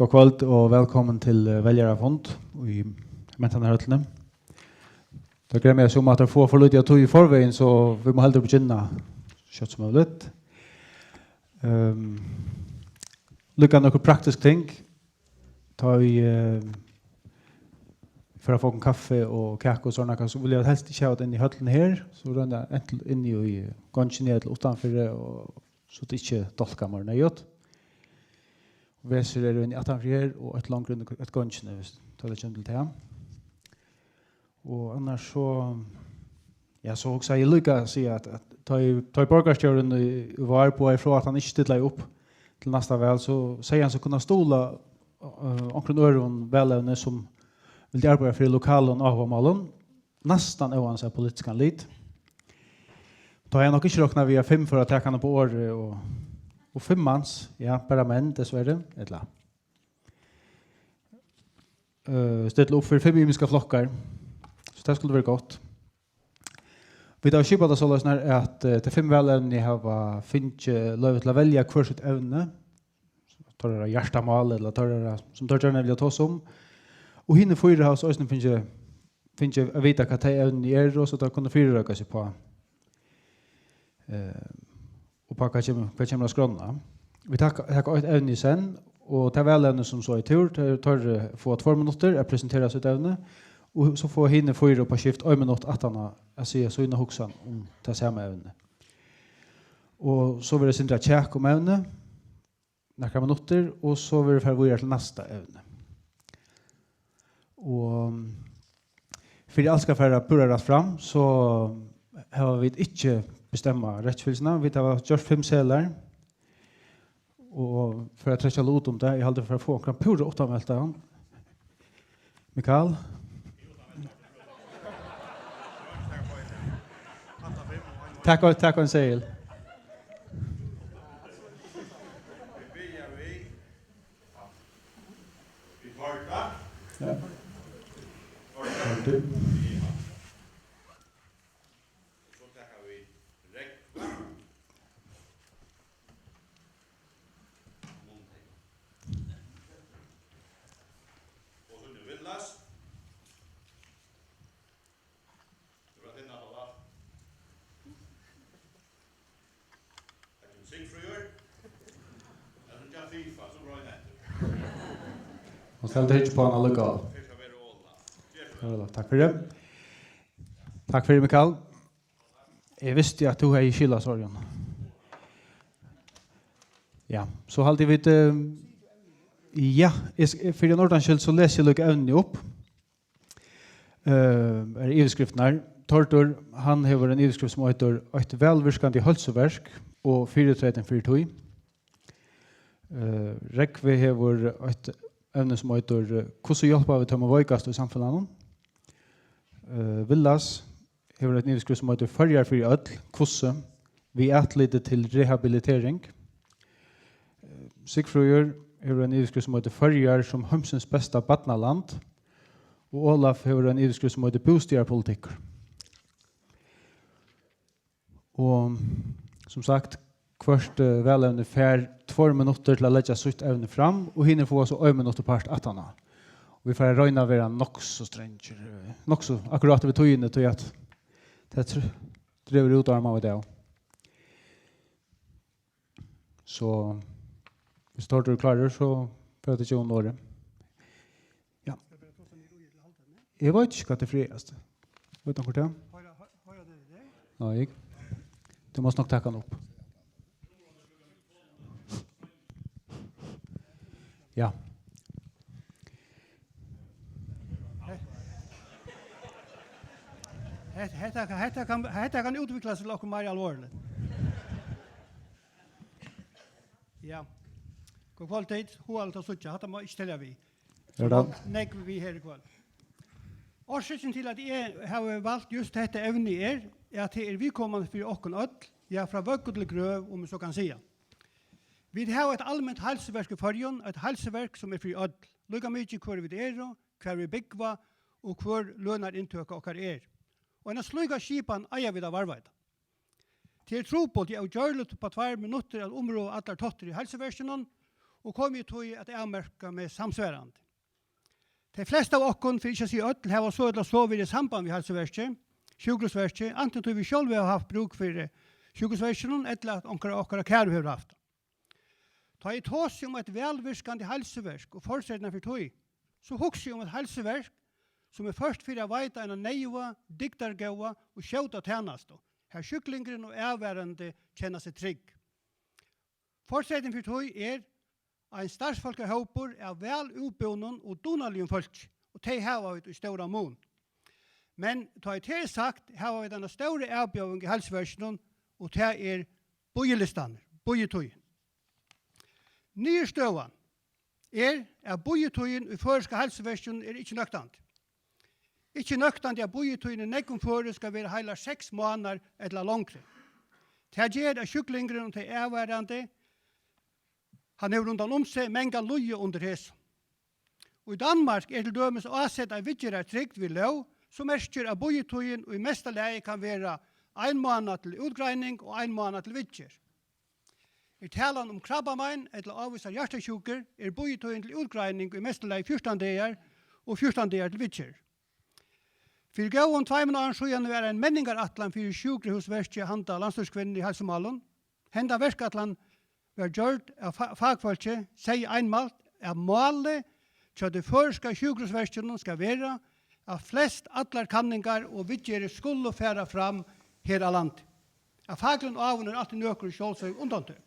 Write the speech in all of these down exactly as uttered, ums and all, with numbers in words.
Gott kvøld og vælkomin til, eh, veljarafund í Mentanarhøllini. Tað greiðir meg sum at teir fáa for lítið av tíð í forvegin, so vit mugu heldur begynna skjótt sum møguligt. Ehm, líka nøkur praktisk ting. Tá ið, eh, fer at fáa okkum kaffi og kaku og sovorðið, so vilja vit helst ikki hava tað inni í høllini her, so royna antin inni í gongini ella uttanfyri, og so tað ikki dálkar meir enn neyðugt. Vesur eru inni aftanfyri her og eitt longur inni í gongini, viss tað kemur til tað. Og annars so, ja, so hugsaði eg líka at siga at, at tá ið, tá ið borgarstjórin í, í vár boðaði frá, at hann ikki stillaði upp til næsta val, so segði hann seg kunna stuðla, eh, onkrum øðrum valevni, sum vildi arbeiða fyri lokalum áhugamálum, næstan óansæð politiskan lit. Tá hevði eg nokk ikki roknað við, at fimm fóru at taka hann upp á orðið, og, og fimm mans, ja, bara menn, dessverri, ella, eh, stilla upp fyri fimm ymiskar flokkar. So tað skuldi verið gott. Vit hava skipað tað soleiðis, at, eh, tey fimm valevnini hava fingið loyvi til at velja hvør sítt evni, teirra hjartamál, ella teirra, sum teir gjarna vilja tosa um. Og hini fýra hava so eisini fingið, fingið at vita, hvat tey evnini eru, so teir kunnu fyrireika seg uppá, eh, uppá hvat kemur, hvat kemur á skránna. Vit taka, taka eitt evni í senn, og tað valevni, sum so er í tur, teir, teir, eh, fáa tveir minuttir at presentera sítt evni, og so fáa hini fýra upp á skift ein minutt aftan á at siga sína hugsan um tað sama evni. Og so verður sindur kjak um evnið, nakrar minuttir, og so verður farið víðari til næsta evni. Og fyri alt skal fara púra rætt fram, so hava vit ikki bestemmað rækkifylgjuna. Vit hava gjørt fimm seðlar, og fyri at trekkja lut um tað, eg haldi, fyri at fáa onkran púra uttanveltaðan. Mikael? Tak, tak ein seðil. Ja. Og so er Villas. Tú ert inn á Palla. Tað kemur Sigfríður. Ella tað er FIFA, so royn eftir. Hon stendur ikki uppá hann allíkavæl. Fyrst at vera Óla. Ger so væl. Óla, takk fyri. Takk fyri, Mikael. Eg visti, at tú hevði skil á sovorðnum. Ja, so haldi vit, eh, ja, eg s-, fyri ein ordans skyld, so lesi eg líka evnini upp. Eh, er yvirskriftirnar. Tórður, hann hevur ein yvirskrift sum eitur Eitt vælvirkandi heilsuverk og fyritreytin fyri tí. Eh, Rógvi hevur eitt evni sum eitur, eh, Hvussu hjálpa vit teimum veikastu í samfelagnum? Eh, Villas hevur eitt yvirskrift sum eitur Føroyar fyri øll. Hvussu? Við atliti til rehabilitering. Eh, Sigfríður hevur ein yvirskrift sum eitur Føroyar sum heimsins besta barnaland. Og Olaf hevur ein yvirskrift sum eitur Bústaðarpolitikkur. Og sum sagt, hvørt, eh, valevni fær tveir minuttir til at leggja sítt evni fram, og hinir fáa so ein minutt apart aftaná. Og vit fara at royna at vera nokk so strangir, eh, nokk so akkurat við tíðini, tí at tað tr-, dregur út á, má vita av. So, viss Tórður er klárur, so fer eg at geva honum orðið. Ja. Eg veit ikki, hvat er frægast. Veit onkur tað? Nei. Tú mást nokk taka hann upp. Ja. Hetta, hetta, hetta kann, hetta kann útviklast til okkurt meira alvorligt. Ja. Gott kvøld, tit. Hugaligt at síggja. Hatta má ikki telja við. So nógv við her í kvøld. Orsøkin til, at eg havi valt júst hetta evni, er, at tað er viðkomandi fyri okkum øll, ja, frá vøggu til grøv, um eg so kann siga. Vit hava eitt alment heilsuverk í Føroyum, eitt heilsuverk, sum er fyri øll, líka mikið, hvør vit eru, hvar vit búgva og hvør lønarinntøka okkara er. Og eina slíka skipan eiga vit at varðveita. Tað er trupult, ja, ógjørligt upp á tveir minuttir at umrøða allar táttir í heilsuverkinum, og komi í tí at avmarka meg samsvarandi. Tey flestu av okkum, fyri ikki at siga øll, hava so ella so verið í samband við heilsuverkið, sjúkrahúsverkið, antin tí vit sjálv hava havt brúk fyri sjúkrahúsverkinum, ella at onkur av okkara kæru hevur havt tað. Tá eg tosi um eitt vælvirkandi heilsuverk og fortreytirnar fyri tí, so hugsi eg um eitt heilsuverk, sum er ført fyri at veita eina neyðuga, dygdargóða og skjóta tænastu, har sjúklingurin og avvarðandi kenna seg trygg. Fortreytin fyri tí er ein starvsfólkahópur av væl útbúnum og dugnaligum fólki, og tey hava vit í stóran mun. Men tá ið tað er sagt, hava vit eina stóra avbjóðing í heilsuverkinum, og tað er bíðilistanir, bíðitíðin. Niðurstøðan er, at bíðitíðin í føroyska heilsuverkinum er ikki nøktandi. Ikki nøktandi, at bíðitíðin í nógvum førum skal vera heilar seks mánaðir ella longri. Tað ger, at sjúklingurin og tey avvarðandi, hann hevur rundan um seg, mangan líða undir hesum. Í Danmark er til dømis ásett ein viðgerðartrygd við lóg, sum merkir, at bíðitíðin í mesta lagi kann vera ein mánað til útgreining og ein mánað til viðgerð. Er talan um krabbamein ella ávísar hjartasjúkur, er bíðitíðin til útgreining í mesta lagi fjúrtan dagar og fjúrtan dagar til viðgerð. Fyri góðum tveimum árum síðani var ein menningarætlan fyri sjúkrahúsverkið handa landsstýriskvinnuni í heilsumálum. Henda verkætlan var gjørd av fa-, fakfólki, segði einmælt, at málið hjá tí føroyska sjúkrahúsverkinum skal vera, at flest allar kanningar og viðgerðir skulu fara fram her á landi. Av fakligum ávum eru altíð nøkur sjálvsøgd undantøk.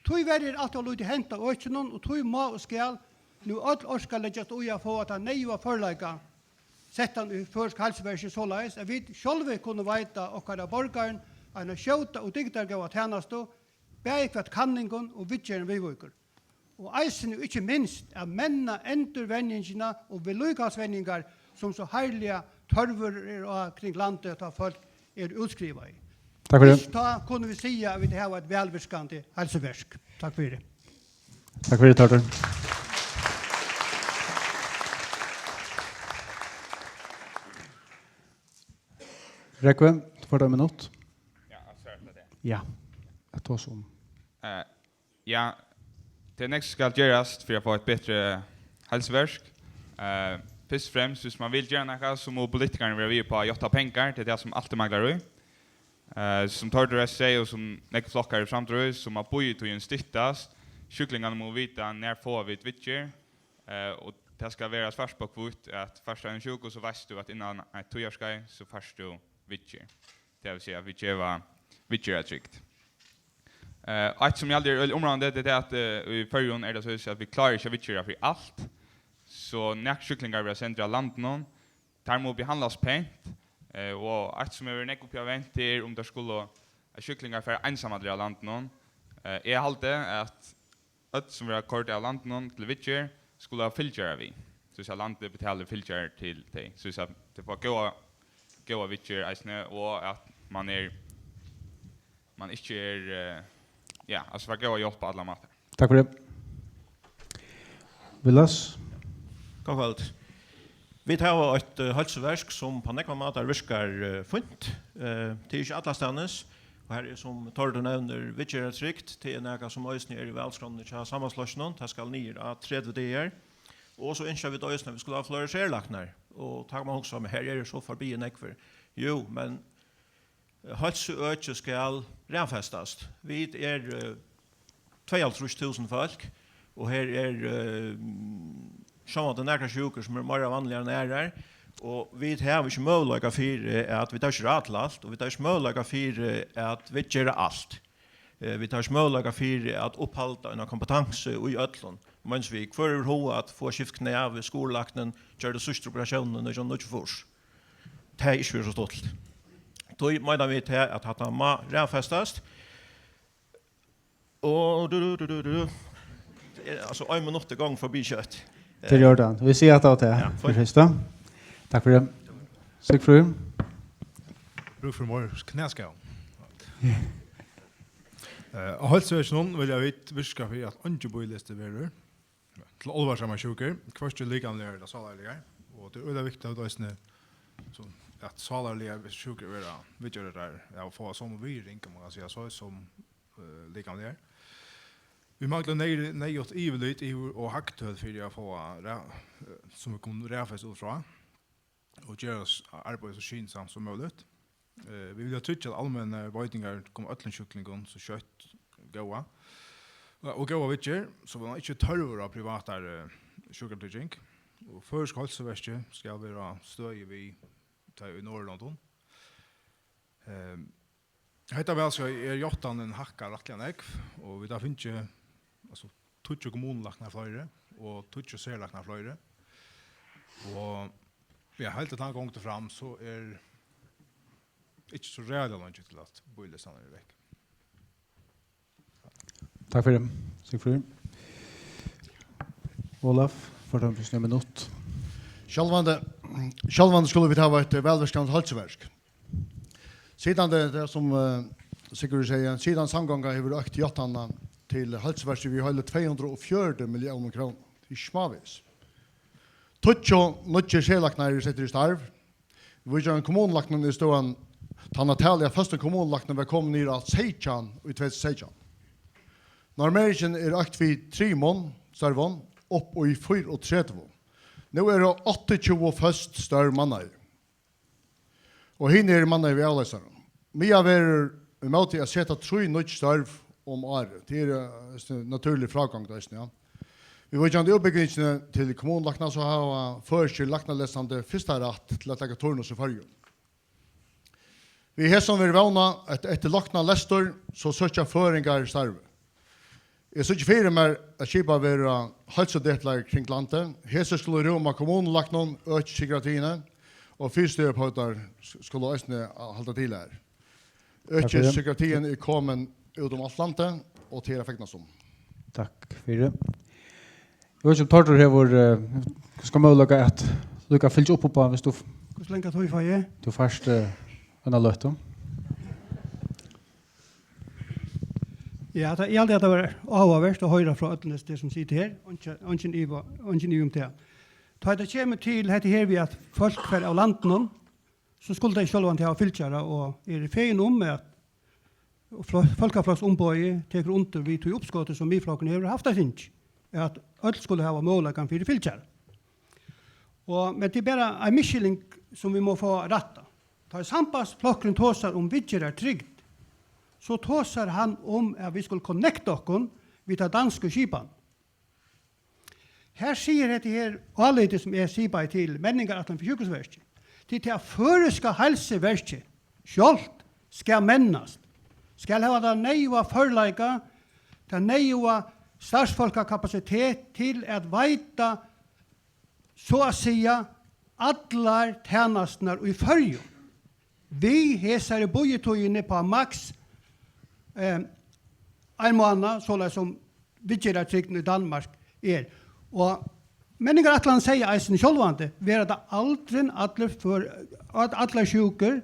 Tíverri er alt ov lítið hent á økinum, og tí má og skal nú øll orka leggjast í at fáa tann neyðuga førleika settan í føroyska heilsuverkið, soleiðis at vit sjálvi kunnu veita okkara borgarum eina skjóta og dygdargóða tænastu, bæði hvat kanningum og viðgerðum viðvíkur, og eisini og ikki minst at menna endurvenjingina og viðlíkahaldsvenjingar, sum so harðliga tørvur er á kring landið, tá fólk eru útskrivaði. Takk fyri. Fyrst tá kunnu vit siga, at vit hava eitt vælvirkandi heilsuverk. Takk fyri. Takk fyri, Tórður. Rógvi, tú fært ein minutt. Ja, altso, er tað tað? Ja, at tosa um. Eh, ja, tað er nógv sum skal gerast fyri at fáa eitt betri heilsuverk. Eh, fyrst og fremst, viss man vil gera nakað, so mugu politikararnir vera við upp á at játta pengar. Tað er tað sum altíð manglar í. Eh, sum Tórður segði, og sum nógvir flokkar eru samdir í, so má bíðitíðin styttast. Sjúklingarnir mugu vita, nær fáa vit viðgerð. Eh, og tað skal vera svart á hvítt, at fært tú ein sjúku, so veitst tú, at innan eitt tíðarskeið, so fært tú viðgerð. Tað vil siga, at vit geva viðgerðartrygd. Eh, eitt, sum eg haldi er øgiliga umráðandi, tað er tað, at, eh, í Føroyum er tað soleiðis, at vit klára ikki at viðgera fyri alt. So nakrir sjúklingar verða sendir av landinum. Teir mugu behandlast pent, eh, og eitt, sum hevur verið nógv uppi á vent, er, um teir skulu, at sjúklingar fara einsamallir av landinum. Eh, eg haldi, at øll, sum verða koyrd av landinum til viðgerð, skulu hava fylgjarar við, soleiðis at landið betalir fylgjarar til tey, soleiðis at tey fáa góða, góða viðgerð eisini, og at man er, man ikki er, eh, ja, altso, fær góða hjálp á allar mátar. Takk fyri. Villads? Gott kvøld. Vit hava eitt, eh, heilsuverk, sum á nógvar mátar virkar, eh, fínt. Eh, tað er ikki allastaðnis. Og har er, sum Tórður nevnir, viðgerðartrygd. Tað er nakað, sum eisini er í valskránni hjá Sambandsflokkinum. Tað skal niður á tretivu dagar. Og so ynskja vit eisini, at vit skulu hava fleiri serlæknar. Og tá kann man hugsa, men her eru so forbi nógvir. Jú, men heilsuøkið skal raðfestast. Vit eru, eh, tveyoghálvtrýss túsund fólk, og her er, eh, sjálvandi nakrar sjúkur, sum eru meira vanligar enn aðrar, og vit hava ikki møguleika fyri at, vit hava ikki ráð til alt, og vit hava ikki møguleika fyri at viðgera alt. Eh, vit hava ikki møguleika fyri at upphalda eina kompetansu í øllum. Meins við, hvør hevur hug at fáa skift knæ við skurðlæknin, gjørdi síðstu operatiónina í nítjan hundrað og níggjuogfýrs? Tað er ikki verið so stuttligt. Tí meina vit her, at hatta má raðfestast. Og du, du, du, du, du. Tað er, altso, ein minutt er gongd forbi skjótt. Tað er í ordan. Vit siga at tað var tað. Ja, fínt. Fyri fyrsta. Takk fyri tað. Sigfríður? Brúk fyri meir knæskæð. Eh, á heilsuverkinum vilja vit virka fyri, at eingin bíðilisti verður til álvarsamar sjúkur, hvørki likamligar ella sálarligar. Og tað er øgiliga viktigt, at eisini, so, at sálarligar sjúkur verða viðgjørdar, ja, og fáa somu virðing, um man kann siga so, sum, eh, likamligar. Vit mangla neyð-, neyðugt yvirlit yvir og hagtøl fyri at fáa ra-, eh, sum vit kunnu raðfesta út frá og gera s-, arbeiðið so skynsamt sum møguligt. Eh, vit vilja tryggja, at almennar veitingar koma øllum sjúklingum so skjótt góða, og góða viðgerð, so man ikki tørvur á privatari sjúkratrygging. Og føroysk heilsuverki skal vera á støði við tey í Norðurlondum. Ehm, Hetta valskeiðið er játtanin hækkað rættiliga nógv, og vit hava fingið, altso, tíggju kommunulæknar fleiri og tíggju serlæknar fleiri. Og, ja, heldur tann gongdin fram, so er ikki so ræðuliga leingi til, at bíðilistarnir eru vekk. Takk fyri, Sigfríður. Ólavur, fordømi fyri ein minutt. Sjálvandi, sjálvandi skulu vit hava eitt vælvirkandi heilsuverk. Sitandi, tað sum, eh, Sigurður segði, sitandi samgonga hevur økt játtanina til heilsuverkið við heili tvey hundrað og fjøruti milliónum krónum. Tað er smávegis. Tíggju nýggir serlæknar eru settir í starv. Víkjandi kommunulæknin er støðan, tann at talið av føstum kommunulæknum var komið niður á seytjan í tvey túsund og seytjan. Normeringin er økt við trimum størvum upp í fýraogtretivu. Nú eru áttaogtjúgu føst størv mannaði. Og hini eru mannaði við avleisarum. Miðað verður í móti at seta trý nýggj størv um árið. Tað er, eh, eisini natúrlig frágongd eisini, ja. Viðvíkjandi útbúgvingini til kommunulækna, so hava føroyskir læknalesandi fyrsta rætt til at taka turnus í Føroyum. Við hesum verður vónað, at eftir læknalestur, so søkja føroyingar starvið. Eg síggi fyri mær, at skipað verða heilsudeplar kring landið. Hesir skulu rúma kommunulæknum, økipsykiatriini og fysioterapeutar s-, skulu eisini halda til har. Takk fyri. Økipsykiatriin er komin út um alt landið, og tað er at fegnast um. Takk fyri. Eg veit ikki, um Tórður hevur, eh, kanska møguleika at líka fylgja upp uppá, viss tú f-, Hvussu langa tíð fái eg? Tú fært, eh, eina løtu. Ja, tað, eg haldi, at tað var áhugavert at hoyra frá øllum hesum, sum sita her. Eingin, eingin iva, eingin iva um tað. Tá tað kemur til hetta her við, at fólk fara av landinum, so skulu tey sjálvandi hava fylgjarar, og eg eri fegin um, at og flo-, fólkafloksumboðið tekur undir við tí uppskoti, sum Miðflokkurin hevur havt á tingi, at øll skulu hava møguleikan fyri fylgjara. Og, men tað er bara ein misskiljing, sum vit mugu fáa rætta. Tá ið Sambandsflokkurin tosar um viðgerðartrygd, so tosar hann um, at vit skulu connecta okkum við ta dansku skipan. Her sigur hetta her álitið, sum eg sipaði til, menningarætlan fyri sjúkrahúsverkið, til tað føroyska heilsuverkið sjálvt skal mennast, skal hava tann neyðuga førleika, tann neyðuga starvsfólkakapasitet til at veita, so at siga, allar tænasturnar í Føroyum. Við hesari bíðitíðini upp á maks, eh, ein mánað, soleiðis sum viðgerðartrygdin í Danmark er. Og menningarætlanin segði eisini sjálvandi, vera tað aldrin allir før, at allar sjúkur,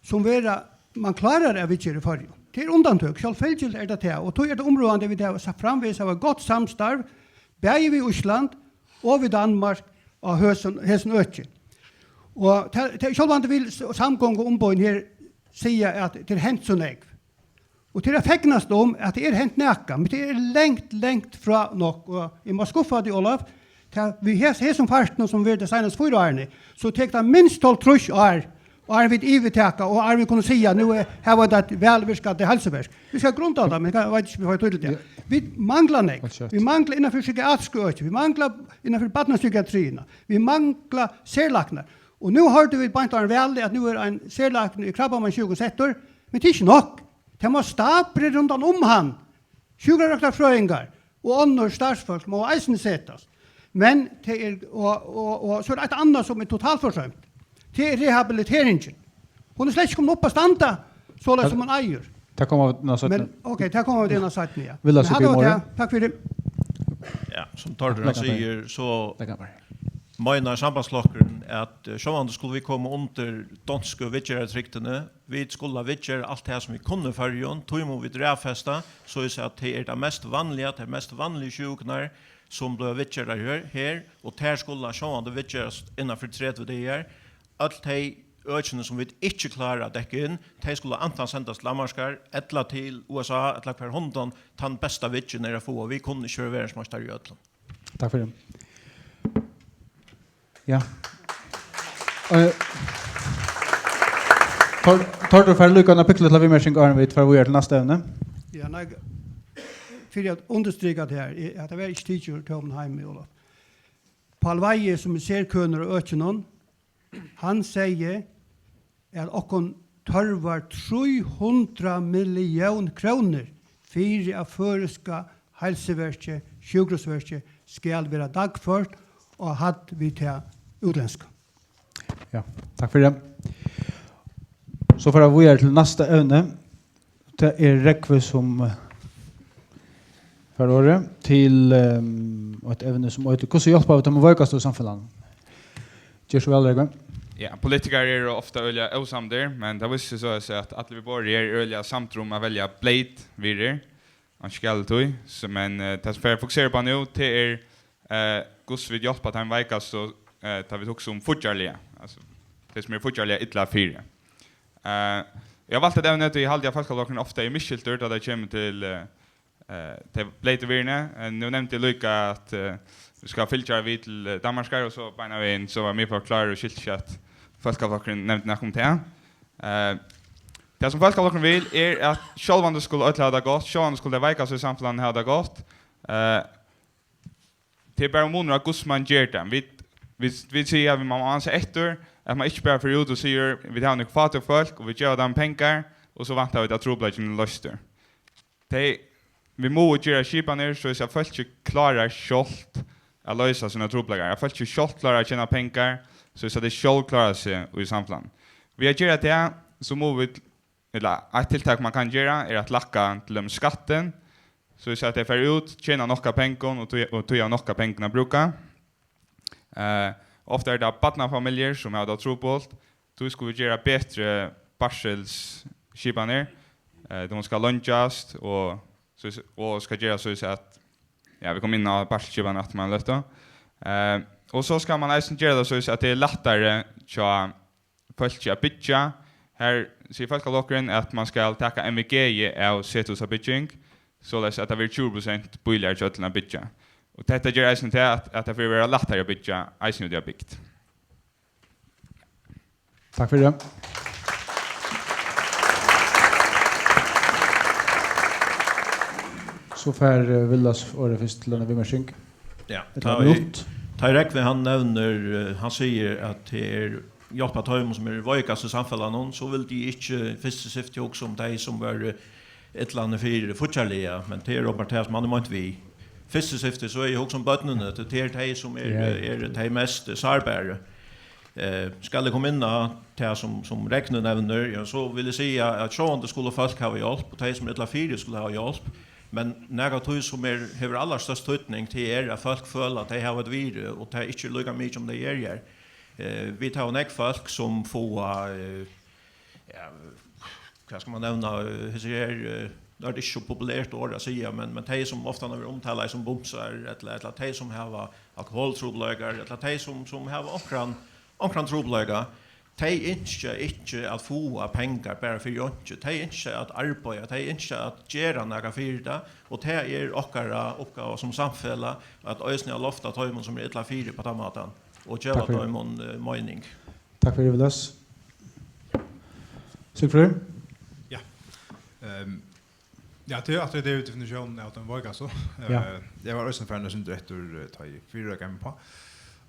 sum vera, man klárar at viðgera í Føroyum. Tað er undantøk, sjálvfylgiliga er tað tað, og tí er tað umráðandi, at vit hava sa-, framvegis hava gott samstarv, bæði við Ísland og við Danmark á hesum, hesum øki. Og tað, tað, sjálvandi vil s-, samgonguumboðini her siga, at tað er hent so nógv. Og tað er at fegnast um, at tað er hent nakað, men tað er langt, langt frá nokk. Og eg má skuffa teg, Ólavur, tað, við hes-, hesum fartinum, sum verður tey seinastu fýra árini, so tekur tað minst hálvtrýss ár, áðrenn vit yvirtaka, og áðrenn vit kunnu siga, nú er, her var tað eitt vælvirkandi heilsuverk. Vit skal grunda tað, men eg veit ikki, um vit fáa tíð til tað. Ja. Vit mangla nógv. Vit mangla innanfyri psykiatrisku øki, vit mangla innanfyri barnapsykiatriina, vit mangla serlæknar. Og nú hoyrdu vit beint áðrenn valið, at nú er ein serlækni í krabbameinssjúkum settur, men tað er ikki nokk. Tað má staburin rundan um hann, sjúkrarøktarfrøðingar og onnur starvsfólk má eisini setast. Men tað er, og, og, og so er eitt annað, sum er totalt forsømt. Tað er rehabiliteringin. Hon er slett ikki komin upp at standa, soleiðis sum hon eigur. Tað koma vit inn á seinni. Men, ok, tað koma vit inn á seinni, ja. Vil lesa upp í morgun. Takk fyri. Ja, sum Tórður hann sigur, so meinar Sambandsflokkurin, at, eh, sjálvandi skulu vit koma undir donsku viðgerðartrygdini. Vit skulu viðgera alt tað, sum vit kunnu í Føroyum, tí mugu vit raðfesta, soleiðis at tað er tað mest vanliga, tær mest vanligu sjúkurnar, sum blíva viðgjørdar her, her, og tær skulu sjálvandi viðgerast innan fyri tretivu dagar. Øll tey økini, sum vit ikki klára at dekka inn, tey skulu antan sendast til Danmarkar ella til U S A, ella hvar hundan tann besta viðgerðin er at fáa. Vit kunnu ikki vera verðsmeistar í øllum. Takk fyri. Ja. Eh, Tor-, Tordur fær líka eina pinkulítla viðmerking, áðrenn vit fara víðari til næsta evni. Ja, nei, fyri at undirstrika tað her, eg, at tað var ikki tikið úr tómum heimi, Óla. Pál Weihe, sum er serkønur á økinum, hann segði, at okkum tørvar trý hundrað millión krónur fyri at føroyska heilsuverkið, sjúkrahúsverkið, skal vera dagført á hædd við tað útlendska. Ja, takk fyri tað. So fara vit víðari til næsta evni. Tað er Rógvi, sum, eh, fær orðið til, ehm, eitt evni, sum eitur: Hvussu hjálpa vit teimum veikastu í samfelagnum? Ger so væl, Rógvi. Ja, politikarar eru ofta øgiliga ósamdir, men tað vísir seg so at allir við borðið eru øgiliga samdir um at velja bleyt virðir, einki galið tí. So, men, eh, tað sum fer at fokusera upp á nú, tað er, eh, hvussu vit hjálpa teimum veikastu, eh, tá vit hugsa um fíggjarliga, altso, tey sum eru fíggjarliga illa fyri. Eh, eg havi valt hetta evnið, tí eg haldi, at Fólkaflokkurin ofta er misskiltur, tá tað kemur til, eh, eh, tey bleytu virðini. Eh, nú nevndi eg líka, at, eh, vit skulu fylgja við til, eh, Danmarkar, og so beinanvegin, so var Miðflokkurin klárur og skilti ikki, at Fólkaflokkurin nevndi nakað um tað. Eh, tað, sum Fólkaflokkurin vil, er, at sjálvandi skulu øll hava tað gott, sjálvandi skulu tey veikastu í samfelagnum hava tað gott. Eh, Tað er bara munur á, hvussu mann ger tað. Vit, vit, vit siga, at mann má ansa eftir, at mann ikki bara fer út og sigur, "Vit hava nøkur fátøk fólk, og vit geva teimum pengar, og so vænta vit, at trupulleikin er loystur." Tey, vit mugu gera skipanir, so at fólkið klárar sjálvt at loysa sínar trupulleikar. At fólkið sjálvt klárar at tjena pengar, so at tey sjálv klára seg í samfelagnum. Við at gera tað, so mugu vit Ella eitt tiltak, man kann gera, er at lækka til dømis skattin, so at tey fara út, tjena nokk av pengum og tí, og tí hava nokk av pengum at brúka. Eh, ofta eru tað barnafamiljur, sum hava tað trupult. Tí skulu vit gera betri barsilsskipanir. Eh, tað skal leingjast og, so, og skal gera so at, ja, vit koma inn á barsilsskipanir aftur um eina løtu. Eh, og so skal man eisini gera tað so at tað er lættari hjá fólki at byggja. Her sigur Fólkaflokkurin, at man skal taka M V G av sethúsabygging, soleiðis at tað verður tjúgu prosent bíligari hjá øllum at byggja. Og hetta ger eisini tað, at, at tað fer at vera lættari at byggja, eisini út í at bygd. Takk fyri tað. So fær, eh, Villas orðið fyrst til eina viðmerking. Ja, ella tá í, minutt. Tá ið Rógvi, hann nevnir, eh, hann sigur, at tað er hjálpa teimum, sum eru veikast í samfelagnum, so vildi eg ikki fyrst og síðst hugsa um tey, sum vóru illa fyri fíggjarliga, men tað er openbart tað, sum hann er meint við. Fyrst og síðst, so er eg hugsa um børnini, tí tað er tey, sum er, ja, eru tey mest sárbæru. Eh, skal eg koma inn á tað, sum, sum Rógvi nevnir, ja, so vil eg siga, at sjálvandi skulu fólk hava hjálp, og tey, sum eru illa fyri, skulu hava hjálp. Men nakað av tí, sum er, hevur allarstørst týdning, tað er, at fólk føla, at tey hava eitt virði, og tað er ikki líka mikið, um tey eru her. Eh, vit hava nógv fólk, sum fáa, eh, ja, hvat skal man nevna, eh, hesi her, eh, nú er tað ikki so populært orð at siga, men, men tey, sum ofta hava verið umtalaði sum bumsar, ella, ella tey, sum hava alkoholtrupulleikar, ella tey, sum, sum hava onkran, onkran trupulleika, tey ynskja ikki at fáa pengar bara fyri einki. Tey ynskja at arbeiða, tey ynskja at gera nakað fyri tað, og tað er okkara uppgáva sum samfelag at eisini at lofta teimum, sum eru illa fyri, á tann mátan, og geva, takk fyri, teimum, eh, meining. Takk fyri, Villas. Sigfríður? Ja. Ehm, ja, tað er, at tað er definisjónin av teimum veikastu. Ja. Eh, eg var eisini farin eitt sindur eftir, eh, tá eg fyrr var gamal,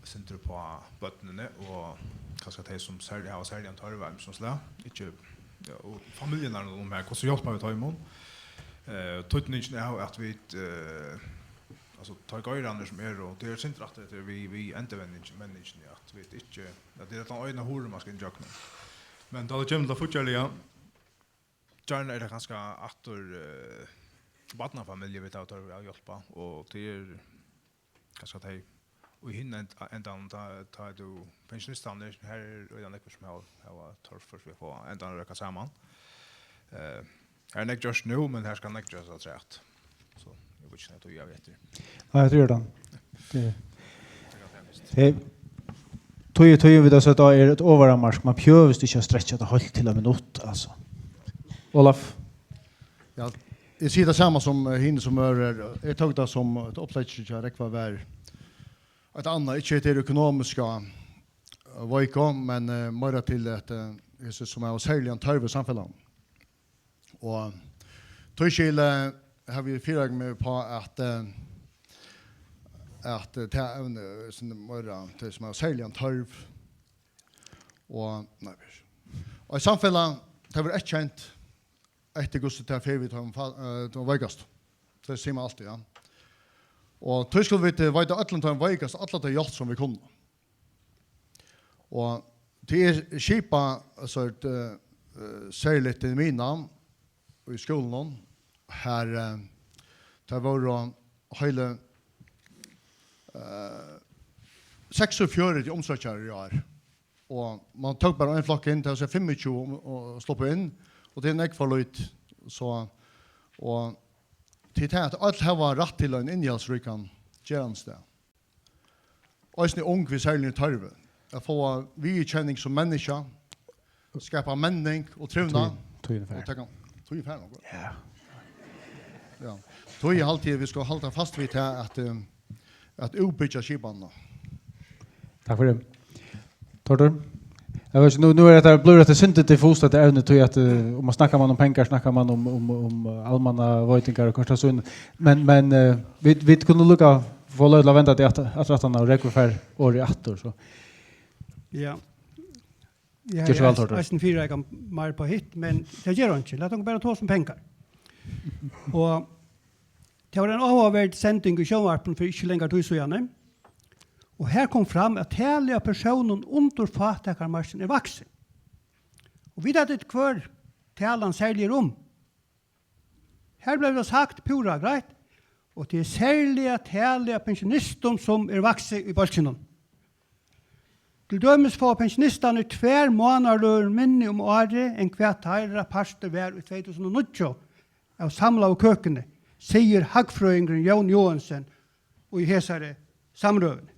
eitt sindur upp á børnini og kanska tey, sum serliga hava serligan tørv av ymsum slag. Ikki, ja, og familjurnar um her, hvussu hjálpa vit teimum? Eh, týdningin av, at vit, eh, altso, teir geirarnir sum eru, og tað er eitt sindur aftur eftir við, við endurvenningini, at vit ikki, at tað er tann eina hurðin, man skal inn gjøgnum. Men tá tað kemur til tað fíggjarliga, gjarna er tað kanska aftur, eh, barnafamiljur, vit hava tørv at hjálpa, og tað er kanska tey í hin end-, endanum, tá, tá er tú pensjonistarnir, her er øgiliga nógvir, sum hava, hava tørv fyri at fáa endarnar at røkka saman. Eh, her er nógv gjørt nú, men her skal nógv gerast afturat. So, eg veit ikki, nær tíð eg havi eftir. Nei, eg trúgvi tað. Tað, tað, Tí, tí vit hava sett á er eitt ovaramark. Man behøvist ikki at strekkja tað heilt til eitt minutt, altso. Olaf? Ja, eg sigi tað sama sum, eh, hini sum eru her. Eg tók tað sum eitt upplegg hjá Rógva var eitt annað, ikki hetta er økonomiska, eh, veika, men, eh, meira til at, eh, hesi sum hava serligan tørv í samfelagnum. Og tískil, eh, havi eg fyrireikað meg upp á at, eh, at, eh, tað evni, eh, sum er meira, tey sum hava serligan tørv. Og, nei, og í samfelag, tað verður eyðkent eftir hvussu tað fer við teimum fa-, eh, teimum veikastu. Tað sigur man altíð, ja. Og tí skulu vit, eh, veita øllum teimum veikastu alla ta hjálp sum vit kunnu. Og tað er skipað, altso, eh, eh, serligt til miðnám í skúlanum, har, eh, tað vóru heili, eh, seksogfjøruti umsøkjarar í ár. Og man tók bara ein flokk inn, tað vil siga fimmogtjúgu um, og sluppu inn, og tað er nógv for lítið. So, og til tað at øll hava rætt til ein innihaldsríkan gerandisdag. Eisini ung við serligum tørvi. At fáa viðurkenning sum menniskja, skapa menning og trivnað. Tíðin, tíðin er farin. Og taka, tíðin er farin, ok. Ja. Ja. Tí haldi eg, vit skulu halda fast við tað at, eh, at útbyggja skipanina. Takk fyri. Tórður? Eg veit ikki, nú, nú er hetta, blívur hetta sindur diffust, hetta evni, tí at, eh, um man snakkar man um pengar, snakkar man um, um, um, eh, almanna veitingar og hvørt tað so. Men, men, eh, vit, vit kunnu líka fáa loyvi til at venda tað aftur, aftur aftan, og Rógvi fær orðið aftur, so. Ja. Ja, ger so væl, Tórður. Eisini fyrireika meir upp á hitt, men tað ger einki. Lat okkum bara tosa um pengar. Og tað var ein áhugaverd sending í sjónvarpinum fyri ikki langari tíð síðani. Og har kom fram, at talið av persónum undir fátækramarkinum er vaksið. Og vit hava eitt hvør talan serliga er um. Her bleiv tað sagt púra greitt, og tað er serliga talið av pensjonistum, sum er vaksið í bólkinum. Til dømis fáa pensjonistarnir tvær mánaðarlønir minni um árið, enn hvat teirra partur var í tvey túsund og níggju av samlaðu køkuni, sigur hagfrøðingurin Jón Joensen í hesari samrøðuni.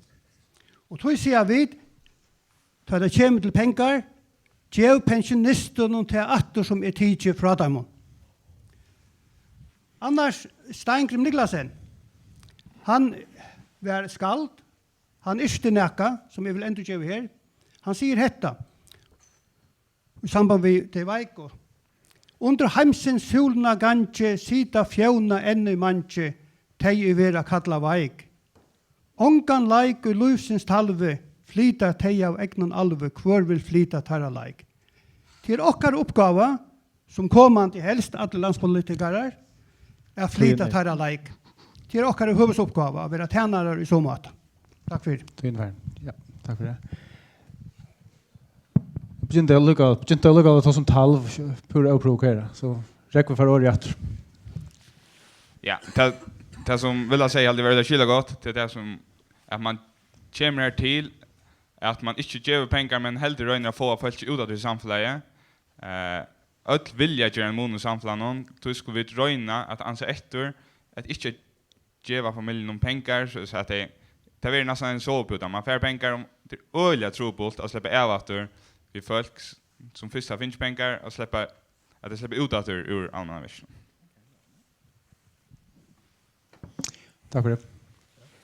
Og tí siga vit, tá tað kemur til pengar, gev pensjonistunum tað aftur, sum er tikið frá teimum. Annars, Steingrím Niklasen, hann var skald, hann yrkti nakað, sum eg vil endurgeva her. Hann sigur hetta í samband við tey veiku. Undir heimsins súlna gangi sita fjóna enn í mangi, tey ið verða kallað veik. Ongan leik í lívsins talvi flyta tey av egnum alvi, hvør vil flyta teirra leik? Tað er okkara uppgáva, sum komandi helst allir landspolitikarar, at flyta teirra leik. Tað er okkara høvuðsuppgáva at vera tænarar í so máta. Takk fyri. Tíðin er farin. Ja, takk fyri tað. Begynti eg líka, begynti eg líka at tosa um talv, púra óprovokerað. So Rógvi fær orðið aftur. Ja, tað, tað sum Villa segði, haldi eg var skilagott, tað er tað sum, at man kemur her til, at man ikki gevur pengar, men heldur roynir at fáa fólk út aftur í samfelagið. Eh, øll vilja gera ein mun í samfelagnum, tí skulu vit royna at ansa eftir, at ikki geva familjunum pengar, so, so at tey, tað verður næstan ein sovipúta. Man fær pengar, og tað er øgiliga trupult at sleppa av aftur við fólk, s-, sum fyrst hava fingið pengar, at sleppa, at tey sleppa út aftur úr almannavirkinum. Takk fyri tað.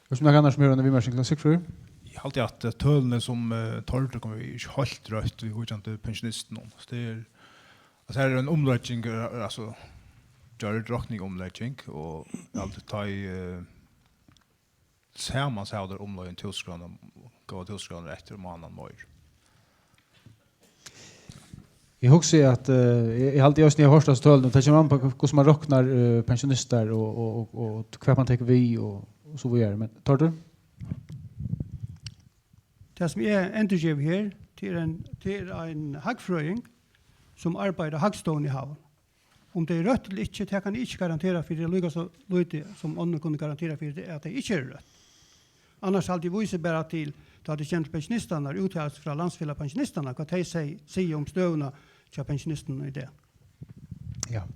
Er tað nakar annar sum hevur eina viðmerking til Sigfríð? Eg haldi, at, eh, tølini sum, eh, Tórður kom við, er ikki heilt røtt viðvíkjandi pensjonistunum. So tað er, altso, her er ein umlegging, eh, altso, gjørd rokningarumlegging, og eg haldi, tá ið, eh, samans hava teir umleið ein túsund krónur, góðar túsund krónur eftir um mánaðin meir. Eg hugsi, at, eh, eg, eg haldi, eg eisini, eg havi hoyrt hasi tølini, og tað kemur an uppá, hvussu man roknar, eh, pensjonistar og, og, og, og hvat man tekur við og, og so víðari. Men Tórður? Tað, sum eg endurgevi her, tað er ein, tað er ein hagfrøðingur, sum arbeiðir á Hagstovuni í Havn. Um tað er røtt ella ikki, tað kann eg ikki garantera fyri, líka so lítið sum onnur kunnu garantera fyri, at tað ikki er røtt. Annars haldi eg vísir bara til, tá tað kemur til pensjonistarnar, úttalan frá Landsfelag Pensjonistana, hvat tey seg-, siga um støðuna hjá pensjonistunum í dag. Ja.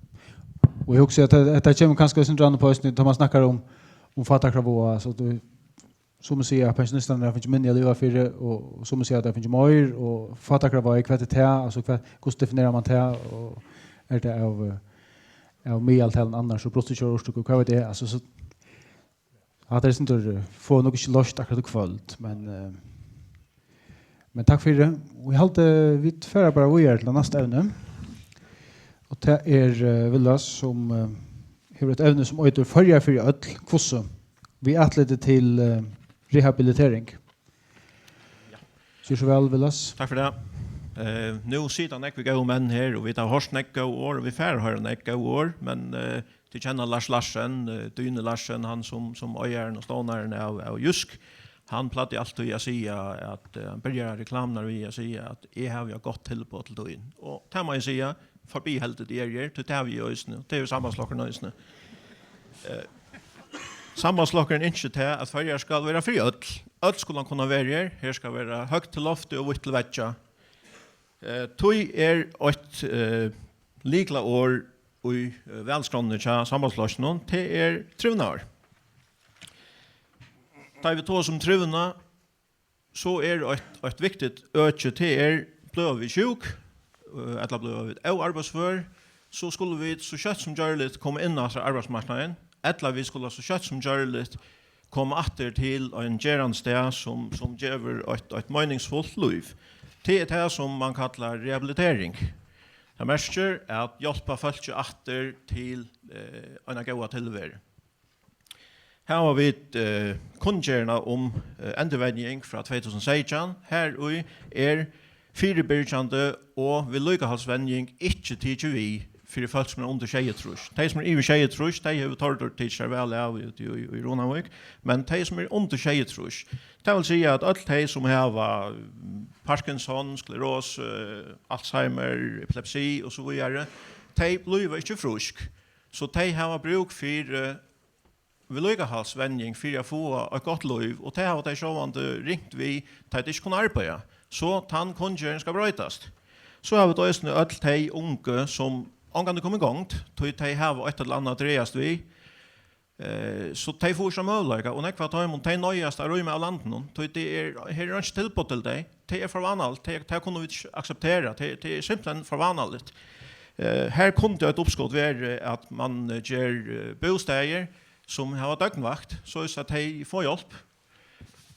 Og eg hugsi, at hetta, hetta kemur kanska eitt sindur an uppá eisini, tá man snakkar um, um fátækraváða, so tú, Summi siga, at pensjonistarnir hava fingið minni at liva fyri, og summi siga, at teir hava fingið meir, og fátækrarveik, hvat er tað? Altso, hvat, hvussu definerar man tað? Og er tað av, eh, av miðaltalinum annars, og bruttohúsarúrtøku, hvat veit eg? Altso, so, hatta er sindur, eh, fáa vit nokk ikki loyst akkurát í kvøld, men, eh, men takk fyri. Og eg haldi, vit fara bara víðari til næsta evni. Og tað er, eh, Villas, sum, eh, hevur eitt evni, sum eitur Føroyar fyri øll, hvussu? Við atliti til, eh, rehabilitering. Ger so væl, Villas. Takk fyri tað. Eh, nú sita nógvir góðir menn her, og vit hava hoyrt nógv góð orð, og vit fara at hoyra nógv góð orð, men, eh, tit kenna Lars Larsen, eh, Dýnu Larsen, hann sum, sum eigarin og stovnarin av, av Jysk, hann plagdi altíð at siga at, eh, hann byrjar reklamurnar við at siga at eg havi eitt gott tilboð til tín. Og tað má eg siga, forbiheldur tað er her, tí tað havi eg eisini, tað hevur Sambandsflokkurin eisini. Eh, Sambandsflokkurin ynskir tað, at Føroyar skal vera fyri øll. Øll skulu kunna vera her. Her skal vera høgt til loftið og vítt til veggja. Eh, tí er eitt, eh, lyklaorð í, eh, valskránni hjá Sambandsflokkinum, tað er trivnaður. Tá vit tosa um trivnað, so er eitt, eitt viktigt øki, tað er, blíva vit sjúk, eh, ella blíva vit óarbeiðsfør, so skulu vit so skjótt sum gjørligt koma inn aftur á arbeiðsmarknaðin, ella vit skulu so skjótt sum gjørligt koma aftur til ein gerandisdag, sum, sum gevur eitt, eitt meiningsfult lív. Tað er tað, sum man kallar rehabilitering. Tað merkir at hjálpa fólki aftur til, eh, eina góða tilveru. Her hava vit, eh, kunngerðina um, eh, endurvenjing frá tvey túsund og seytjan. Her í er fyribyrgjandi og viðlíkahaldsvenjing ikki tikið við fyri fólk, sum eru undir sjeyogtrýss. Tey, sum eru yvir sjeyogtrýss, tey hevur Tórður tikið sær væl av úti í, í, í Runavík, men tey, sum eru undir sjeyogtrýss, tað vil siga, at øll tey, sum hava, mm, Parkinson, sklerosu, Alzheimer, epilepsi og so víðari, tey blíva ikki frísk. So tey hava brúk fyri viðlíkahaldsvenjing fyri at fáa eitt gott lív, og tað hava tey sjálvandi ringt við, tá tey ikki kunnu arbeiða. So tann kunngerðin skal broytast. So hava vit eisini øll tey ungu, sum ongantíð koma í gongd, tí tey hava eitt ella annað at dragast við. Eh, so tey fáa ikki møguleika, og nógv av teimum, tey noyðast at rýma av landinum, tí tað er, her er einki tilboð til tey. Tað er for vánaligt, tað, tað kunnu vit ikki akseptera, tað, tað er simpelthen for vánaligt. Eh, her kundi eitt uppskot verið, at man, eh, ger, eh, bústaðir, sum hava døgnvakt, soleiðis at tey fáa hjálp.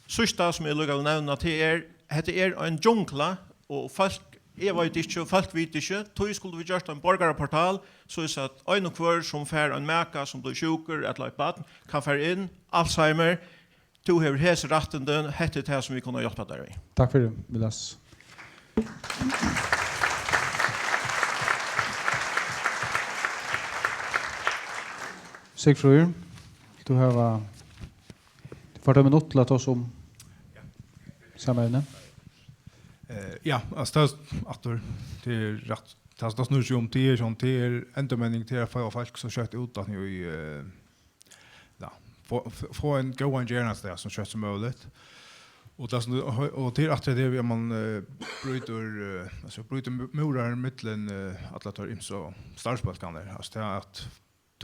Síðsta, sum eg líka vil nevna, tað er, hetta er ein djungla, og fólk, eg veit ikki, og fólk vita ikki, tí skuldu vit gjørt ein borgaraportal, soleiðis at ein og hvør, sum fær ein maka, sum blívur sjúkur, ella eitt barn, kann fara inn, Alzheimer, tú hevur hesi rættindi, hetta er tað, sum vit kunnu hjálpa tær við. Takk fyri, Villads. Sigfríður, tú hevur, tú fært ein minutt til at tosa um sama evni. Eh, ja, altso, tað er, aftur, tað er rætt. Tað, tað snýr seg um, tað er sånn, tað er endurmenning, tað er at fáa fólk so skjótt út at nú í, eh, ja, fáa, fáa ein góðan gerandisdag so skjótt sum møguligt. Og tað sum, og, og tað er aftur tað við, at man, eh, brýtur, eh, altso, brýtur mu-, múrar millum, eh, allar tær ymsu starvsbólkarnar. Altso, tað er at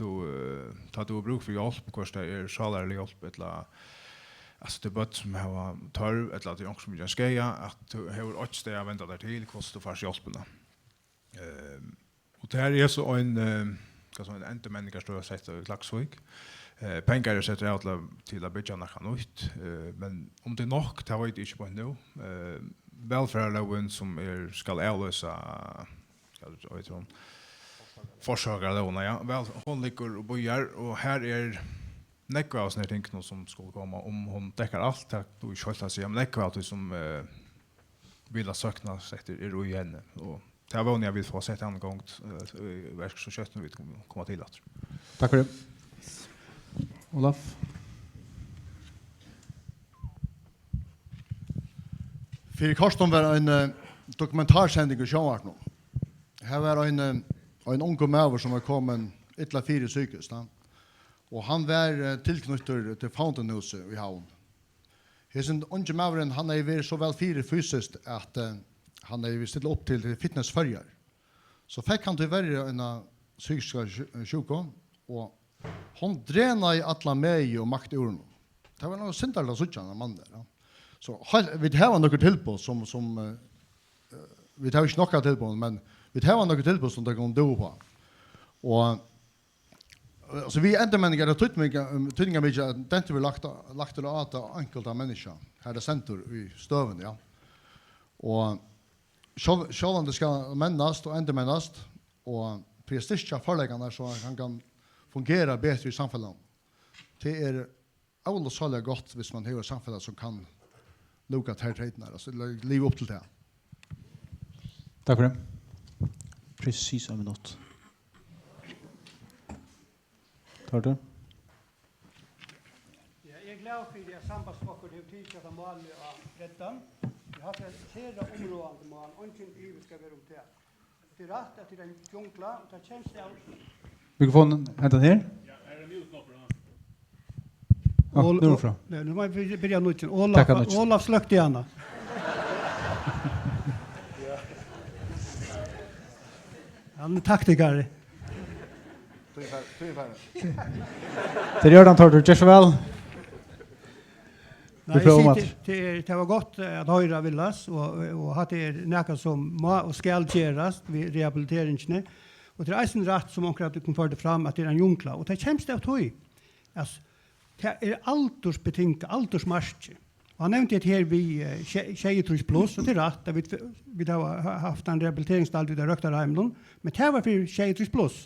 tú, eh, tá tú hevur brúk fyri hjálp, hvørt tað er sálarlig hjálp, ella, altso, til børn sum hava tørv, ella til onkur sum er ein skaða, at tú hevur eitt stað at venda tær til, hvussu tú fært hjálpina. Ehm, og tað her er so ein, eh, hvat skal man siga, ein endurmenningarstøð sett í Klaksvík. Eh, pengar eru settir av til at, til at byggja nakað nýtt, eh, men um tað er nokk, tað veit eg ikki beint nú. Eh, vælferðarlógin, sum er, skal avloysa, hvat eitur hon? Forsorgarlógina, ja. Væl, hon liggur og bíðar, og her er nógv av hesum her tingunum, sum skulu koma, um hon dekkar alt, tað er ikki heilt at siga, men nógv av tí, sum, eh, Villads søknast eftir, er í henni, og tað vóni eg, at vit fáa sett hana í gongd, eh, í verk so skjótt, sum vit koma, koma til aftur. Takk fyri. Olaf? Fyri kortum var ein, eh, dokumentarsending í sjónvarpinum. Her var ein, eh, ein ungur maður, sum var komin illa fyri psykiskt, ja. Og hann var, eh, tilknýttur til Fountainhúsið í Havn. Hesin ungi maðurin, hann hevði verið so væl fyri fysiskt, at, eh, hann hevði stillað upp til, til Fitness Føroyar. So fekk hann tíverri eina psykiska sjú-, sjúku, og hon drenaði alla megi og makt úr honum. tað var nokk syndarligt at síggja hann mann har, ja. So, heilt, vit hava nøkur tilboð sum, sum, eh, eh, vit hava ikki nokk av tilboðum, men vit hava nøkur tilboð sum tey kunnu dúgva upp á. Og, eh, so við endurmenning er tað týdninga-, um, týdningarmikið, at dentur verður lagt á, lagt á tað einkulta menniskja, har tað stendur í støðuni, ja. Og sjálv-, sjálvandi skal mennast og endurmennast, og fyri at styrkja førleikarnar, so at hann kann fungera betur í samfelagnum. Tað er ólukksáliga gott, viss mann hevur eitt samfelag, sum kann lúka tær treytirnar, altso, ella liva upp til tað. Takk fyri. Precis ein minutt. Tar du? Ja, eg er glaður fyri, at sambandsflokkurin hevur tikið hetta málið á breddan. Vit hava havt eitt sera umráðandi mál, eingin ivi skal vera um tað. Tað er rætt, at tað er ein djungla, og tað kemst av Mikrofonin, hentan her? Ja, her er mute-knoppur á. Á, Ol-, nú er frá. Nei, nú má eg byrja, byrja nýggjan. Olaf, Taka nýggjan. Olaf sløkti hana. Hann er taktikari. Tað er Jørdan Tortur, ger so væl. Nei, vit fáa eg sigi, um at tað, tað er, tað var gott, eh, at hoyra, Villas, og, og at tað er nakað sum má og skal gerast við rehabiliteringini. Og tað er eisini rætt, sum onkur av tykkum førdi fram, at tað er ein jungla. Og tað kemst av tí, at tað er aldursbetingað, aldursmarkið. Og hann nevndi hetta her við, eh, sjey-, sjeyogtrýss pluss, og tað er rætt, at vit, vit hava ha-, havt ein rehabiliteringsdeild við Røktarheiminum, men tað var fyri sjeyogtrýss pluss.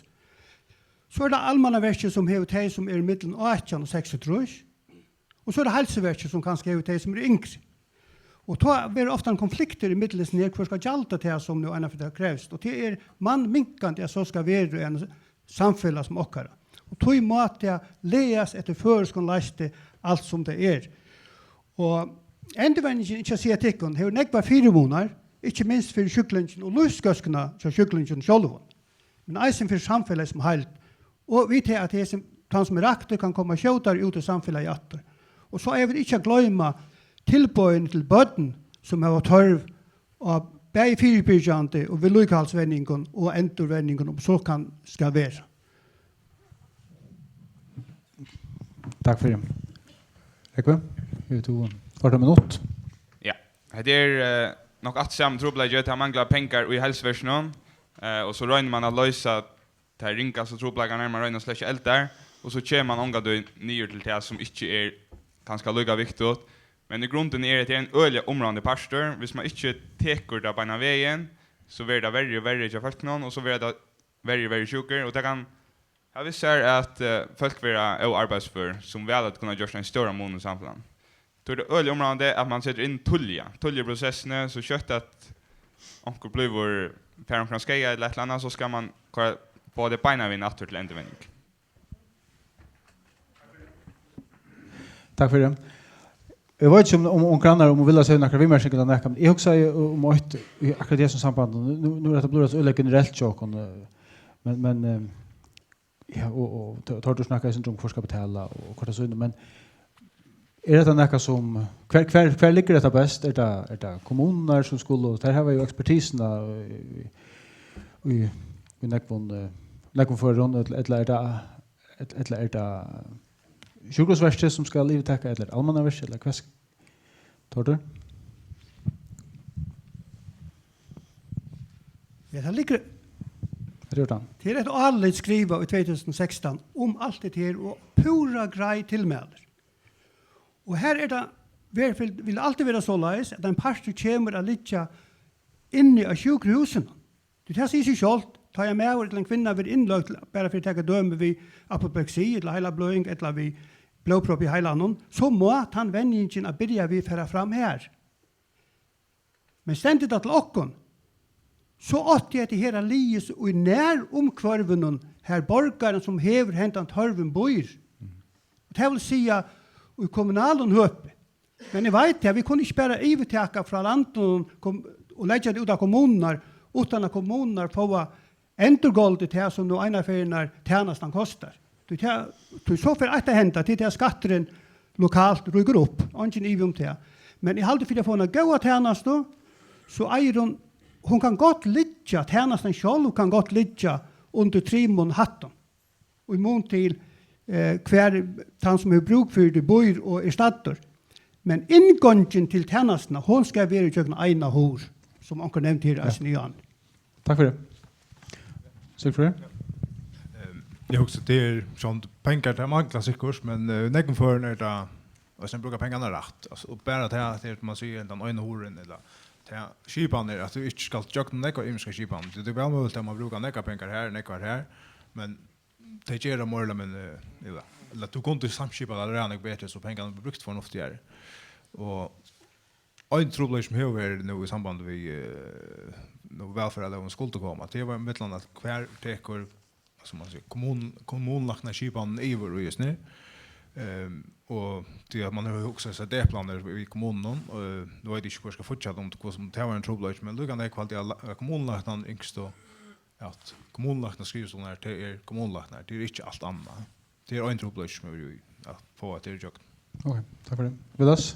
So er tað Almannaverkið, sum hevur tey, sum eru millum átjan og seksogtrýss. Og so er tað Heilsuverkið, sum kanska hevur tey, sum eru yngri. Og tá verður ofta ein konfliktur ímillum hesum her, hvør skal gjalda tað, sum nú einaferð krevst. Og tað er mannminkandi, at so skal vera í einum samfelag sum okkara. Og tí má tað lagast eftir føroyskum leisti, alt sum tað er. Og endurvenningin, ikki at siga tykkum, hevur nógvar fyrimunar, ikki minst fyri sjúklingin og lívsgóðskuna hjá sjúklinginum sjálvum, men eisini fyri samfelagið sum heild. Og við tað, at hesin, tann sum er raktur, kann koma skjótari út í samfelagið aftur. Og so eiga vit ikki at gloyma tilboðini til børn, sum hava tørv á bæði fyribyrgjandi og viðlíkahaldsvenjingum og endurvenjingum, um so kann, skal vera. Takk fyri. Rógvi, hevur tú korta minutt? Ja, hetta er, eh, nokk aftur sami trupulleiki, tað manglar pengar í heilsuverkinum, eh, og so roynir mann at loysa tær ringastu trupulleikarnar, mann roynir at sløkkja eldar, og so kemur mann ongantíð niður til tað, sum ikki er kanska líka viktigt. Men í grundini er hetta ein øgiliga umráðandi partur. Viss mann ikki tekur tað beinan vegin, so verður tað verri og verri hjá fólkunum, og so verða tað verri og verri sjúkur, og tað kann hava við sær, at, eh, fólk verða óarbeiðsfør, sum væl høvdu kunnað gjørt ein stóran mun í samfelagnum. Tí er tað øgiliga umráðandi, at mann setir inn tíðliga, tíðliga í prosessini, so skjótt at onkur blívur, fær onkran skaða ella eitt ella annað, so skal mann koyra, fáa tað beinan vegin aftur til endurvenjing. Takk fyri. Eg veit ikki, um, um, um grannar, um Villas hevur nakrar viðmerkingar ella nakað, men eg hugsaði um eitt í akkurát í hesum sambandi. Nú, nú er hetta blivið so øgiliga generelt hjá okkum, eh, men, men, eh, ja, og, og Tør-, Tortur snakkaði eitt sindur um, hvør skal betala og hvørt tað sínum, men er hetta nakað sum, hvar, hvar, hvar liggur hetta best? Er tað, er tað kommunurnar sum skulu, tær hava jú ekspertisuna í, í, í nógvum, eh, nógvum førum, ella, ella er tað, ella, ella er tað sjúkrahúsverkið sum skal yvirtaka, ella er tað almannaverkið, ella hvat sk-, Tortur? Ja, tað liggur Hvat er tað? Tað er eitt álit skrivað í tvey túsund og sekstan um alt hetta her og púra greið tilmælir. Og her er tað, ver-, vil, vil altíð vera soleiðis, at ein partur kemur at liggja inni á sjúkrahúsinum. Tí tað sigur seg sjálvt, tá ein maður ella ein kvinna verður innløgd, bara fyri at taka dømi við apopleksi, ella heilabløðing, ella við blóðpropp í heilanum, so má tann venjingin at byrja við fara fram her. Men stendur tað til okkum, so átti hetta her at ligið í nærumhvørvinum, har borgarin sum hevur hendan tørvin býr. Og tað vil siga, í kommunalum høpi. Men eg veit tað, vit kunnu ikki bara yvirtaka frá landinum kom-, og leggja tað út á kommunurnar, uttan at kommunurnar fáa endurgoldið tað, sum nú einaferð tænastan kostar. Tí tað, tí so fer eitt at henda, tí tað skatturin lokalt rýkur upp, eingin ivi um tað. Men eg haldi, fyri at fáa eina góða tænastu, so eigur hon, hon kann gott liggja, tænastan sjálv kann gott liggja undir trimum hættum. Í mun til eh, hvar tann, sum hevur brúk fyri tí, býr og er staddur. Men inngongdin til tænastuna, hon skal vera ígjøgnum eina hurð, sum onkur nevndi her, ja, eisini, Jan. Takk fyri. Sigfríður? Ehm, eg hugsi, tað er sovorðið, pengar, tað manglar sikkurt, men, eh, í nógvum førum er tað, altso, at brúka pengarnar rætt. Altso, og bara tað, at tað er, man sigur, hendan eina hurðin, ella tað, skipanin, at tú ikki skalt gjøgnum nógvar ymiskar skipanir. Tað er væl møguligt, at man brúkar nógvar pengar her, nógvar her, men tey gera meira ella minni, ella, ella tú kundi samskipa tað ræðuliga betri, so pengarnir verða brúktir fornuftigari. Og ein trupulleiki, sum hevur verið nú í sambandi við, eh, nú vælferðarlógin skuldi koma, tað var millum annað, hvar tekur, sum man sigur, kommun-, kommunulæknaskipanin yvir í hesum her. Ehm, og tí at man hevur hugsað sær deplarnar í kommununum, eh, nú veit eg ikki, hvør skal fíggja tað, um tað, hvussu tað var ein trupulleiki, men líka nógv haldi eg at la-, at kommunulæknarnir ynsktu at kommunulæknaskrivstovurnar, tað er kommunulæknar, tað er ikki alt annað. Tað er ein trupulleiki, sum er í at fáa tað í gjøgnum. Ok, takk fyri. Villads?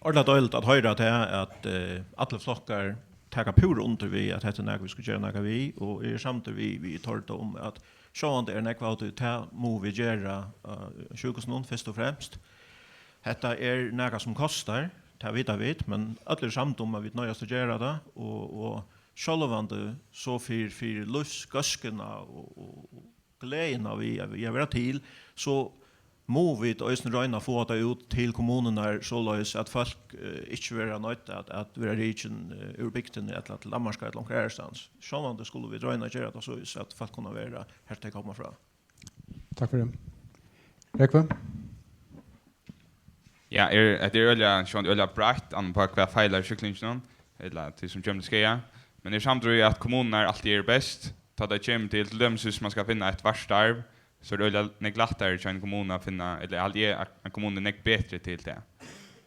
Ordiliga deiligt at hoyra tað, at, eh, allir flokkar taka púra undir við, at hetta er nakað, vit skulu gera nakað við, og eg eri samdur við, við Torda um, at sjálvandi er nógv av tí, tað mugu vit gera, eh, sjúkrahúsunum fyrst og fremst. Hetta er nakað, sum kostar, tað vita vit, men øll eru samd um, at vit noyðast at gera tað, og, og sjálvandi so fyri, fyri lívsgóðskuna og, og, og gleðina við at, við at vera til, so mugu vit eisini royna at fáa tað út til kommunurnar, soleiðis at fólk, eh, ikki verða noydd at, at vera rikin, eh, úr bygdini ella til Danmarkar ella onkra aðrastaðni. Sjálvandi skulu vit royna at gera tað soleiðis, at fólk kunnu vera har, tey koma frá. Takk fyri. Rógvi? Ja, er, hetta er øgiliga, sjálvandi øgiliga breitt, an uppá hvat feilar sjúklinginum, ella tí sum kemur til skaða. Men eg eri samdur í, at kommunurnar altíð eru best, tá tað kemur til, til dømis, hvis man skal finna eitt vart starv, so er tað øgiliga nógv lættari hjá einum kommunu at finna, ella haldi eg, at ein kommunu er nógv betri til tað.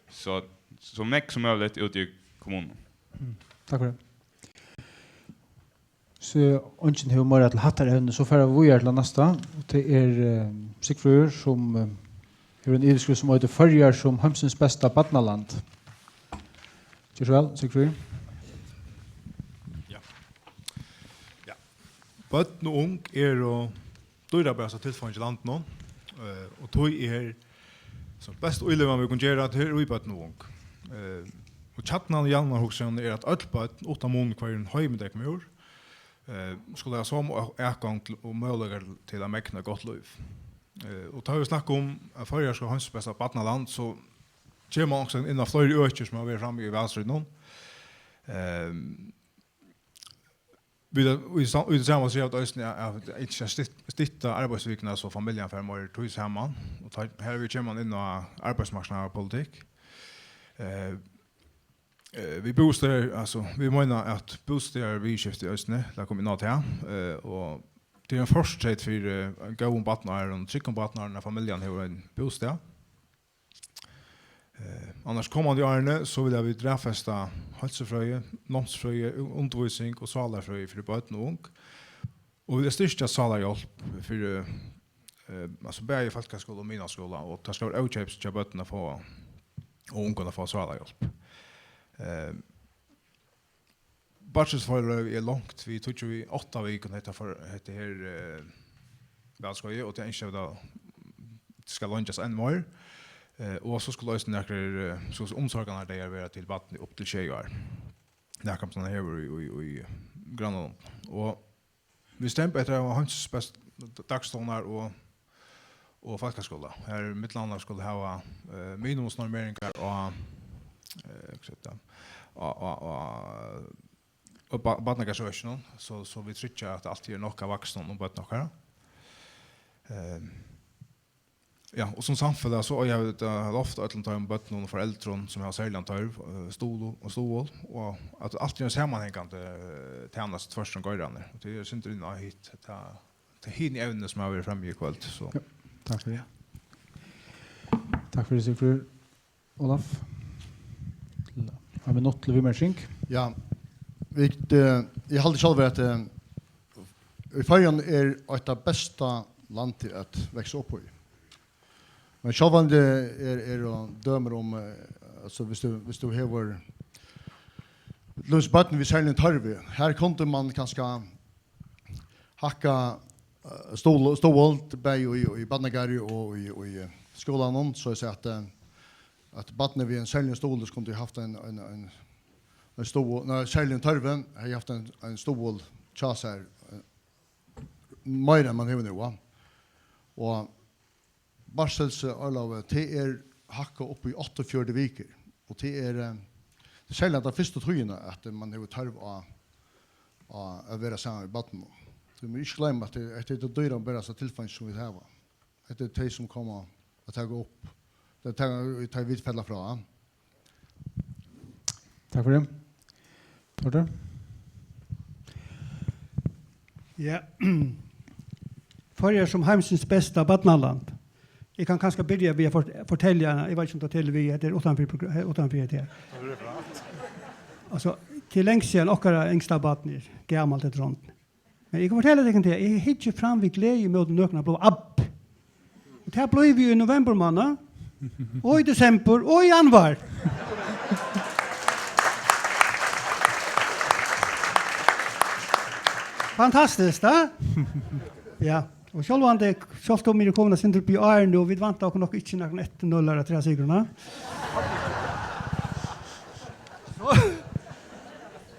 So, so nógv sum møguligt úti í kommununum. Mm, takk fyri. So eingin hevur meira til hattarevnið, so fara vit víðari til tað næsta, og tað er, eh, Sigfríður, sum, eh, hevur eina yvirskrift sum eitur Føroyar sum heimsins besta barnaland. Ger so væl, Sigfríður. Ja. Ja. Børn og ung eru dýrabarasta tilfeingi í landinum, eh, og tí er sum best íløgan vit kunnu gera, tað er í børn og ung. Eh, og kjarnin í javnaðarhugsanini er, at øll børn, uttan mun, hvar í einum heimi tey koma úr, eh, skulu hava somu a-, atgongd til, og møguleikar til at megna eitt gott lív. Eh, og tá vit snakka um, at Føroyar skal heimsins besta barnaland, so kemur man onkustaðni inn á fleiri økir, sum hava verið frammi í valstríðinum. Ehm, Vit, í sam-, í tí sama siga vit eisini, at, at ikki at stytt-, stytta arbeiðsvikuna, so familjan fær meiri tíð saman. Og tá, her við kemur man inn á arbeiðsmarknaðarpolitikk. Eh, eh, vit bústaðir, altso, vit meina, at bústaðarviðurskifti eisini, lat koma inn á tað, eh, og tað er ein fortreyt fyri, eh, góðum barnaárum, tryggum barnaárum, at familjan hevur ein bústað. Eh, annars komandi árini, so vilja vit raðfesta heilsufrøði, námsfrøði, u-, undirvísing og sálarfrøði fyri børn og ung. Og vilja styrkja sálarhjálp fyri, eh, altso bæði fólkaskúla og miðnámsskúla, og tað skal vera ókeypis hjá børnum at fáa, og ungum at fáa sálarhjálp. Eh, Barsilsforløg er longt, við tíggju við átta vikum, hetta for, hetta her, eh, valskeiðið, og tað ynskja vit at skal leingjast enn meir. Eh, og so skulu eisini nakrir, eh, so, so umsorganardagar vera til barnið upp til sjey ár. Nakað sum man hevur í, í, í grannalondum. Og vit stemba eftir at hava heimsins bestu dagstovnar og, og fólkaskúla. Har millum annað skulu hava, eh, minimumsnormeringar á, eh, hvat sigur tað? Á, á, á, og ba-, barnagarðsøkinum, so, so vit tryggja, at altíð er nokk av vaksnum um børn okkara. Ehm, ja, og sum samfelag, so eiga vit at hava loft á øllum teimum børnum og foreldrum, sum hava serligan tørv, eh, stuðul og stuðul, og at altíð er ein samanhangandi, eh, tænasta tvørtur um geirarnar. Og tað er sindur inn á hitt, tað, tað hini evnini, sum hava verið frammi í kvøld, so. Ja, takk fyri. Takk fyri, Sigfríður. Olaf? Ein minutt til viðmerking. Ja, vit, eh, eg haldi sjálvur, at, eh, í Føroyum er eitt av besta landi at vaksa upp í. Men sjálvandi er, eru dømi um, eh, altso, viss tú, viss tú hevur, til dømis, børn við serligum tørvi, har kundi man kanska hakka eh, stuðul, stuðul, bæði í, í barnagarði og í, í, eh, skúlanum, so eg sigi at, eh, at barnið við ein serligum stuðli skuldi havt ein, ein, ein, ein stuðul, nei, serligum tørvi, hevði havt ein, ein stuðul hjá sær, eh, meira enn man hevur nú, va? Og barselsorlovið, tað er hækkað upp í áttaogfjøruti vikur, og tað er, eh, tað er serliga ta fyrstu tíðina, at man hevur tørv á, á at vera saman við barninum. Tú má ikki gloyma, at tað, at tað er tað dýra og dýrasta tilfeingi, sum vit hava. Hetta er tey, sum koma at taka upp, tey taka, tey vit fella frá. Takk fyri. Tordur? Ja. Føroyar sum heimsins besta barnaland. Eg kann kanska byrja við at fort-, fortelja, eg veit ikki, um tað telur við, hetta er uttanfyri progr-, eh, uttanfyri hetta her. Altso, til langt síðan, okkara yngsta barn er gamalt eftir hondini. Men eg kann fortelja tykkum tað, eg hyggi fram við gleði móti nøkrum at blíva abb. Og tað blívi eg í november mánað, og í desembur, og í januar. Fantastiskt, ha? Ja, og sjálvandi, sjálvt um vit eru komin eitt sindur upp í árini, og vit vænta okkum nokk ikki nakran eftirnølar av træsigrunum. So,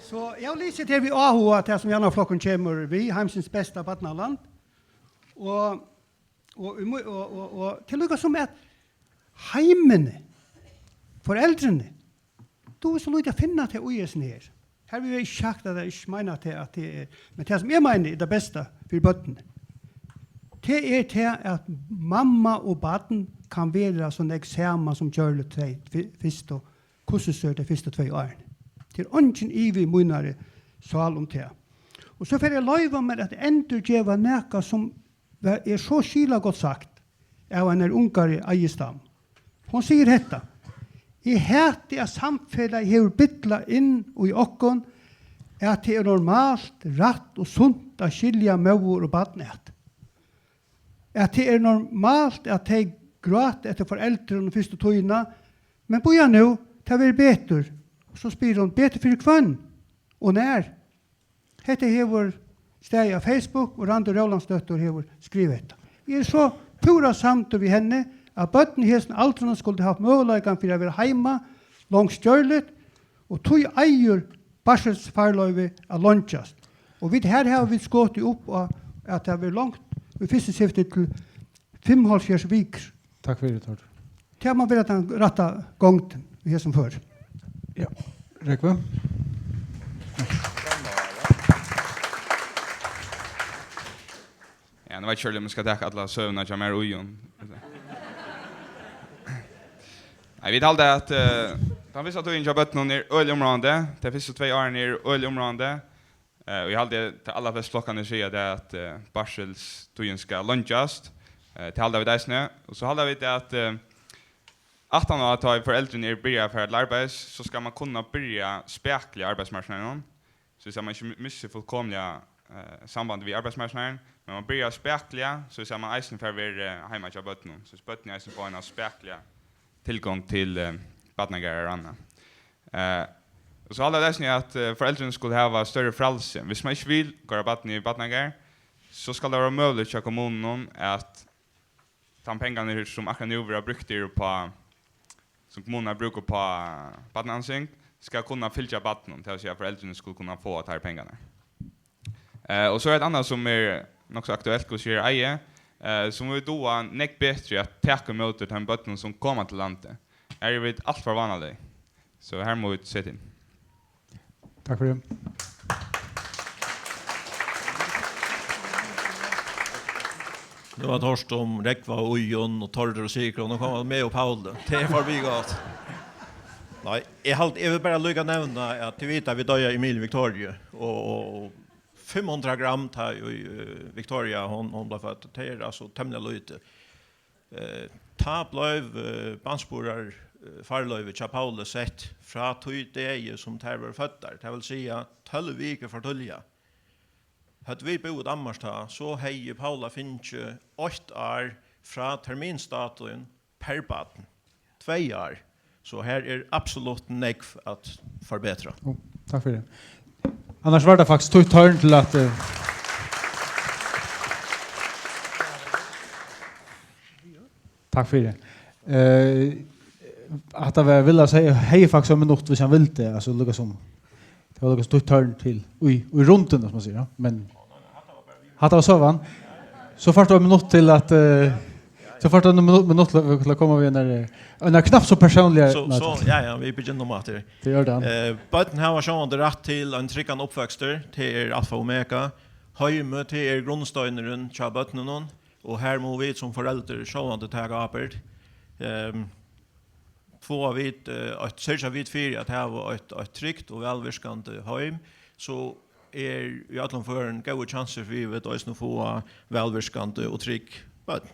so eg havi lisið her við áhuga, tað sum Javnaðarflokkurin kemur við, heimsins besta barnaland. Og, og, og, og, og, og til líka sum at heimini, foreldrini, duga so lítið at finna tað í hesum her. Her vil eg ikki sagt, at eg ikki meina, at tað, at tað er, men tað, sum eg meini, er tað besta fyri børnini. Tað er tað, at mamma og barn kann vera so nógv saman sum gjørligt tey fy-, fyrstu, hvussu so er tey fyrstu tvey árini. Tað er eingin ivi í mínari sál um tað. Og so fer eg at loyva mær at endurgeva nakað, sum var, er so skilagott sagt av einari ungari Eiðisdam. Hon sigur hetta: "Eg hati, at samfelagið hevur billað inn í okkum, at tað er normalt, rætt og sunt at skilja móður og barn at. At tað er normalt, at tey gráta eftir foreldrunum fyrstu tíðina, men bíða nú, tað verður betur." Og so spyr hon: "Betur fyri hvønn? Og nær?" Hetta hevur staðið á Facebook, og Randi Rólantsdóttir hevur skrivað hetta. Eg eri so púra samdur við henni, at børn í hesum aldrinum skuldu havt møguleikan fyri at vera heima longst gjørligt, og tí eigur barsilsfarloyvi at leingjast. Og vit, her hava vit skotið upp á, at tað verður longt í fyrstu skifti til fimmoghálvfjerðs vikur. Takk fyri, Tordur. Tað má vera tann rætta gongdin í hesum føri. Ja. Rógvi? Ja, nú veit eg ikki, um eg skal taka alla søguna hjá mær og Jon. Nei, vit halda, at, eh, tann fyrsta tíðin hjá børnum er øgiliga umráðandi. Tey fyrstu tvey árini er øgiliga umráðandi. Eh, og eg haldi, at tey allarflestu flokkarnir siga tað, at, eh, barsilstíðin skal leingjast. Eh, tað halda vit eisini. Og so halda vit, at, eh, aftan á, at tá foreldrini eru byrjað at fara til arbeiðis, so skal man kunna byrja spakuliga á arbeiðsmarknaðinum. So, so man ikki mi-, missir fullkomiliga, eh, sambandið við arbeiðsmarknaðin, men man byrjar spakuliga, so, so man eisini fær verið, eh, heima hjá børnunum. So børnini eisini fáa eina spakuliga tilgongd til, eh, barnagarðar og annað. Eh, og so halda vit eisini, at, eh, foreldrini skulu hava størri frælsi. Viss man ikki vil koyra barnið í barnagarð, so skal tað vera møguligt hjá kommununum at tann pengarnir, sum akkurát nú verða brúktir upp á, sum kommunurnar brúka upp á barnaansing, skal kunna fylgja barninum, tað vil siga, at foreldrini skulu kunna fáa teir pengarnar. Eh, og so er eitt annað, sum er nokk so aktuelt, hvussu er eiði, eh, sum vit duga nógv betri at taka ímóti teimum børnum, sum koma til landið. Her eru vit alt for vánalig, so her mugu vit seta inn. Takk fyri. Nú havi eg hoyrt um Rógva og Íðunn og Tórð og Sigrun, nú koma meg og Pauli. Tað er forbigott. Nei, eg haldi, eg vil bara líka nevna, at tit vita, vit doyða Emilie Victoria, og, og fimm hundrað gram, tá ið, eh, Victoria, hon, hon bleiv fødd, tað er altso temmiliga lítið. Eh, tá bleiv, eh, barnsburðar-, eh, farloyvið hjá Pauli sett frá tí degi, sum tær vóru føddar, tað vil siga, tólv vikur for tíðliga. Høvdu vit búð í Danmark tá, so hevði Paula fingið eitt ár frá terminsdatoin per barn. Tvey ár. So her er absolutt nógv at forbetra. Jú, takk fyri. Annars var tað faktiskt títt tørn til at, eh, Takk fyri. Eh, hatta var, Vilhelm hevði, hevði faktiskt ein minutt, hvis hann vildi, altso, líka sum, tað var líka sum títt tørn til, í, í rundini, sum man sigur, ja. Men hatta var søgan. So fært tú ein minutt til at, eh, so fært tú ein minu-, minutt til at, til at koma við einari, eh, einari knappt so persónligari, So, nei, so, takk. Ja, ja, vit byrja nú aftur. Tað er í ordan. Eh, børn hava sjálvandi rætt til ein tryggan uppvøkstur, tað er alfa og omega. Heimið, tað er grundsteinurin hjá børnunum, og her mugu vit sum foreldur sjálvandi taka ábyrgd. Ehm, fáa vit, eh, eitt, syrgja vit fyri at hava eitt, eitt trygt og vælvirkandi heim, so er í øllum førum góðir kjansir fyri, vit eisini fáa vælvirkandi og trygg børn.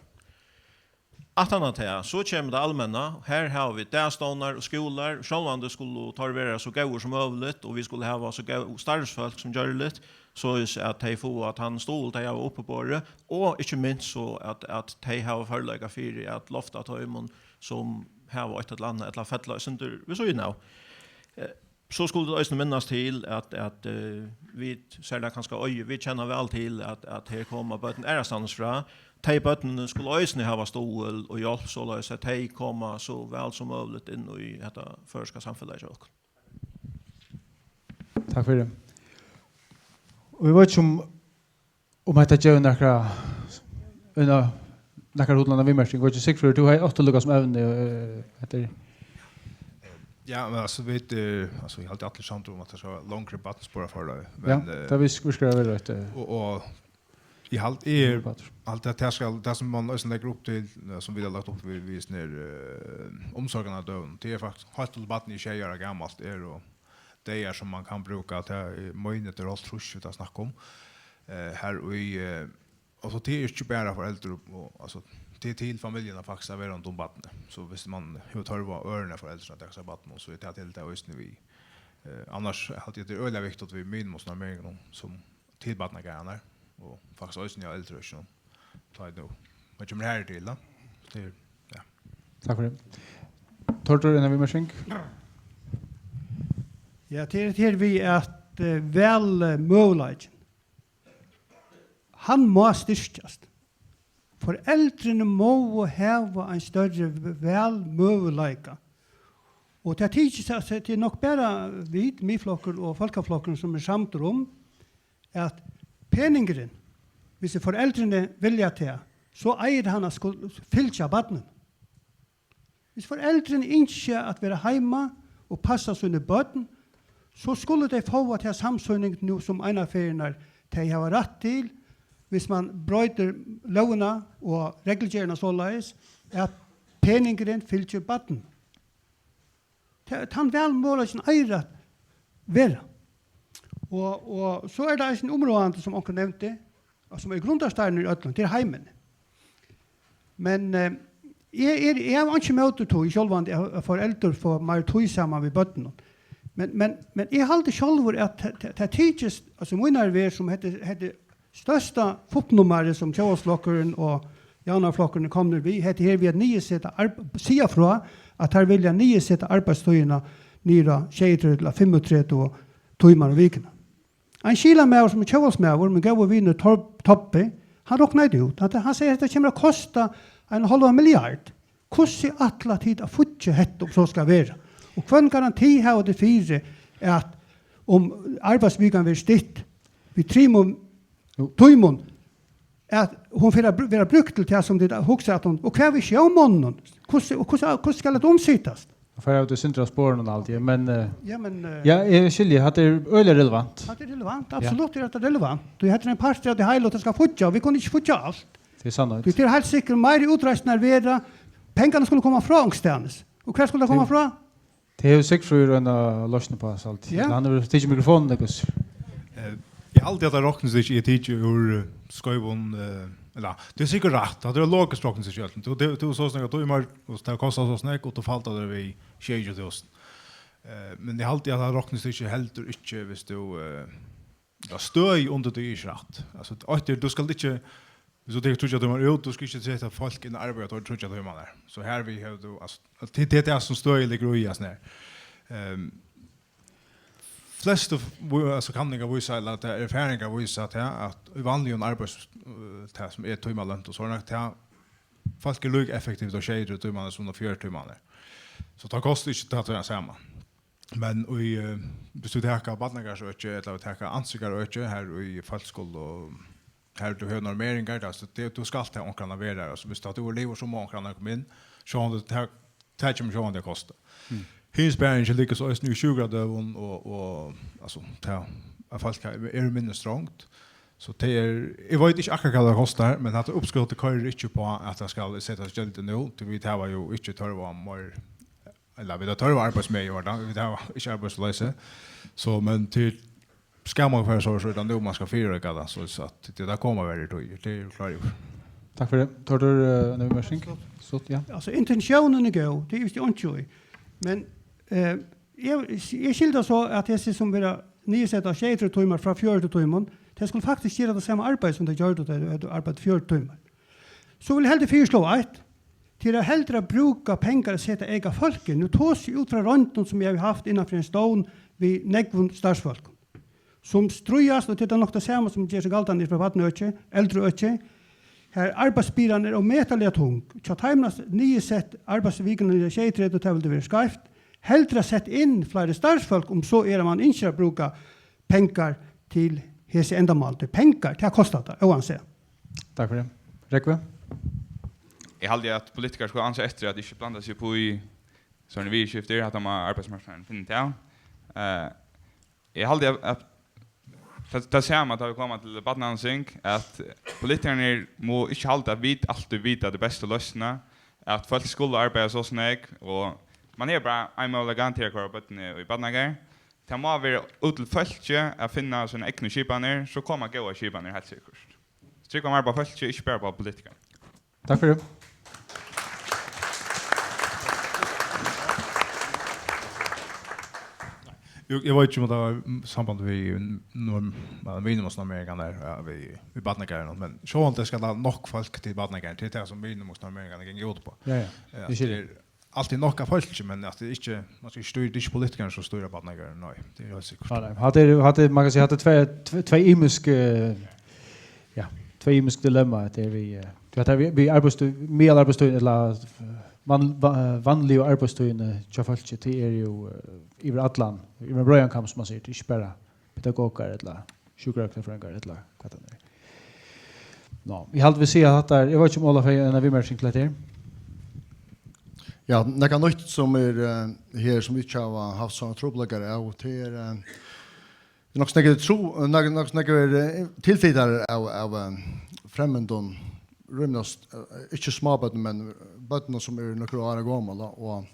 Aftan á tað, so kemur tað almenna. Her hava vit dagstovnar og skúlar. Sjálvandi skulu teir vera so góðir sum møguligt, og vit skulu hava so góð starvsfólk sum gjørligt, soleiðis at tey fáa tann stuðul, tey hava uppiborið, og ikki minst so at, at tey hava førleika fyri at lofta teimum, sum hava eitt ella annað, ella fella eitt sindur við síðuna av. Eh, So skulu vit eisini minnast til, at, at, eh, vit, serliga kanska Oyggin, vit kenna væl til, at, at her koma børn aðrastaðni frá. Tey børnini skulu eisini hava stuðul og hjálp, soleiðis at tey koma so væl sum møguligt inn í hetta føroyska samfelagið hjá okkum. Takk fyri. Og eg veit ikki um Um hetta gevur nakra, eina, nakrar hugnanar viðmerkingar. Veit ikki, Sigfríður, tú hevði átt at lukka sum evni, eh, hetta er Ja, men altso, vit, eh, altso, vit eru allir samdir um, at tað skal vera longri barnaspor í forleiðini, Ja, men, eh, tað vis-, virkar at vera eitt, eh, og, og eg haldi, eg Barn. haldi, at tað skal, tað sum man eisini leggur upp til, eh, sum vit hava lagt upp við, við sånn her, eh, umsorganardøgum, tað er faktiskt heilt til barnið er sjey ára gamalt, er og dagar sum man kann brúka, tað er, meini, tað er hálvtrýss, vit hava snakkað um. Eh, her í, eh, altso, tað er ikki bara foreldur og, og, altso, tað er til familjuna faktiskt at vera rundan um barnið. So, hvis man hevur tørv á øðrum av foreldrunum at taka sær av barninum, so er tað til tað eisini við. Eh, annars haldi eg, tað er øgiliga viktigt við minimumsnormeringum sum til barnagarðarnar, og faktiskt eisini á eldri økinum. Tá er nú, man kemur her til, da. So tað er, ja. Takk fyri. Tórður, eina viðmerking? Ja, tað er, tað er við at, eh, val, eh, møguleikin. Hann má styrkjast. Foreldrini mugu hava ein størri v-, valmøguleika. Og tað tykist at tað er nokk bara vit, Miðflokkur og Fólkaflokkurin, sum er samdir um, at peningurin, hvis foreldrini vilja tað, so eigur hann at skul-, fylgja barninum. Hvis foreldrini ynskja at vera heima og passa síni børn, so skulu tey fáa ta samsýning nú sum einaferðirnar tey hava rætt til, hvis man broytir lógina og reglugerðina soleiðis, at peningurin fylgir barninum. Ta-, tann valmøguleikin eigur at vera. Og, og so er tað eisini umráðandi, sum onkur nevndi, og sum er grundarsteinurin í øllum, tað er heimurin. Men, eh, eg, eg, eg havi einki ímóti tí sjálvandi, at, at foreldur fáa meir tíð saman við børnunum. Men, men, men eg haldi sjálvur, at ta-, ta-, tað tykist, altso, mínari verð, sum hetta, hetta størsta fuppnummarið, sum Tjóðveldisflokkurin og Javnaðarflokkurin eru komnir við, hetta her við at niðurseta arb-, siga frá, at teir vilja niðurseta arbeiðstíðina niður á sjeyogtretivu ella fimmogtretivu tímar um vikuna. Ein skilamaður, sum er tjóðveldismaður, mín góði vinur Tor-, Tobbi, hann roknaði út, at hann segði, at hetta kemur at kosta ein hálvan milliard. Hvussu ætla tit at fíggja hetta, um so skal vera? Og hvønn garanti hava tit fyri, at um arbeiðsvikan verður stytt við trimum Jú. tímum, at hon fer at br-, vera brúkt til tað, sum tit hugsa, at hon, og hvat við sjómonnunum? Hvussu, og hvussu, hvussu skal hetta umsitast? Og fara út í sindur av sporunum alt, ja, men, eh, Ja, men, eh, ja, eg skilji, hatta er øgiliga relevant. Hatta er relevant, Ja. absolutt er hatta relevant. Tí hetta er ein partur av tí heila, og tað skal fíggja, og vit kunnu ikki fíggja alt. Tað er sannheit. Tí tað er heilt sikkurt meiri útreiðslurnar verða, pengarnir skulu koma frá onkustaðnis. Og hvar skulu teir koma Tað frá? Tað hevur Sigfríður eina loysn uppá, alt. Ja. Hann hevur tikið mikrofonina, Gus. Eh, eg haldi, at tað roknistykkið er tikið úr, eh, skeivum, eh, ella, tað er sikkurt rætt, at tað er logiskt roknistykkið í øllum. Tú, tú, tú so snakka, tú er meir, og tað kostar so snakk, og tú faltar tað við sjeyogtjúgu túsund. Eh, men eg haldi, at tað roknistykkið heldur ikki, hvis tú, eh, ja, støðið undir tí er ikki rætt. Altso, eitt er, tú skalt ikki, hvis tú tekur tríggjar tímar út, tú skalt ikki seta fólk inn at arbeiða teir tríggjar tímarnar. So her við hevur tú, altso, tað, tað er tað, sum støðið liggur í, altso, her. Ehm, flestu, altso, kanningar vísa, ella at tað er erfaringar vísa, at, at í vanligum arbeiðis, eh, tað sum er tímalønt og sovorðið, tað fólk eru líka effektiv á sjeyogtretivu tímarnar sum á fjøruti tímarnar. So tað kostar ikki tað sama. Men í, eh, viss tú taka barnagarðsøki, ella tú taka ansøkjaøki her í fólkaskúla, og her tú hevur normeringar, altso, tað, tú skalt hava onkran at vera har. Altso, viss tú hevur liv, so má onkran koma inn. Sjálvandi tað, tað kemur sjálvandi at kosta. Mm. Hin sparingin liggur so eisini í sjúkradøgum og, og, altso, tað at fólk eru minni strongd. So tað er, eg veit ikki akkurát hvat tað kostar, men hatta uppskotið koyrir ikki upp á, at tað skal setast gjald nú, tí vit hava jú ikki tørv á meir, ella vit hava tørv á arbeiðsmegi, var tað, vit hava ikki arbeiðsloysi. So, men til skal man fara so, so er tað nú man skal fyrireika tað, so at tað, tað koma verri tíðir, tað er eg klárur yvir. Takk fyri tað. Tórður, eh, eina viðmerking? Stutt, ja. Altso, intentiónin er góð, tað er vist einki í. Men, eh, eg, eg skilji tað so, at hesi sum verða niðursett á sjeyogtretivu tímar frá fjøruti tímum, tey skulu faktiskt gera tað sama arbeiði, sum tey gjørdu, tá tey arbeiddu fjøruti tímar. So vil eg heldur fyrislå eitt, til at heldur at brúka pengar at seta eyka fólk inn. Nú tosi eg út frá royndum, sum eg havi havt innan fyri ein stovn við nógvum starvsfólkum, sum stríðast, og tað er nokk tað sama sum ger seg galdandi frá barnaøki, eldruøki, har arbeiðsbyrðan er ómetaliga tung. Hjá teimum er niðursett arbeiðsvikuna niður á sjeyogtretivu, tað vildi verið skeivt. Heldur at sett inn fleiri starvsfólk, um so er, at man ynskir at brúka pengar til hesi endamál. Tí pengar, tað kostar tað, óansæð. Takk fyri tað. Rógvi? Eg haldi, at politikarar skulu ansa eftir at ikki blanda seg upp í sovorðin viðurskifti, hatta má arbeiðsmarknaðurin finna út av. Eh, eg haldi, at, at tað, tað sama, tá vit koma til barnaansing, at politikararnir mugu ikki halda, at vit altíð vita ta bestu loysnina, at fólk skulu arbeiða so nógv, og man hevur bara ein møguleika til at koyra børnini í barnagarð. Tað má vera upp til fólkið at finna sínar egnu skipanir, so koma góðar skipanir heilt sikkurt. Trúgva meira upp á fólkið, ikki bara upp á politikararnar. Takk fyri tað. Jú, eg veit ikki, um tað var samband við norm-, ja, minimumsnormeringarnar, ja, við, við barnagarðinum, men sjálvandi skal tað nokk fólk til barnagarðin, tað er tað, sum minimumsnormeringarnar ganga út uppá. Ja, ja. Ja, eg skilji. Tað er altíð nokk av fólki, men at tað ikki, man skal ikki stýra, tað er ikki politikararnir, sum stýra barnagarðin, nei, tað er heilt sikkurt. Nei, nei. Hatta er, hatta er, man kann siga, hatta er tvey, tvey, tvey ymisk, eh, ja, tvey ymisk dilemma, at tað er við, eh, tí at tað er við, við arbeiðstíð, miðalarbeiðstíðin, ella, eh, van-, va-, vanligu arbeiðstíðini hjá fólki, tað er jú, eh, yvir allan, yvir ein breiðan kam, sum man sigur, tað er ikki bara pedagogar ella sjúkrarøktarfrøðingar ella hvat tað er. Nå, eg haldi, vit siga, at hatta er, eg veit ikki, um Ólavur hevur eina viðmerking til hetta her. Ja, nakað nýtt, sum er, eh, her, sum vit ikki hava havt so trupulleikar av, tað er, eh, nokk so nógvir tru-, nokk, nokk so nógvir, eh, tilflytarar av, av, eh, fremmandum, rímiliga st-, eh, ikki smábørnum, men børnum, sum eru nøkur ár gomul, og, og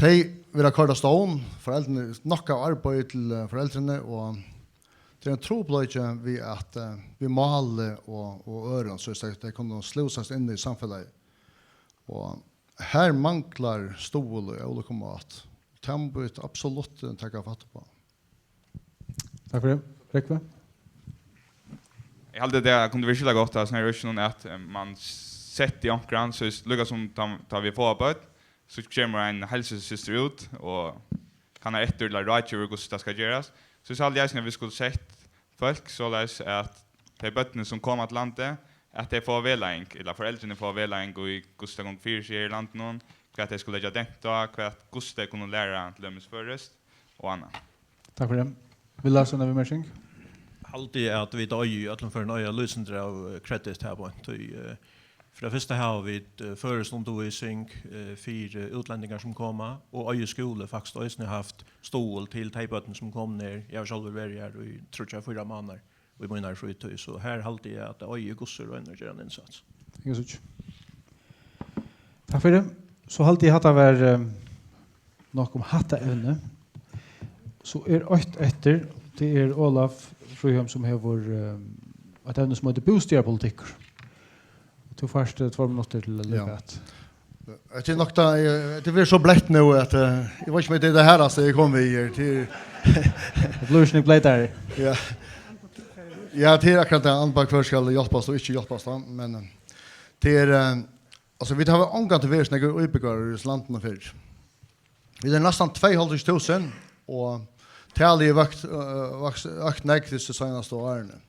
tey verða koyrd á stovn, foreldrini, nokk av arbeiði til, eh, foreldrini, og tað er ein trupulleiki við at, eh, við máli og, og øðrum, so tey, tey kunnu slúsast inn í samfelagið. Og her manglar stuðul í ólíkum máta. Tað mugu vit absolutt, eh, taka fatt uppá. Takk fyri tað. Rógvi? Eg haldi, tað kundi verið skilað gott, altso, her er ikki nokk at, eh, man setti onkran, so er líka sum tá, tá vit fáa børn, so kemur ein heilsusystir út og kannar eftir, ella ráðgevur, hvussu tað skal gerast. So, so haldi eg eisini, at vit skuldu sett fólk soleiðis, at tey børnini, sum koma til landið, at tey fáa vegleiðing, ella foreldrini fáa vegleiðing í, hvussu tað gongur fyri seg her í landinum, hvat tey skulu leggja dent á, hvat, hvussu tey kunnu læra til dømis føroyskt og annað. Takk fyri tað. Vil Lars hava eina viðmerking? Haldi eg, at vit eiga í øllum førum eiga lýsindur av, eh, kredit her beint, tí, eh, fyri tað fyrsta hava vit, eh, føroyskundirvísing, eh, fyri útlendingar sum koma, og Eiði skúli faktiskt eisini havt stuðul til tey børn sum koma her. Eg havi sjálvur verið her í tríggjar, fýra mánaðir í mínari frítíð, so her haldi eg, at Eiði Gussur roynir at gera ein innsats. Eg síggi. Takk fyri tað. So haldi eg, hatta var, eh, nokk um hatta evnið. So er eitt eftir, tað er Ólavur Fríðheim, sum hevur, eh, eitt evni, sum eitur bústaðarpolitikkur. Tú fært, eh, tveir minuttir til at lúka at. Hetta er nokk tað, eh, tað verður so bleytt nú, at, eh, eg veit ikki, um tað er tað harðasta, eg komi við her. Tað er tað blívur ikki nógv bleytari. Ja. Ja, tað er akkurát tað, annað hvør skal hjálpast og ikki hjálpast, va? Men, eh, tað er, eh, altso, vit hava ongantíð verið so nógvir íbúgvar í hesum landinum fyrr. Vit eru næstan tveyoghálvtrýss túsund, og talið er vøkt, eh, vaks-, økt nógv dyssi seinastu árini.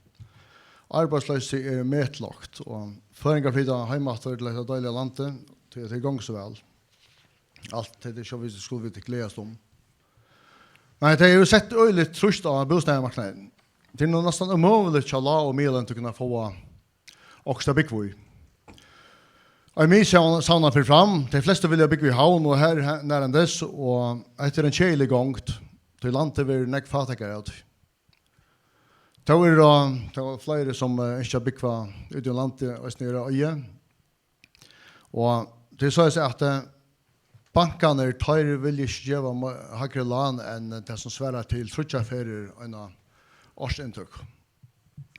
Arbeiðsloysið er metlágt, og føroyingar flyta heim aftur til hetta deiliga landið, tí at tað gongur so væl. Alt hetta er sjálvt, vit skulu vit gleðast um. Men tað hevur sett øgiligt trýst á bústaðarmarknaðin. Tað er nú næstan umøguligt hjá lág- og miðalløntu at kunna fáa okkurt at búgva í. Ein miðsavna fer fram. Tey flestu vilja búgva í Havn og her, her nærhendis, og hetta er ein keðilig gongd, tí landið verður nógv fátækari av tí. Tó eru, tó eru fleiri, sum, eh, ynskja at búgva úti um landið, eisini eru á oyðu. Og tað er soleiðis, at, eh, bankarnir, teir vilja ikki geva mo-, hægri lán enn tað, sum svarar til tríggjar ferðir eina ársinntøku.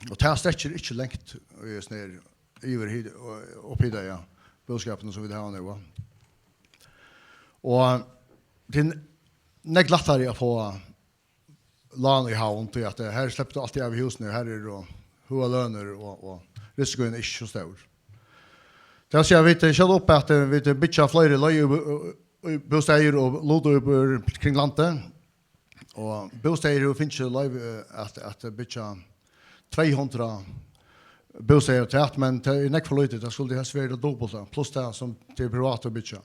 Og tað strekkir ikki langt í hesum her yvirhit-, og upphitaða búskapinum, sum vit hava nú. Og tað er nógv lættari at fáa lán í Havn, tí at, eh, her sleppur tú altíð av í húsini, her eru høgar lønir og, og risikoin er ikki so stór. Tað vil siga, vit, eh, skjóta upp at, eh, vit byggja fleiri leig-, í, í bústaðir og lutuíbúðir kring landið. Og bústaðir hevur fingið loyvi, eh, at, at byggja tvey hundrað bústaðir afturat, men tað er nógv for lítið. Tað skuldi helst verið tað dupulta, pluss tað sum tey privatu byggja.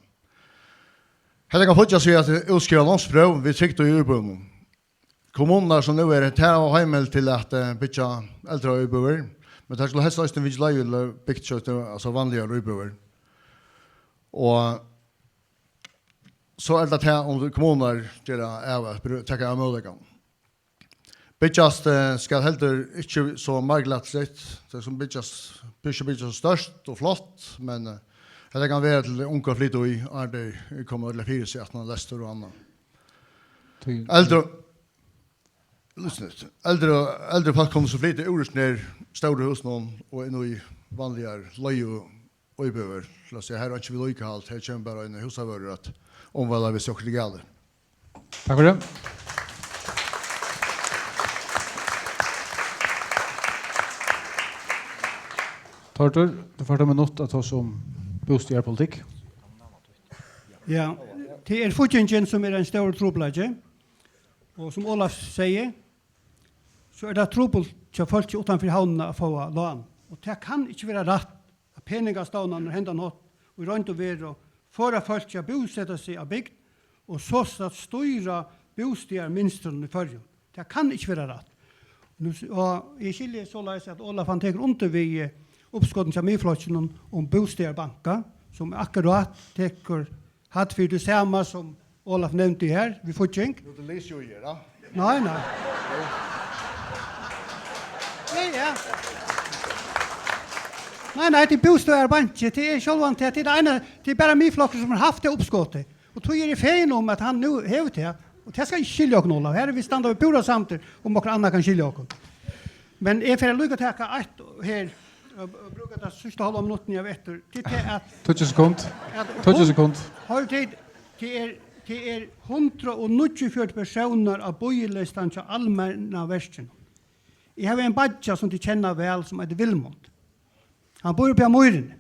Hetta kann fíggjast við at útskriva lánspróv við trygd í íbúðunum. Kommunurnar, sum nú eru, tær hava heimild til at, eh, byggja eldraíbúðir, men tær skulu helst eisini fingið loyvi til at byggja, altso, vanligar íbúðir. Og so er tað tað, um kommunurnar gera av at brú-, taka av møguleikanum. Byggjast, eh, skal heldur ikki so marglætisligt, tað sum byggjast, ikki byggjast so stórt og flott, men, eh, hetta kann vera til ungu at flyta í, áðrenn tey koma øll at fyri seg, at man lestur og annað. Tí eldru, listen, eldru, eldru fólk kunnu so flyta úr hesum her stóru húsunum og inn í vanligar leigu-, íbúðir. Lat siga, her er einki viðlíkahald, her kemur bara ein húsavørður at umvæla, hvis okkurt er galið. Takk fyri. Tórður, tú fært ein minutt at tosa um bústaðarpolitikk. Ja, tað er fíggingin, sum er ein stórur trupulleiki. Og sum Olaf segði, so er tað trupult hjá fólki uttan fyri Havnina at fáa lán. Og tað kann ikki vera rætt, at peningastovnarnir á hendan hátt í roynd og veru føra fólk at búseta seg á bygd og sostatt stýra bústaðarmynstrinum í Føroyum. Tað kann ikki vera rætt. Nú s-, og eg skilji soleiðis, at Olaf, hann tekur undir við, eh, uppskotinum hjá Miðflokkinum um bústaðarbanka, sum akkurát tekur hædd fyri tað sama, sum Olaf nevndi her, við fígging. Nú, tú lesur jo her, ja? Nei, nei. Ja, ja. Nei, nei, tað er bústaðarbanki, tað er sjálvandi, tað er tað eina, tað er bara Miðflokkurin, sum hevur havt tað uppskotið. Og tí eri eg fegin um, at hann nú hevur tað. Og tað skal ikki skilja okkum, Olaf. Her er vit standa við púra samdir, um okkurt annað kann skilja okkum. Men eg fer líka at taka eitt her, og, og brúka tað síðsta hálva minuttin eg havi eftir. Tað er tað at tíggju sekund. At tíggju hon-, sekund. Hoyr, tað, tað er, tað er hundrað og níggjuogfjøruti persónar á bíðilistan hjá Almannaverkinum. Eg havi ein beiggja, sum tit kenna væl, sum eitur Vilmund. Hann býr uppi á Mýrini.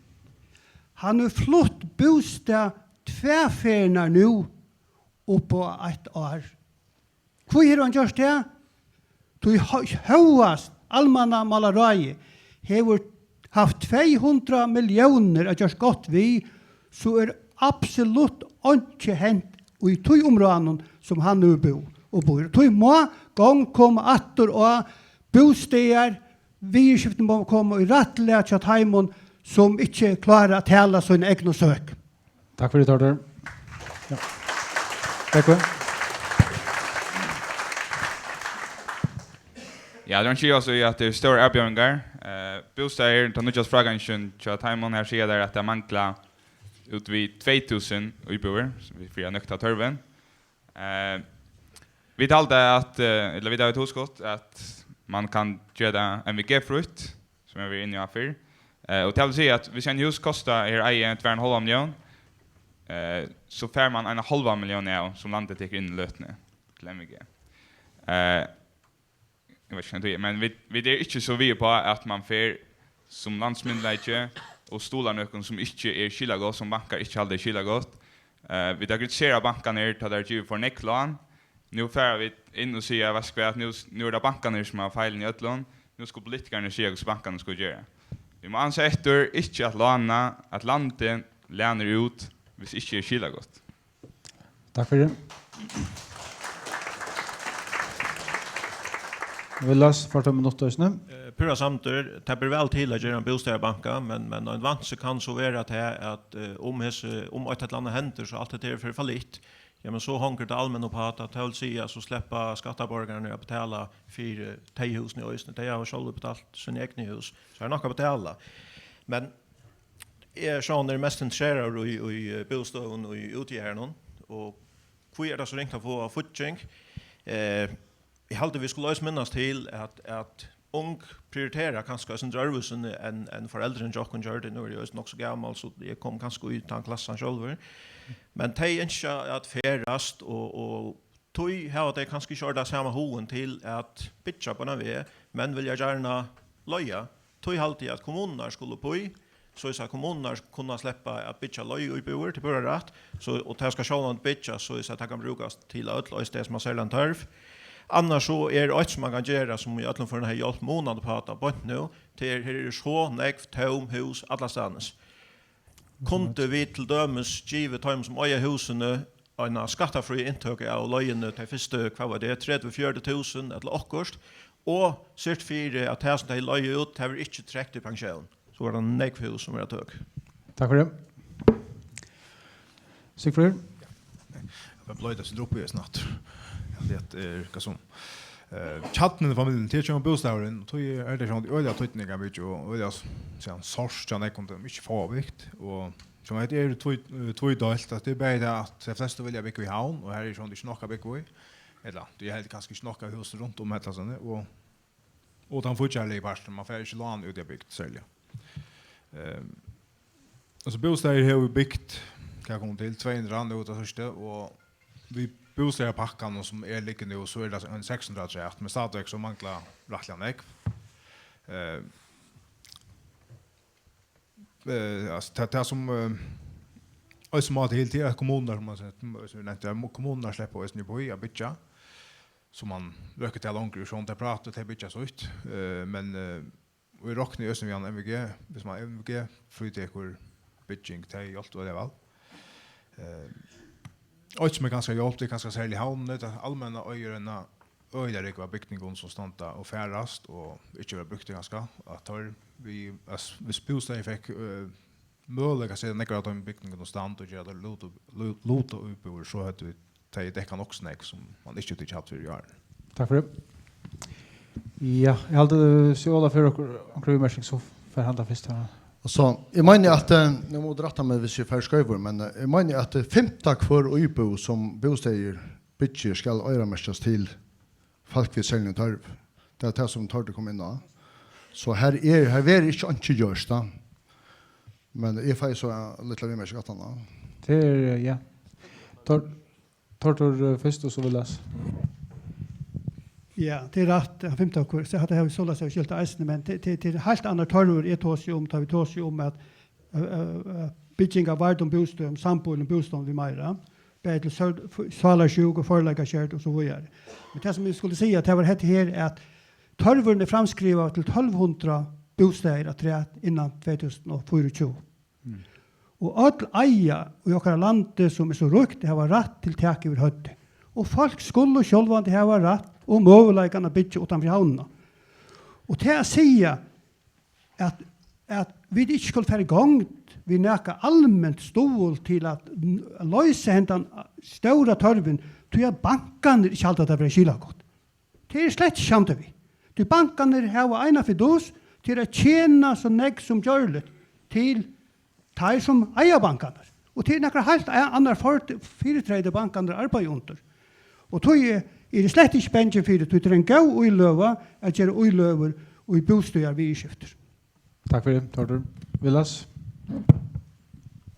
Hann hevur flutt bústað tvær ferðirnar nú upp á eitt ár. Hví hevur hann gjørt tað? Tí hó-, hóast Almannamálaráðið hevur havt tvey hundrað milliónir at gjørt gott við, so er absolutt einki hent í tí umráðanum, sum hann hevur búð og býr. Tí má gongd koma aftur á bústaðar, viðurskifti má koma í rætt lag hjá teimum, sum ikki klára at tala sína egnu søk. Takk fyri, Tórður. Ja. Takk fyri. Ja, tað er ikki so, at tað eru stórar avbjóðingar. Eh, bústaðir, tað nýggjasta frágreiðingin hjá teimum, her siga teir, at tað manglar út við tvey túsund íbúðir, fyri at nøkta tørvin. Eh, vit halda at, eh, ella vit hava eitt hugskot, at man kann gera tað M V G-frítt, sum eg var inni á fyrr. Eh, og tað vil siga, at hvis ein hús kostar her á Eiði tvær og ein hálvan millión, eh, so fær man eina hálva millión av, sum landið tekur inn í løtuni til M V G. Eh, eg veit ikki, hvat tað er, men vit, vit eru ikki so við uppá, at man fer sum landsmyndugleiki og stuðlar nøkrum, sum ikki er skilagott, sum bankar ikki halda er skilagott. Eh, vit hava kritiserað bankarnar, tá teir geva for nógv lán. Nú fara vit inn og siga, veitst hvat, nú, nú er tað bankarnir, sum hava feilin í øllum. Nú skulu politikararnir siga, hvussu bankarnir skulu gera. Vit mugu ansa eftir ikki at lána, at landið lænir út, hvis ikki er skilagott. Takk fyri. Villads, fært tú ein minutt eisini. Eh, púra samdur. Tað ber væl til at gera ein bústaðarbanka, men, men ein vansi kann so vera tað, at, eh, um hesi, um eitt ella annað hendir, so alt hetta her fer fallitt. Ja, men so hongur tað almenna upp á tað, tað vil siga, so sleppa skattaborgararnir at betala fyri tey húsini eisini. Tey hava sjálv betalt síni egnu hús, so er nokk at betala. Men eg sjálvur eri mest interesseraður í, í, eh, bústøðum í útjaðaranum, og hví er tað so ringt at fáa fígging? Eh, eg haldi, vit skulu eisini minnast til, at, at ung prioritera kanska eitt sindur øðrvísi enn, enn foreldrini hjá okkum gjørdu. Nú eri eg eisini nokk so gamal, so eg kom kanska í tann klassan sjálvur. Men tey ynskja at ferðast, og, og tí hava tey kanska ikki orðið sama hugin til at byggja beinan veg, men vilja gjarna leiga. Tí haldi eg, at kommunurnar skulu upp í, soleiðis at kommunurnar kunna sleppa at byggja leiguíbúðir, tað er púra rætt, so, og tað skal sjálvandi byggjast, soleiðis at tað kann brúkast til øll, eisini tey sum hava serligan tørv. Annars so er eitt, sum man kann gera, sum í øllum førum hevði hjálpt munandi upp á tað beint nú, tað er, her eru so nógv tóm hús allastaðnis. Kundu vit til dømis givið teimum, sum eiga húsini, eina skattafría inntøku av leiguni tey fyrstu, hvat var tað, tretivu, fjøruti túsund ella okkurt, og syrgt fyri, at tað, sum tey leiga út, tað verður ikki trekt í pensjón? So var tað nógv hús, sum verða tøk. Takk fyri. Sigfríður? Eg bara bloyta eitt sindur upp í hesum aftur. Ja, tað er, hvat sum, eh, kjarnin í familjuni, tað er sjálvandi bústaðurin, og tí er tað sjálvandi øgiliga týdningarmikið og øgiliga, s-, siga, sárt hjá nógvum, tey ikki fáa bygd, og sum hetta er tví-, eh, tvídeilt, at tað er bæði tað, at tey flestu vilja búgva í Havn, og her er sjálvandi ikki nokk at búgva í, ella, tað er heldur kanska ikki nokk av húsum runt um ella sovorðið, og, og tann fíggjarligi parturin, man fær ikki lán úti á bygd, serliga. Ehm, Altso, Bústaðir hevur bygt, hvat kom til, tvey hundrað nú út av síðstu, og við bústaðarpakkanum, sum er liggur nú, so er tað ein seks hundrað afturat, men stadigvæk so manglar rættiliga nógv. Eh, eh, altso, tað, tað sum, eh, eisini má til, til at kommunurnar, sum man seg, sum vit nevntu, at kommunurnar sleppa eisini upp í at byggja, so man røkkur tað longur, sjálvt um tey privatu, tey byggja sítt, eh, men, eh, Og eg rokni eisini við hann M V G, viss man M V G frítekur bygging, tað er hjálpt øgiliga væl. Eh, eitt sum er kanska hjálpt, er kanska serliga í Havnini, tað almenna eigur eina øgiliga rúgvu av bygningum sum standa og ferðast og ikki verða brúktir kanska, at teir við, at s-, viss Bústaðir fekk, eh, møguleika at seta nakrar av teimum bygningum í stand og gera teir luta, lu-, luta íbúðir, so høvdu vit tey dekkað nokk so nógv, sum man ikki hevur tikið hædd fyri í ár. Takk fyri. Ja, eg haldi, eh, Sigur Óla fær okkurt, onkra viðmerking, so fær hann tað fyrst her. Og so, eg meini at, eh, nú má tú rætta meg, viss eg fari skeivur, men, eh, eg meini at, eh, fimta hvør íbúð, sum Bústaðir byggir, skal oyramerkjast til fólk við serligum tørvi. Tað er tað, sum Tórður kom inn á. So her er, her verður ikki einki gjørt, tá. Men eg fái so ein lítlan viðmerking aftaná. Tað er, eh, ja. Tór-, Tórður, eh, fyrst, og so Villads. Ja, tað er rætt. Ja, fimta hvør, so hatta hava vit soleiðis skilt eisini, men tað, tað, tað er heilt annar tørvur, eg tosi um, tá vit tosa um at, eh, eh, eh, bygging av vardum bústøðum, sambýlum, bústøðum við meira, bæði til sál-, f-, sálarsjúku, førleikaskerð og so víðari. Men tað, sum eg skuldi siga, tað var hetta her, at tørvurin er framskrivaður til tólv hundrað bústaðir afturat innan tvey túsund og fýraogtjúgu. Mm. Og øll eiga í okkara landi, sum er so ríkt, hava rætt til tak yvir høvdið. Og fólk skulu sjálvandi hava rætt og møguleikan at byggja uttan fyri havnina. Og tað at siga, at, at vit ikki skulu fara í gongd við nakað alment stuðul til at n-, loysa hendan stóra tørvin, tí at bankarnir ikki halda tað vera skilagott. Tað eri eg slett ikki samdur við. Tí bankarnir hava eina fidus, tað er at tjena so nógv sum gjørligt til teir, sum eiga bankarnar. Og tað er nakrar heilt a-, annar for-, fyritreytir, bankarnir arbeiða undir. Og tí eri eg slett ikki bangin fyri, tí tað er ein góð íløga at gera íløgur í bústaðarviðurskiftir. Takk fyri, Tórður. Villads?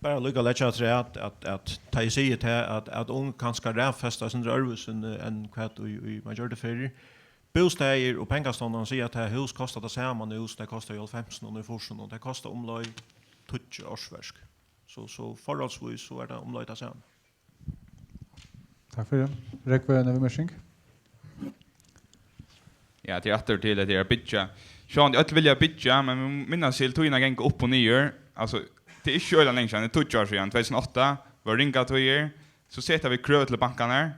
Bara líka leggja afturat, at, at, at tá eg sigi tað, at, at ung kanska raðfesta eitt sindur øðrvísi enn hvat í, í man gjørdi fyrr. Bústaðir og pengastovnar siga, at tað hús kostar tað sama nú, sum tað kostaði í hálvfemsunum og í fýrsunum. Tað kostar umleið tíggju ársverk. So, so forholdsvís, so er tað umleið tað sama. Takk fyri. Rógvi, eina viðmerking? Ja, tað er aftur til, at tað er at byggja. Sjálvandi øll vilja byggja, men vit minnast til tíðina ganga upp og niður. Altso, tað er ikki øgiliga langt síðan, tað er tíggju ár síðan, tvey túsund og átta, var ringar tíðir. So seta vit krøv til bankarnar.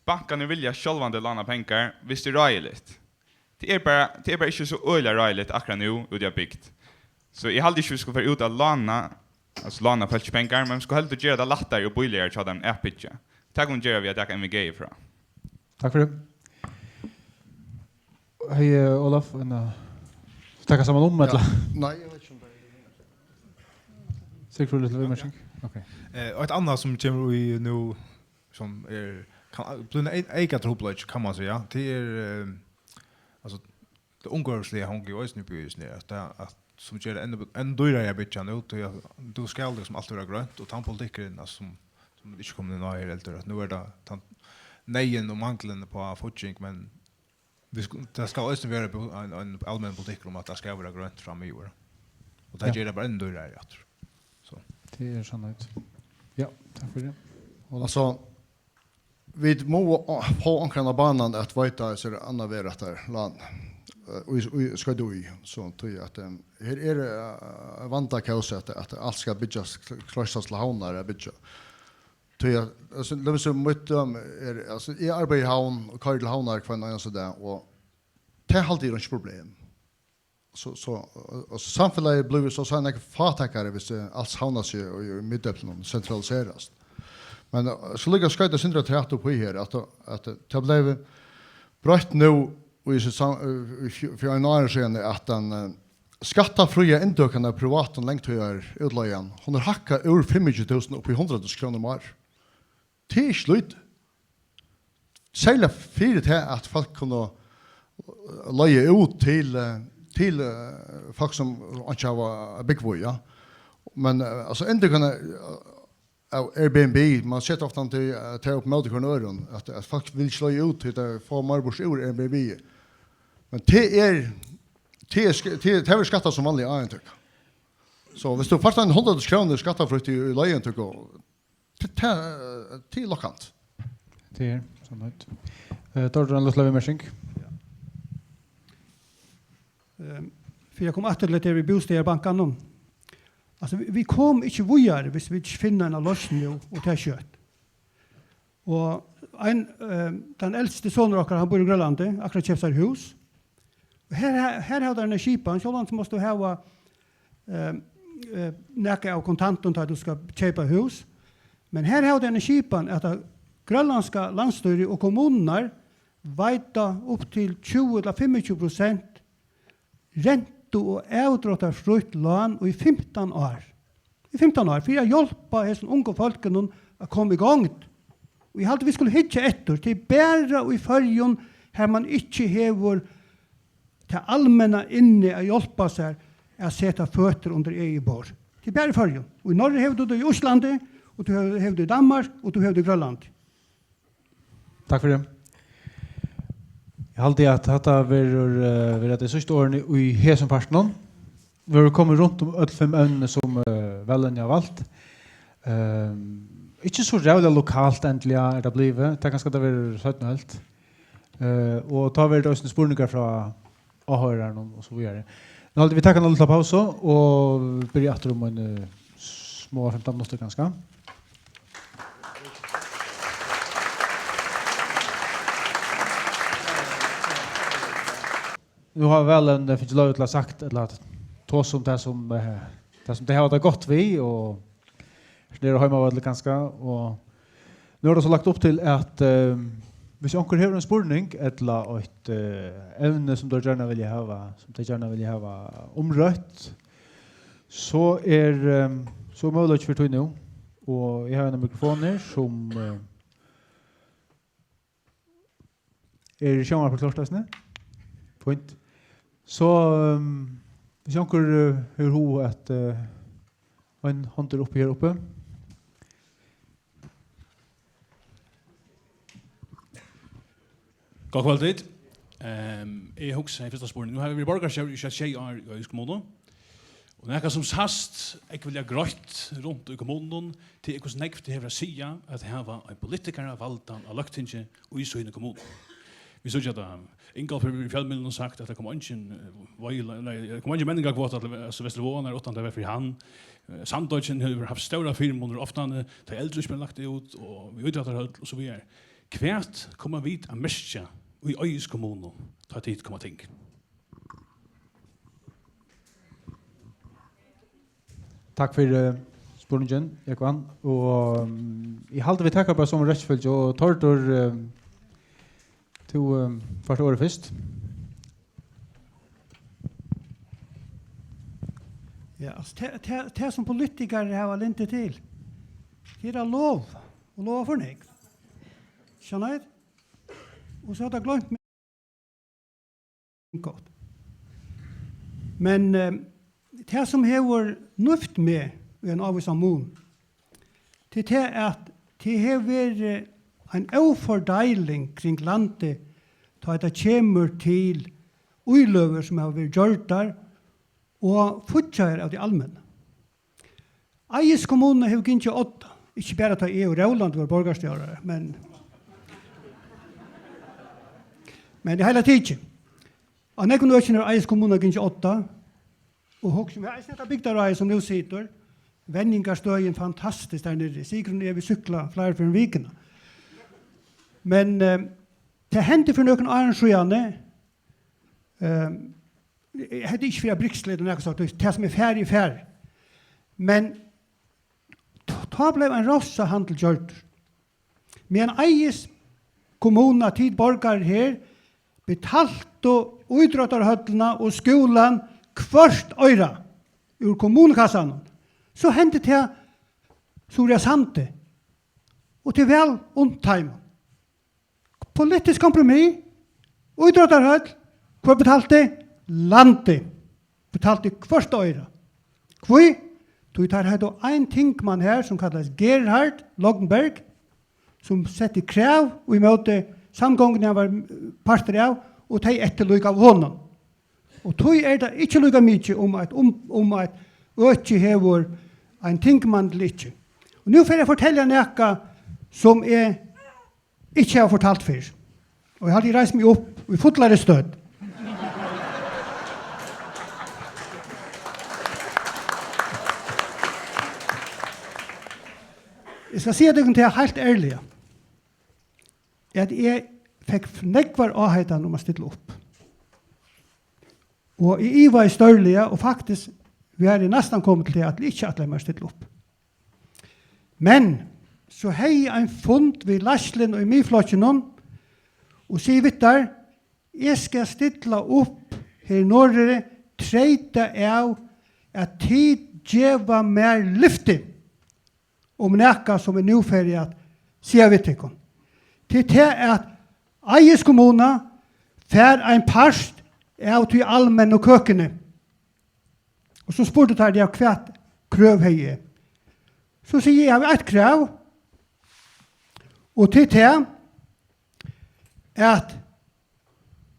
Bankarnir vilja sjálvandi lána pengar, viss tað er ráðiligt. Tað er bara, tað er bara ikki so øgiliga ráðiligt akkurát nú úti á bygd. So eg haldi ikki, vit skulu fara út at lána, altso lána fólki pengar, men vit skulu heldur gera tað lættari og bíligari hjá teimum at byggja. Tað kunnu vit gera við at taka M V G frá. Takk fyri. Hey, eh, Ólaf, ein, eh, taka saman um, ella? Nei, eg veit ikki um tað er Sigfríð, lítil viðmerking? Ok. Eh, og eitt annað sum kemur í nú, sum er, kann, blivin ein, eyka trupulleiki, kann man siga, tað er, eh, altso, tað umhvørvisliga hongur jú eisini í býhúsinum, at tað, at, sum ger tað enn, enn dýrari at byggja nú, tí at tú skal líkasum alt vera grønt, og tann politikkurin, altso, sum, sum vit ikki komin inn á her heldur, at nú er tað tann neyðin og manglin uppá fígging, men vit sku-, tað skal eisini vera bu-, ein, ein almenn politikkur um, at tað skal vera grønt framyvir. Og tað Ja. ger tað bara enn dýrari aftur. So. Tað er sannheit. Ja, takk fyri tað. Og Altso, vit mugu o-, fáa onkran á banan at veita sær annað vegrættarlán, eh, í, í, skjótt í, so tí at, eh, her er, eh, vandakós at, at alt skal byggjast kl-, kloystrast til Havnar at byggja. Tí at, altso, lat meg siga, mítt dømi er, altso, eg arbeiði í Havn og koyri til Havnar hvønn einasta dag, og tað haldi eg er einki problem. So, so, altso, samfelagið blívur so, so nógv fátækari, viss, eh, alt havnar seg í, í miðdeplinum, sentraliserast. Men, eh, so líka skjóta eitt sindur afturat upp í her, at, at tað bleiv broytt nú í, í, í, fyri einum ári síðan, at tann, eh, skattafría inntøkan av privatum langtíðarútleigan, hon er hækkað úr fimmogtjúgu túsund upp í hundrað túsund krónur um ár. Tað er ikki lítið. Serliga fyri tað, at fólk kunnu, eh, leiga út til, eh, til, eh, fólk, sum einki hava at búgva í, ja. Men, eh, altso, inntøkan av, eh, av Airbnb, man setir ofta til, eh, tað upp móti hvørjum øðrum, at, at fólk vilja ikki leiga út, tí tað fáa meir burtur úr Airbnb. Men tað er, tað er sk-, tað, tað verður skattað sum vanlig eintøka. So, viss tú fært ein hundrað túsund krónur skattafrítt í, í leigeintøku, Tað, tað, tað er lokkandi. Tað er, sannheit. Eh, Dóra, ein lítla viðmerking. Ehm, fyri at koma aftur til hetta við bústaðarbankanum. Altso, vit, vit koma ikki víðari, viss vit ikki finna eina loysn nú, og tað skjótt. Og ein, ehm, tann elsti sonur okkara, hann býr í Grønlandi, akkurát keypt sær hús. Og her, her, her hava teir eina skipan, sjálvandi mást tú hava, eh, eh, nakað av kontantum, tá tú skal keypa hús. Men her hava teir eina skipan, at tað grønlandska landsstýrið og kommunurnar veita upp til tjúgu ella fimmogtjúgu prosent rentu- og avdráttarfrítt lán í fimtan ár. Í fimtan ár, fyri at hjálpa hesum ungu fólkunum at koma í gongd. Og eg haldi, vit skulu hyggja eftir, tað er bara í Føroyum, har man ikki hevur tað almenna inni at hjálpa sær at seta føtur undir egið borð. Tað er bara í Føroyum. Og í Noregi hevur tú tað í Íslandi, og tú hevur, hevur tað í Danmark, og tú hevur tað í Grønlandi. Takk fyri. Eg haldi, at hatta verður, eh, verða tey síðstu orðini í hesum partinum. Vit eru komin runt um øll fimm evnini, sum, eh, valevnini hava valt. Ehm, ikki so ræðuliga lokalt endiliga er tað blivið. Tað er kanska, tað verður seinna heilt. Eh, og tá verður tað eisini spurningar frá áhoyrarunum og so víðari. Nú haldi eg, vit taka eina lítla pausu og byrja aftur um ein, eh, smáar fimtan minuttir kanska. Nú hava valevnini fingið loyvi til at sagt, ella at tosa um tað sum, eh, tað sum tey hava tað gott við, og her niðri á heimavølli kanska, og nú er tað so lagt upp til at, eh, viss onkur hevur ein spurning ella eitt, eh, evni sum teir gjarna vilja hava, sum tey gjarna vilja hava umrøtt, so er, eh, so er møguleiki fyri tí nú, og eg havi eina mikrofon her sum, eh, Er sjónvarpið klárt eisini? Fínt. So, ehm, viss onkur, eh, hevur hug at, eh, ein hond er uppi her uppi. Gott kvøld, tit. Ehm, eg hugsaði fyrsta spurning. Nú havi eg verið borgarstjóri í sjey, sjey ár í Ørðis kommunu. Og nakað sum sæst ógvuliga greitt runt í kommununum, tað er, hvussu nógv tað hevur at siga at hava ein politikara valdan á Løgtingi í síni kommunu. Vit síggja, at Ingolf hevur í fjølmiðlunum sagt, at tað kom eingin, eh, veiðila-, nei, tað kom eingin menningarkvota til Ves-, Vesturvágarnar, uttan tað var fyri hann. Eh, Sandoyggin hevur havt stórar fyrimunir, oftani, eh, tey eldraðu ikki meir lagt út, og við ítróttarhøll og so víðari. Hvat koma vit at merkja í Eiðis kommunu, tá tit koma á ting? Takk fyri, eh, spurningin, Jógvan. Og, um, eg haldi, vit taka bara somu røkkifylgju, og Tórður, um, tú, um, fært orðið fyrst. Ja, altso, tað, tað, tað sum politikarar hava lyndi til, tað er at lova, og lova for nógv. Skilja tit? Og so hava teir gloymt gott. Men, eh, tað sum hevur nívt meg í ein ávísan mun, tað er tað, at tað hevur verið ein ófordeiling kring landið, tá tað kemur til íløgur sum hava verið gjørdar og fíggjaðar av tí almenna. Eiðis kommuna hevur gingið á odda, ikki bara tá eg og Róland vóru borgarstjórar, men, men í heila tikið. Á nógvum økjum hevur Eiðis kommuna gingið á odda, og hugsa um, ja, eisini hetta bygdaráðið sum nú situr, venjingarstøðin fantastisk har niðri. Sigrun og eg, vit súkkla fleiri ferðir um vikuna. Men, eh, tað hendi fyri nøkrum árum síðani, eh, hetta er ikki fyri at brigslita nakað, so tað sum er farið, er farið. Men t-, tá bleiv ein rossahandil gjørdur. Meðan Eiðis kommuna, tit borgarar her, betaltu ítróttarhøllina og skúlan hvørt oyra úr kommunukassanum, so hendi tað suðuri á Sandi. Og tað er væl unt teimum. Politiskt kompromiss. Ítróttarhøll. Hvør betalti? Landið betalti hvørt oyra. Hví? Tí teir høvdu ein tingmann her, sum kallaðist Gerhard Lognberg, sum setti krav í móti samgonguni, hann var partur av, og tey eftirlíkaðu honum. Og tí er tað ikki líka mikið um eitt, um, um eitt øki hevur ein tingmann til ikki. Og nú fer eg at fortelja nakað, sum eg ikki hava fortalt fyrr. Og eg haldi, eg reisi meg upp í fullari stødd. Eg skal siga tykkum tað heilt ærliga, at eg fekk nógvar áheitanir um at stilla upp. Og eg ivaðist stórliga, og faktiskt var eg næstan komin til tað, at eg ikki ætlaði mær at stilla upp. Men so hevði eg ein fund við leiðsluna í Miðflokkinum og sigi við teir: "Eg skal stilla upp her norðuri, treytað av at tit geva mær lyfti um nakað, sum eg nú fari at siga við tykkum. Tað er tað, at Eiðis kommuna fær ein part av tí almennu køkuni." Og so spurdu teir, ja, hvat krøv hevði eg? So sigi eg, eg havi eitt krav, og tað er tað, at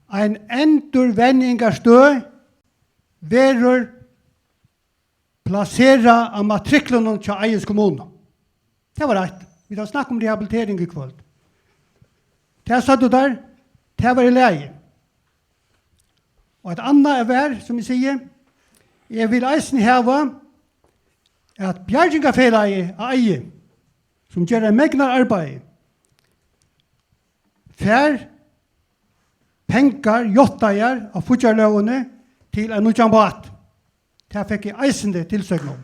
ein endurvenjingarstøð verður plaserað á matriklinum hjá Eiðis kommunu. Tað var eitt. Vit hava snakk um rehabilitering í kvøld. Tað søgdu teir, tað var í lagi. Og eitt annað var, sum eg sigi, eg vil eisini hava, at Bjargingarfelagið á Eiði, sum ger eitt megnar arbeiði, fær pengar játtaðar á fíggjarlógini til ein nýggjan bát. Tað fekk eg eisini tilsøgn um.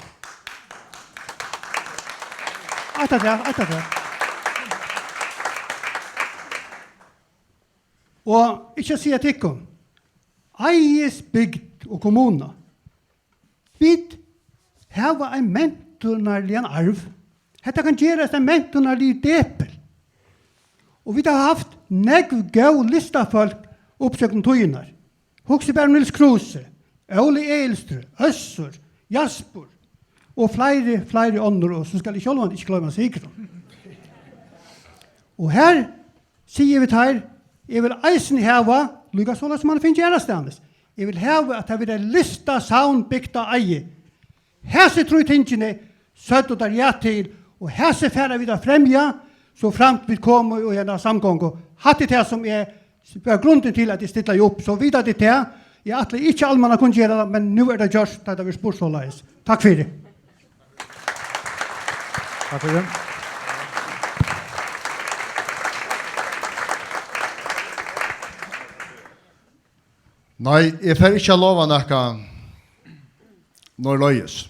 Eitt afturat, eitt afturat. Og ikki at siga tykkum, Eiðis bygd og kommuna, vit hava ein mentanarligan arv. Hetta kann gerast ein mentanarligur depil. Og vit hava havt nógv góð listafólk upp gjøgnum tíðirnar. Hugsið bara um Niels Kruse, Óli Egilstrøð, Øssur, Jaspur og fleiri, fleiri onnur, og so skal eg sjálvandi ikki gloyma Sigrun. Og her sigi eg við teir, eg vil eisini hava, líka soleiðis sum hann er fingið aðrastaðnis, eg vil hava, at tað verður eitt listasavn bygt á Eiði. Hasi trý tingini søgdu teir ja til, og hasi fara vit at fremja, so framt vit koma í eina samgongu. Hatta er tað, sum eg Bara grundin til, at eg stillaði upp, so vita tit tað. Eg ætlaði ikki almannakunngera tað, men nú er tað gjørt, tá tað verður spurt soleiðis. Takk fyri. Takk fyri. Nei, eg fari ikki at lova nakað norðurleiðis.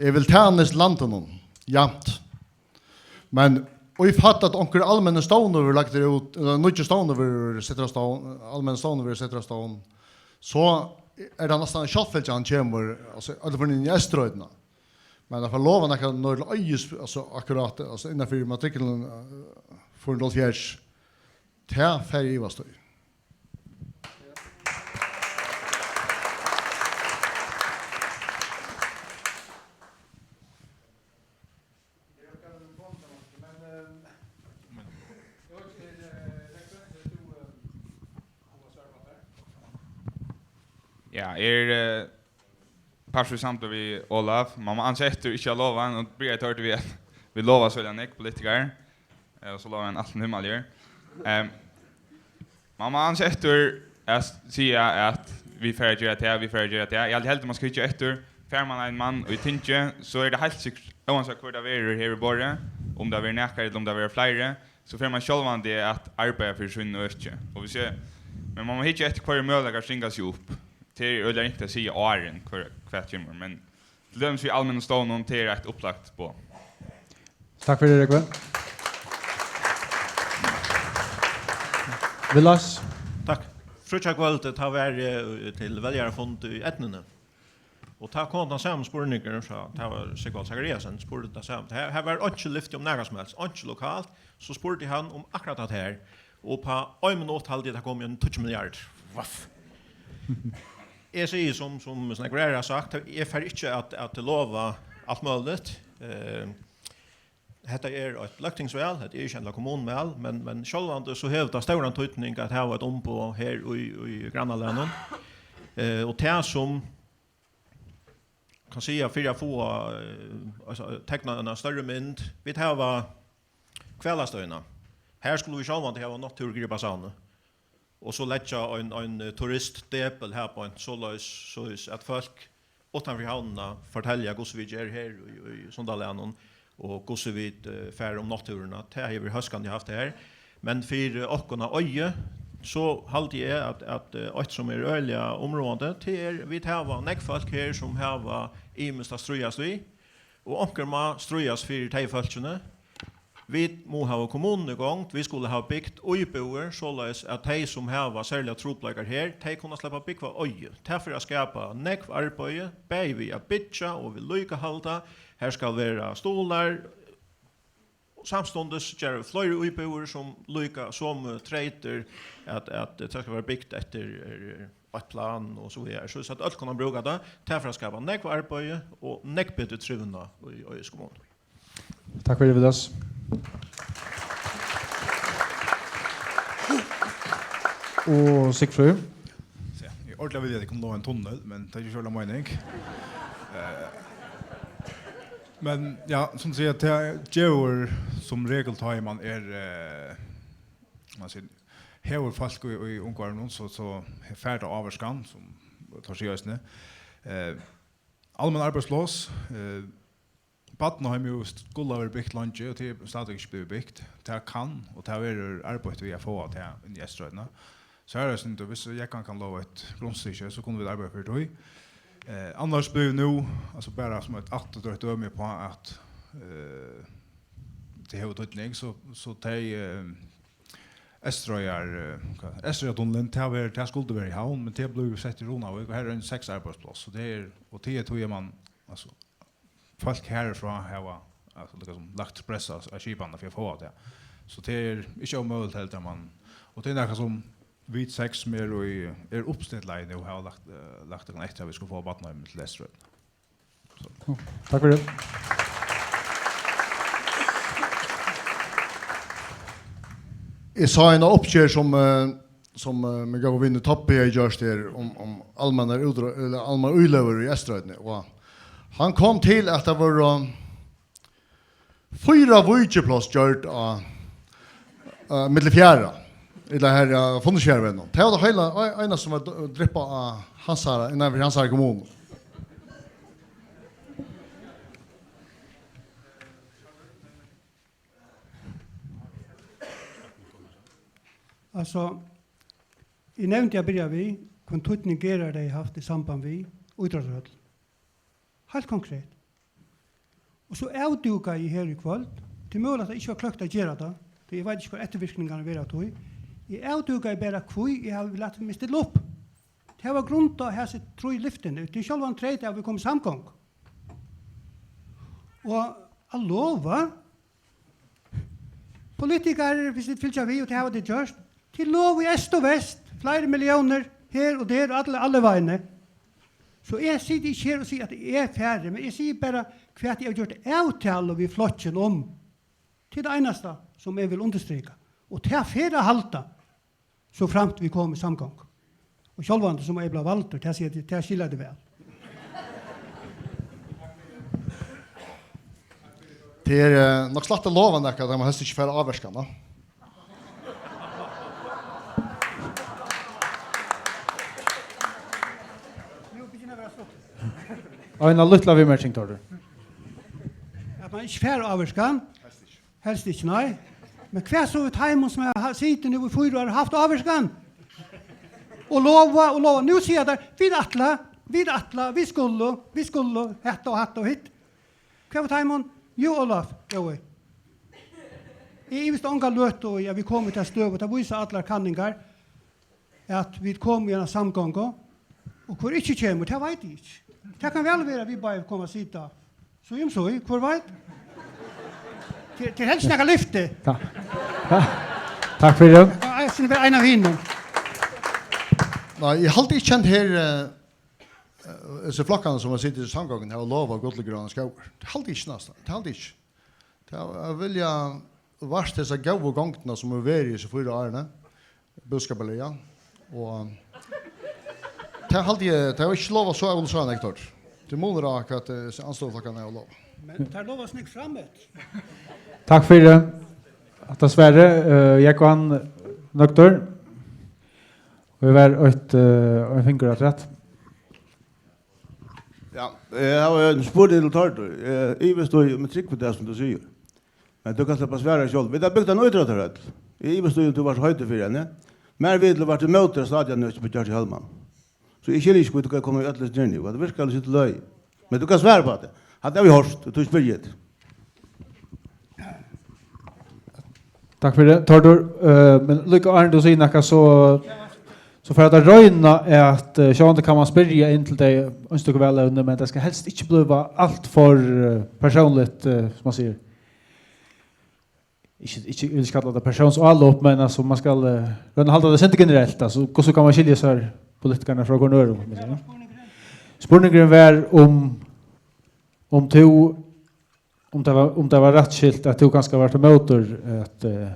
Eg vil tænast landinum javnt. Men í fall at onkur almennur stovnur verður lagdur út, ella nýggjur stovnur verður settur á stovn, almennur stovnur verður settur á stovn, so er tað næstan ein sjálvfylgja, hann kemur, altso, øll førini inn í Eysturoynna. Men at fara lova nakað norðurleiðis, altso, akkurát, altso, innanfyri matrikkulin, eh, fýra hundrað og hálvfjerðs, tað fari eg ivast í. Ja, er, eh, Partur samdur við Óla. Man má ansa eftir, ikki at lova, nú byrjaði teir við, at vit lova so nógv, politikarar, eh, og so lova ein alt himalið. Ehm, man má ansa eftir at siga, at vit fara at gera tað, vit fara at gera tað. Eg haldi heldur, man skal hyggja eftir. Fær man ein mann í tingið, so er tað heilt sikkurt, óansæð hvør tað verður her við borðið, um tað verður nakar ella um tað verða fleiri, so fer man sjálvandi at arbeiða fyri sínum øki. Og vit siga, men man má hyggja eftir, hvørjir møguleikar stringa seg upp. Tað er øgiliga ringt at siga áðrenn hvør, hvat kemur, men til dømis við almennum stovnum, tað er eitt upplagt boð. Takk fyri, Rógvi. Villads? Takk. Fríggjakvøldið, tá var eg, eh, til veljarafund í Eydnuni. Og tá kom tann sami spurningurin, so tað var Sigvald Zachariasen, spurdi tað sama. Her, her var einki lyfti um nakað sum helst, einki lokalt, so spurdi hann um akkurát tað her. Og uppá ein minutt haldi eg, tað kom ein tíggju milliard. Vaff. Eg sigi sum, sum, sum nógvir aðrir hava sagt, eg fari ikki at, at lova alt møguligt. Eh, hetta er eitt løgtingsval, hetta er ikki endiliga kommunuval, men, men sjálvandi so hevur tað stóran týdning at hava eitt umboð her í, í grannalagnum. Eh, og tað sum kann siga, fyri at fáa, eh, altso, tekna eina størri mynd. Vit hava Hvalastøðina. Her skulu vit sjálvandi hava náttúrugripasavnið. Og so leggja ein, ein, eh, turistdepil her beint, soleiðis, soleiðis at fólk uttanfyri havnina fortelja, hvussu vit gera her í, í Sundalagnum, og hvussu vit, eh, fara um náttúruna. Tað hevur hóskandi havt her. Men fyri okkum á Eiði, so haldi eg, at, at, eh, eitt sum er øgiliga umráðandi, tað er, vit hava nógv fólk her, sum hava ymiskt at stríðast við, og onkur má stríðast fyri tey fólkini. Vit mugu hava kommununa í gongd, vit skulu hava bygt íbúðir, soleiðis at tey, sum hava serligar trupulleikar her, tey kunnu sleppa at búgva á Eiði. Tað fer at skapa nógv arbeiði, bæði við at byggja og viðlíkahalda. Har skal vera stuðlar, og samstundis gera vit fleiri íbúðir, sum líka somu treytir, at, at tað skal vera bygt eftir, er, eitt plan og so víðari, so at øll kunnu brúka tað. Tað fer at skapa nógv arbeiði og nógv betri trivnað í Eiðis kommunu. Takk fyri, Villads. Og Sigfríður? Ja, eg ordiliga vildi, at eg kom til ein tunnil, men tað er ikki so meining. Eh, men ja, sum siga, tað gevur sum regel, tá ið man er, eh, man sigur, hevur fólk í, í umhvørvinum, so, so fær tað ávirkan, sum teir siga eisini. Eh, almenn arbeiðspláss, eh, barnaheimið skuldi verið bygt leingi, og tað er stadigvæk ikki blivið bygt. Tað kann, og tað verður arbeitt við at fáa tað inn í Eysturoynna. So har er eitt sindur, viss Jógvan kann lova eitt grundstykki, so kunnu vit arbeiða fyri tí. Eh, annars blívur nú, altso, bara sum eitt afturdrag dømi uppá, at, eh, tað hevur týdning, so, so tey, eh, Eysturoyar, eh, hvat, Eysturoyartunnilin, tað var, tað skuldi verið í Havn, men tað blívur sett í Runavík, og har er ein seks arbeiðspláss, so tað er, og tað er, tí er man, altso, fólk herfrá hava, altso, líka sum lagt press á, á skipanina fyri at fáa tað. So tað er ikki ómøguligt heldur, man, og tað er nakað sum vit seks, sum eru í, eru uppstillað nú, hava lagt, eh, lagt okkum eftir, at vit skulu fáa barnaheimið til Eysturoyar. Takk fyri. Eg sá eina uppgerð sum, eh, sum, eh, mín góði vinur Tobbi hevði gjørt her um, um almennar útrø-, ella almennar íløgur í Eysturoynni. Og hann kom til, at tað vóru fýra víkipláss gjørd á, á, millum fjarða. Ella her, ja, Funningsfjarðarvegnum. Tað var tað heila, ein-, eina sum var d-, dryppað á hansara, innan fyri hansara kommunu. Altso, eg nevndi at byrja við, hvønn týdning Gerðar hevði havt í samband við ítróttarhøll. Heilt konkret. Og so avdúkaði eg her í kvøld, tað er møguligt, at tað ikki var klókt at gera tað, tí eg veit ikki, hvar eftirvirkningarnar verða av tí. Eg avdúkaði bara, hví eg havi latið meg stilla upp. Tað var grundað á hasi trý lyftini. Tað er sjálvandi treytað, at vit koma í samgongu. Og at lova, politikarar, viss tit fylgja við, og tað hava tit gjørt, tit lova í eystur og vest, fleiri milliónir her og der, og allar, allar vegir. So eg siti ikki her og sigi, at eg eri farin, men eg sigi bara, hvat eg havi gjørt avtalu við flokkin um. Tað er tað einasta, sum eg vil undirstrika. Og tað fer at halda, so framt vit koma í samgongu. Og sjálvandi, sum eg bleiv valdur, tað sigi eg, tað skilja tit væl. Tað er, eh, nokk slætt at lova nakað, at man helst ikki fær ávirkan, tá. Eina lítla viðmerking, Tórður. At man ikki fær ávirkan. Helst ikki, nei. Men hvat so við teimum, sum hava ha-, sitið nú í fýra ár og havt ávirkan? Og lova og lova. Nú siga teir, vit ætla, vit ætla, vit skulu, vit skulu, hetta og hatta og hitt. Hvat við teimum? Jú, Ólavur, góði. Eg ivist onga løtu í, at vit koma í ta støðu, tað vísa allar kanningar, at vit koma í eina samgongu, og hvør ikki kemur, tað veit eg ikki. Tað kann væl vera, at vit báðir koma at sita síðum síð, hvør veit? Tað, tað er helst nakað lyfti. Takk. Takk fyri. Ja, eg sigi bara ein av hinum. Nei, eg haldi ikki, at her, eh, eh, hesir flokkarnir, sum hava sitið í samgonguni, hava lovað gull og grønar skógir. Tað haldi eg ikki, næstan. Tað haldi eg ikki. Tað hava, vilja vart hesa góðu gongdina, sum hevur verið í hesi fýra árini, búskaparliga. Og tað haldi eg, tað hava ikki lovað so ólukksáliga nógv. Tað er munur á, hvat, eh, andstøðuflokkarnir hava lovað. Men teir lova snakk frameftir. Takk fyri hatta svarið. Eh, Jógvan, nøgdur? Og vit hava eitt, eh, ein fingur afturat. Ja, eg havi ein spurning til Tórð. Eg ivist í, um eg trúgvi tað, sum tú sigur. Men tú kanst bara svara sjálv. Vit hava bygt eina ítróttarhøll. Eg ivist í, um tú vart heitur fyri henni. Mær vitandi vart tú ímóti, at stadion ikki bleiv gjørt í Hólman. So eg skilji ikki, hví tú kann koma í øll hesi dyrni. Hvat virkar ikki til løg. Men tú kanst svara upp á tað. Hatta havi eg hoyrt, og tú spyr eg. Takk fyri tað, Tórður. Eh, men líka áðrenn tú sigur nakað, so, so fer at royna at, eh, sjálvandi kann man spyrja inn til tey einstøku valevnini, men tað skal helst ikki blíva alt for, eh, persónligt, eh, sum man sigur. Ikki, ikki, eg vil ikki kalla tað persónsálop, men altso, man skal, eh, royna at halda tað sindur generelt, altso, hvussu kann man skilja sær politikararnar frá hvørjum øðrum, kann man siga. Spurningurin var um, um tú Um tað var, um tað var rætt skilt, at tú kanska vart ímótur, at, eh,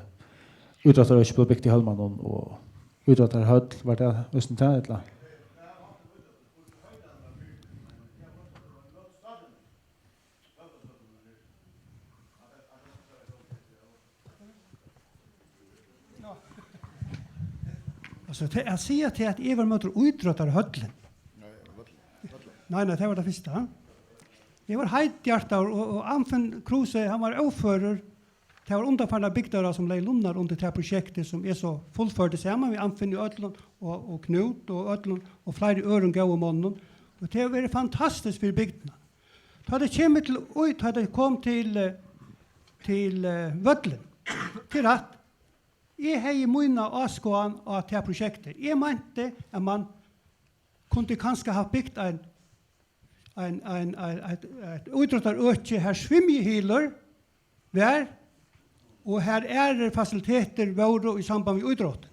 ítróttarøkið bleiv bygt í Hólmanum og, og ítróttarhøll, var tað eisini tað, ella? Altso, tað at siga til, at eg var ímótur ítróttarhøllini. Nei, nei, tað var tað fyrsta. Eg var heithjartaður, og, og Anfinn Kruse, hann var óførur. Tað var undanfarna bygdaráð, sum legði lunnar undir tað prosjektið, sum eg so fullførdi saman við Anfinn í Øllum og, og Knút og Øllum og fleiri øðrum góðum monnum. Og tað hevur verið fantastiskt fyri bygdina. Tá tað kemur til, í, tá tað kom til, eh, til, eh, vøllin, tað er rætt. Eg hevði mína áskoðan á tað prosjektið. Eg meinti, at mann kundi kanska havt bygt ein, ein, ein, ein, eitt, eitt ítróttarøki, har svimjihylur var, og har aðrir fasilitetir vóru í samband við ítróttin.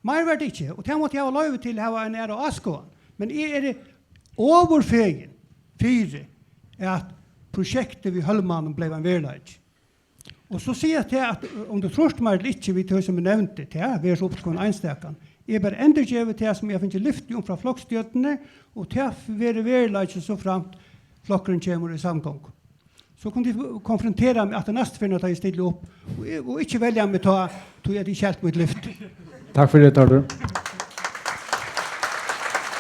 Meir var tað ikki, og tað mátti eg hava loyvi til at hava eina aðra áskoðan. Men eg eri ovurfegin fyri, at prosjektið við Hólmanum bleiv ein veruleiki. Og so siga tað, at um tú trýrt mær ella ikki við tað, sum eg nevndi, tað verður so upp til hvønn einstakan. Eg bara endurgevi tað, sum eg havi fingið lyfti um frá floksstjórnini, og tað verður veruleiki, so framt flokkurin kemur í samgongu. So kunnu tit konfrontera meg aftur næstu ferð, tá eg stilli upp, og, og ikki velja meg tá, tí at eg helt mítt lyfti. Takk fyri, Tórður.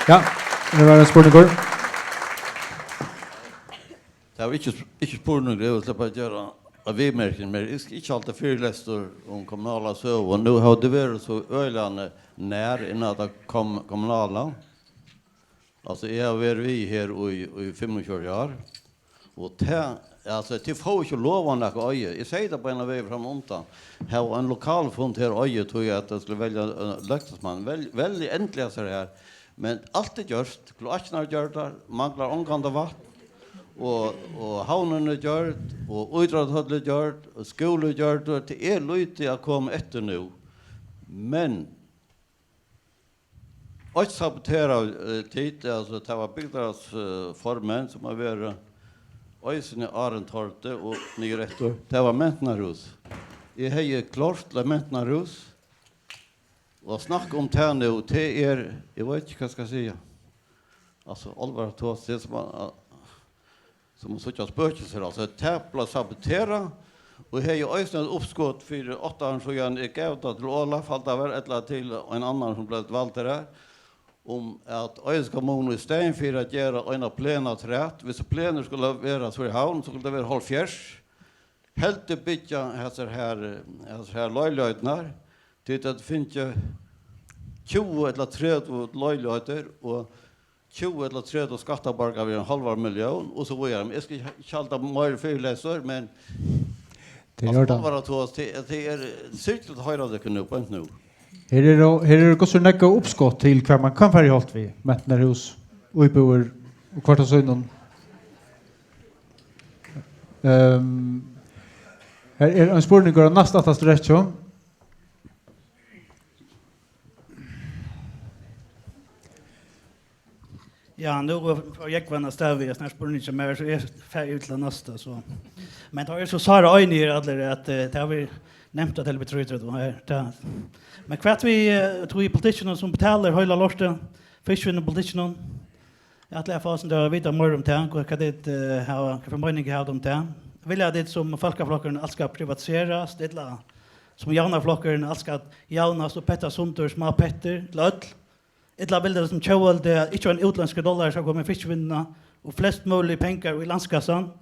Ja, her var ein spurningur. Tað var ikki, ikki spurningur, eg vil bara gera ein viðmerking, men eg skal ikki halda fyrilestur um kommunala søgu. Nú hava tit verið so øgiliga nær inn á tað kom-, kommunala. Altso, eg havi verið við her í, í fimmogfjøruti ár, og tað, altso, tit fáa ikki lov at nakað eiga. Eg segði tað beinanvegin frammanundan. Hava ein lokalfund her eiga, tí at tey skulu velja, eh, løgtingsmann. Vel-, velja endiliga sær her. Men alt er gjørt. Kloakkirnar eru gjørdar, manglar ongantíð vatn, og, og havnin er gjørd, og ítróttahøll er gjørd, og skúli er gjørdur. Tað er lítið at koma eftir nú. Men eitt sabotera, eh, tit, altso, tað var bygdarráðs-, eh, formenn, sum hava verið eisini áðrenn Tórði og niður eftir. Tað var mentanarhús. Eg hevði klárt til eitt mentanarhús, og at snakka um tað nú, tað er, eg veit ikki, hvat skal eg siga. Altso, álvara tos, tað er sum at, sum at síggja spøkilsir. Altso, tað bleiv saboterað, og eg hevði eisini eitt uppskot fyri átta árum síðan, eg gav tað til Óla Faldavar, ella til ein annan sum bleiv valdur har, um at Oyarsa kommuna í staðin fyri at gera eina plen afturat, viss plenur skuldu vera so í Havn, so skuldi tað vera hálvfjerðs, heldur byggja hasar her, hasar her leiligheiternar, tit høvdu fingið tjúgu ella tretivu leiligheiter og tjúgu ella tretivu skattaborgarar við ein hálvan millión og so víðari. Men eg skal ikki halda meira fyrilestur, men tað er í ordan. Álvara tos, tað, tað er syrgiligt at hoyra tykkum nú, beint nú. Her eru, her eru hvussu nógv uppskot til, hvat man kann fara í holt við, mentanarhús, íbúðir og hvørt á sínum. Ehm, her er ein spurningur á næst aftast rekkju. Ja, nú fór Jógvan avstað við ein spurning hjá mær, so eg fari yvir til tað næsta, so. Men tá eru so sára einigir allir at, eh, tað hava vit nevnt at tað er trý tretivu her, tað. Men hvat við, eh, tí politikkinum sum betalir heila lortið, fiskivinnupolitikkinum? Eg ætli at fáa eitt sindur at vita meira um tað, hvat, hvat tit, eh, hava, hvat fyri meining hava um tað. Vilja tit sum Fólkaflokkurin alt skal privatiserast, ella sum Javnaðarflokkurin alt skal javnast og pettast sundur, smá pettir til øll? Ella vil tað sum tjóðveldi, at ikki ein útlendskur dollari skal koma í fiskivinnuna og flest møguligir pengar í landskassan?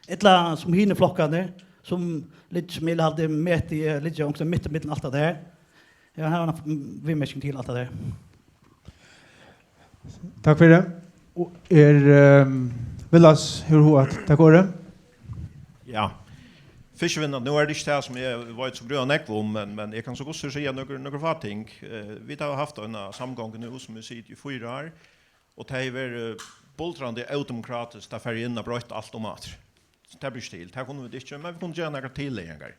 Ella sum hinir flokkarnir, sum liggja, sum eg haldi, meti, eh, liggja onkustaðni mitt ímillum alt tað har? Eg havi eina, mm, viðmerking til alt tað har. Takk fyri. Og er, ehm, Villas, hevur hug at taka orðið? Ja. Fiskivinna, nú er tað ikki tað sum eg veit so grúiliga nógv um, men, men eg kann so gott siga nøkur, nøkur fá ting. Eh, vit hava havt eina samgongu nú, sum vit sita í fýra ár, og tað hevur verið buldrandi ódemokratiskt at fara inn og broyta alt umaftur. So tað ber ikki til. Tað kunnu vit ikki, men vit kunnu gera nakrar tillagsingar.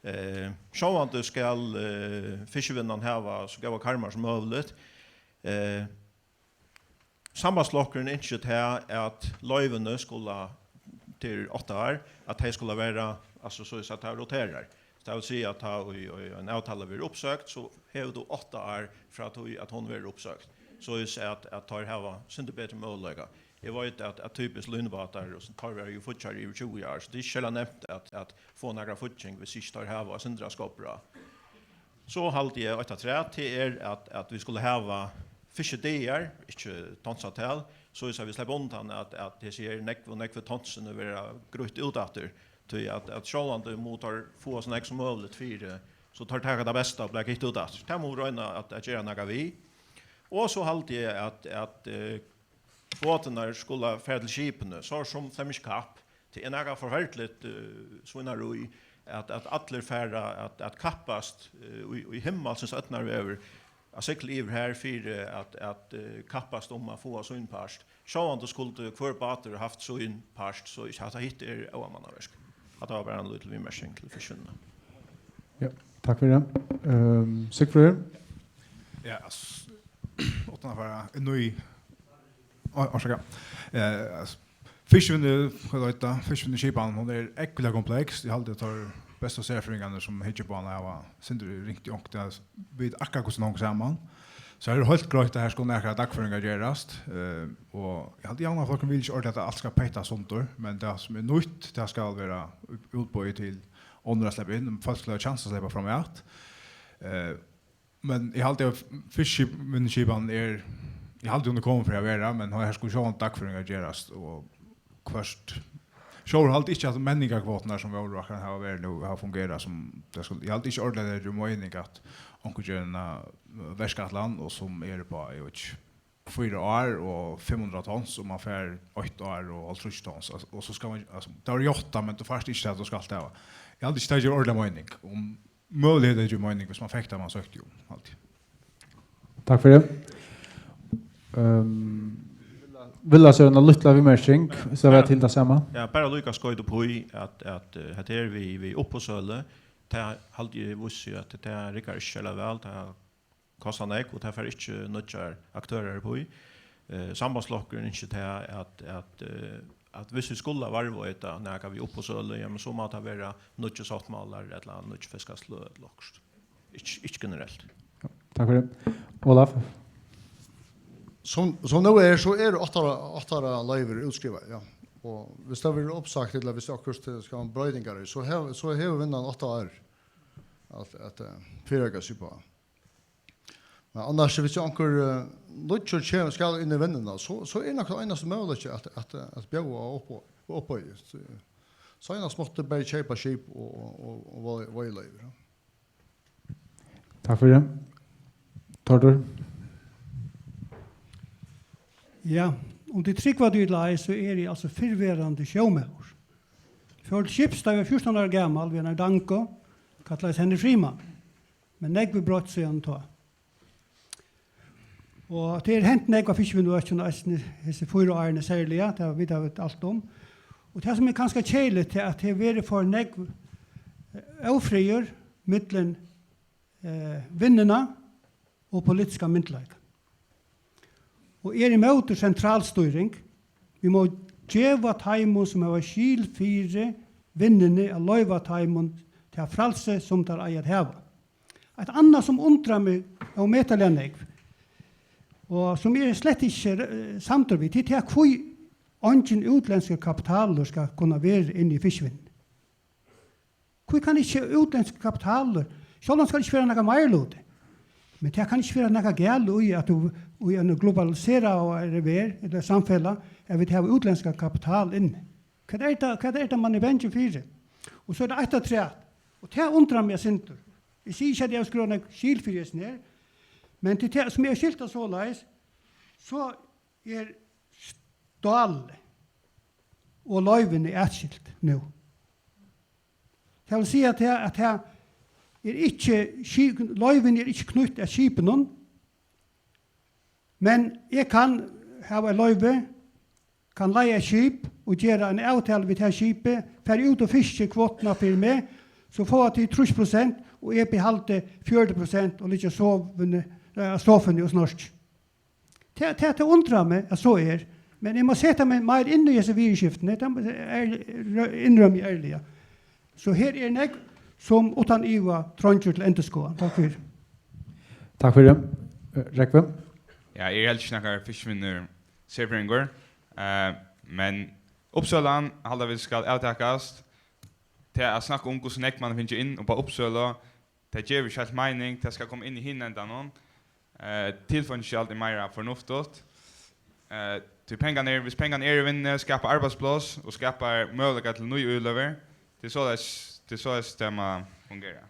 Eh, sjálvandi skal, eh, fiskivinnan hava so góðar karmar sum møguligt. Eh, Sambandsflokkurin ynskir tað, at loyvini skulu til átta ár, at tey skulu vera, altso, soleiðis at tað roterar. So tað vil siga, at tá í, í ein avtala verður uppsøgd, so hevur tú átta ár frá tí, at hon verður uppsøgd. Soleiðis at, at teir hava sindur betri møguleika. Eg veit, at, at typiskt línubátar, og so, teir verða jú fíggjar yvir tjúgu ár, so tað er ikki serliga nemt at, at fáa nakra fígging, hvis ikki teir hava eitt sindur av skopur á. So haldi eg, eitt afturat, tað er, at, at vit skulu hava fiskidagar, ikki tonsavtal, soleiðis at vit sleppa undan, at, at hesi her nógvu, nógvu tonsini verða grýtt út aftur, tí at, at sjálvandi mugu teir fáa so nógv sum møguligt fyri, so teir taka tað besta og blaka hitt út aftur. Tað mugu vit royna at, at gera nakað við. Og so haldi eg, at, at, eh, bátarnir skulu fara til skipini, so sum Flemish Cap. Tað er nakað forferdiligt, eh, svínarí, at, at allir fara at, at kappast, eh, í, í himmalsins ódnarveður, at sigla yvir har fyri at, at, eh, kappast um at fáa sín part. Sjálvandi skuldi hvør bátur havt sín part, so ikki, hatta hitt er ómannaverk. Hatta var bara ein lítil viðmerking til fiskivinnuna. Ja, takk fyri tað. Ehm, Sigfríður? Ja, s-, uttan at fara inn í Á-, orsaka. Eh, altso, fiskivinnu, hvat heita, fiskivinnuskipanin, hon er ógvuliga kompleks. Eg haldi, at teir bestu serfrøðingarnir, sum hyggja upp á hana, hava sindur ringt í onkuntíð at vita akkurát, hvussu hon hongur saman. So her er heilt greitt, at her skulu nakrar dagføringar gerast, eh, og eg haldi, Javnaðarflokkurin vil ikki ordiliga, at alt skal pettast sundur, men tað, sum er nýtt, tað skal vera út-, útboðið til onnur at sleppa inn, um fólk skulu hava kjans at sleppa fram at. Eh, Men eg haldi, at fiskivinnuskipanin er, eg haldi, hon er komin fyri at vera, men her skulu sjálvandi dagføringar gerast, og hvørt. Sjálvur haldi eg ikki, at menningarkvoturnar, sum vóru akkurát hava verið nú, hava fungerað sum tað skuldi. Eg haldi ikki ordiliga, tað er meining, at onkur ger eina, eh, verkætlan, og sum er upp á, eg veit ikki, fýra ár og fimm hundrað tons, og man fær eitt ár og hálvtrýss tons, altso, og so skal man, altso, tað var játtað, men tú fært ikki tað, tú skalt hava. Eg haldi ikki, tað ger ordiliga meining, um møguliga hevði tað givið meining, viss man fekk tað, man søkti um, haldi eg. Takk fyri. Ehm, Vilhelm, so er ein lítil viðmerking, so var til tað sama. Ja, bara líka skoyta upp í, at, at, eh, hetta her við, við uppboðssølu, tað haldi eg vísir seg, at tað riggar ikki serliga væl, tað kostar nógv, og tað fær ikki nýggjar aktørar upp í. Eh, Sambandsflokkurin ynskir tað, at, at, eh, at viss vit skulu varðveita nakað við uppboðssølu, ja, men so má tað vera nýggir sáttmálar ella nýggj fiskasløg ella okkurt. Ikki, ikki generelt. Takk fyri. Olaf? Sum, sum nú er, so eru átta ára, átta ára loyvir útskrivað, ja. Og viss tað verður uppsagt, ella viss okkurt, eh, skal hava broytingar í, so hev-, so hevur vinnan átta ár at, at, eh, fyrireika seg uppá. Men annars, viss onkur, eh, nýggjur kemur, skal inn í vinnuna, so, so er nokk einasti møguleiki at, at, at bjóða upp á, upp á. Seinast mátti bara keypa skip og, og, og, og vei-, veiðiloyvi, ja. Takk fyri. Tórður? Ja, um tit trúgva tí ella ei, so eri eg altso fyrrverandi sjómaður. Fór til skips, tá eg var fjúrtan ára gamal, við einari dangu, kallaðist Henry Freeman. Men nógv er broytt síðan tá. Og tað er hent nógv á fiskivinnuøkinum eisini hesi fýra árini serliga, tað vita vit alt um. Og tað, sum er kanska keðiligt, tað er, at tað hevur verið for nógv, eh, ófriður millum, eh, vinnuna og politiska myndugleikan. Og eg eri ímóti sentralstýring. Vit mugu geva teimum, sum hava skil fyri vinnuni, at loyva teimum tað frælsi, sum teir eiga at hava. Eitt annað, sum undrar meg ómetaliga nógv, og sum eg eri slett ikki, eh, samdur við, tað er tað, hví eingin útlendskur kapitalur skal kunna vera inni í fiskivinnuni. Hví kann ikki útlendskur kapitalur, sjálvandi skal ikki vera nakar meiriluti, men tað kann ikki vera nakað galið í, at tú í ein globaliseraðari verð, ella samfelag, at vit hava útlendskan kapital inni. Hvat er tað, hvat er tað, man er bangin fyri? Og so er tað eitt afturat, og tað undrar meg eitt sindur. Eg sigi ikki, at eg havi skráð nakað skil fyri hesum her, men til tað, sum eg havi skilt tað soleiðis, so er stálið og loyvini atskilt nú. Tað vil siga, at tað, at tað er ikki, ski-, loyvini er ikki knýtt at skipinum, men eg kann hava eitt loyvi, kann leiga eitt skip og gera eina avtalu við tað skipið, fara út og fiska kvotuna fyri meg, so fáa tit trýss prosent, og eg behaldi fjøruti prosent og liggja sovin, eh, sofin og snorki. Tað, tað, tað undrar meg, at so er, men eg má seta meg meir inn í hesi viðurskiftini, tað má eg ærli-, innrømma ærliga. So her er nógv, sum uttan iva treingir til endurskoðan. Takk fyri. Takk fyri. Eh, Rógvi? Ja, eg eri heldur ikki nakar fiskivinnuserfrøðingur, eh, men uppsølan haldi eg skal avtakast. Tað at snakka um, hvussu nógv man hevur fingið inn upp á uppsølu, tað gevur ikki heilt meining, tað skal koma inn í hinum endanum. Eh, tilfeingigjald er meira fornuftigt. Eh, tí pengarnir, viss pengarnir eru í vinnuni, skapa arbeiðspláss og skapa møguleikar til nýjar íløgur, tað er soleiðis, tað er soleiðis, tað má fungera.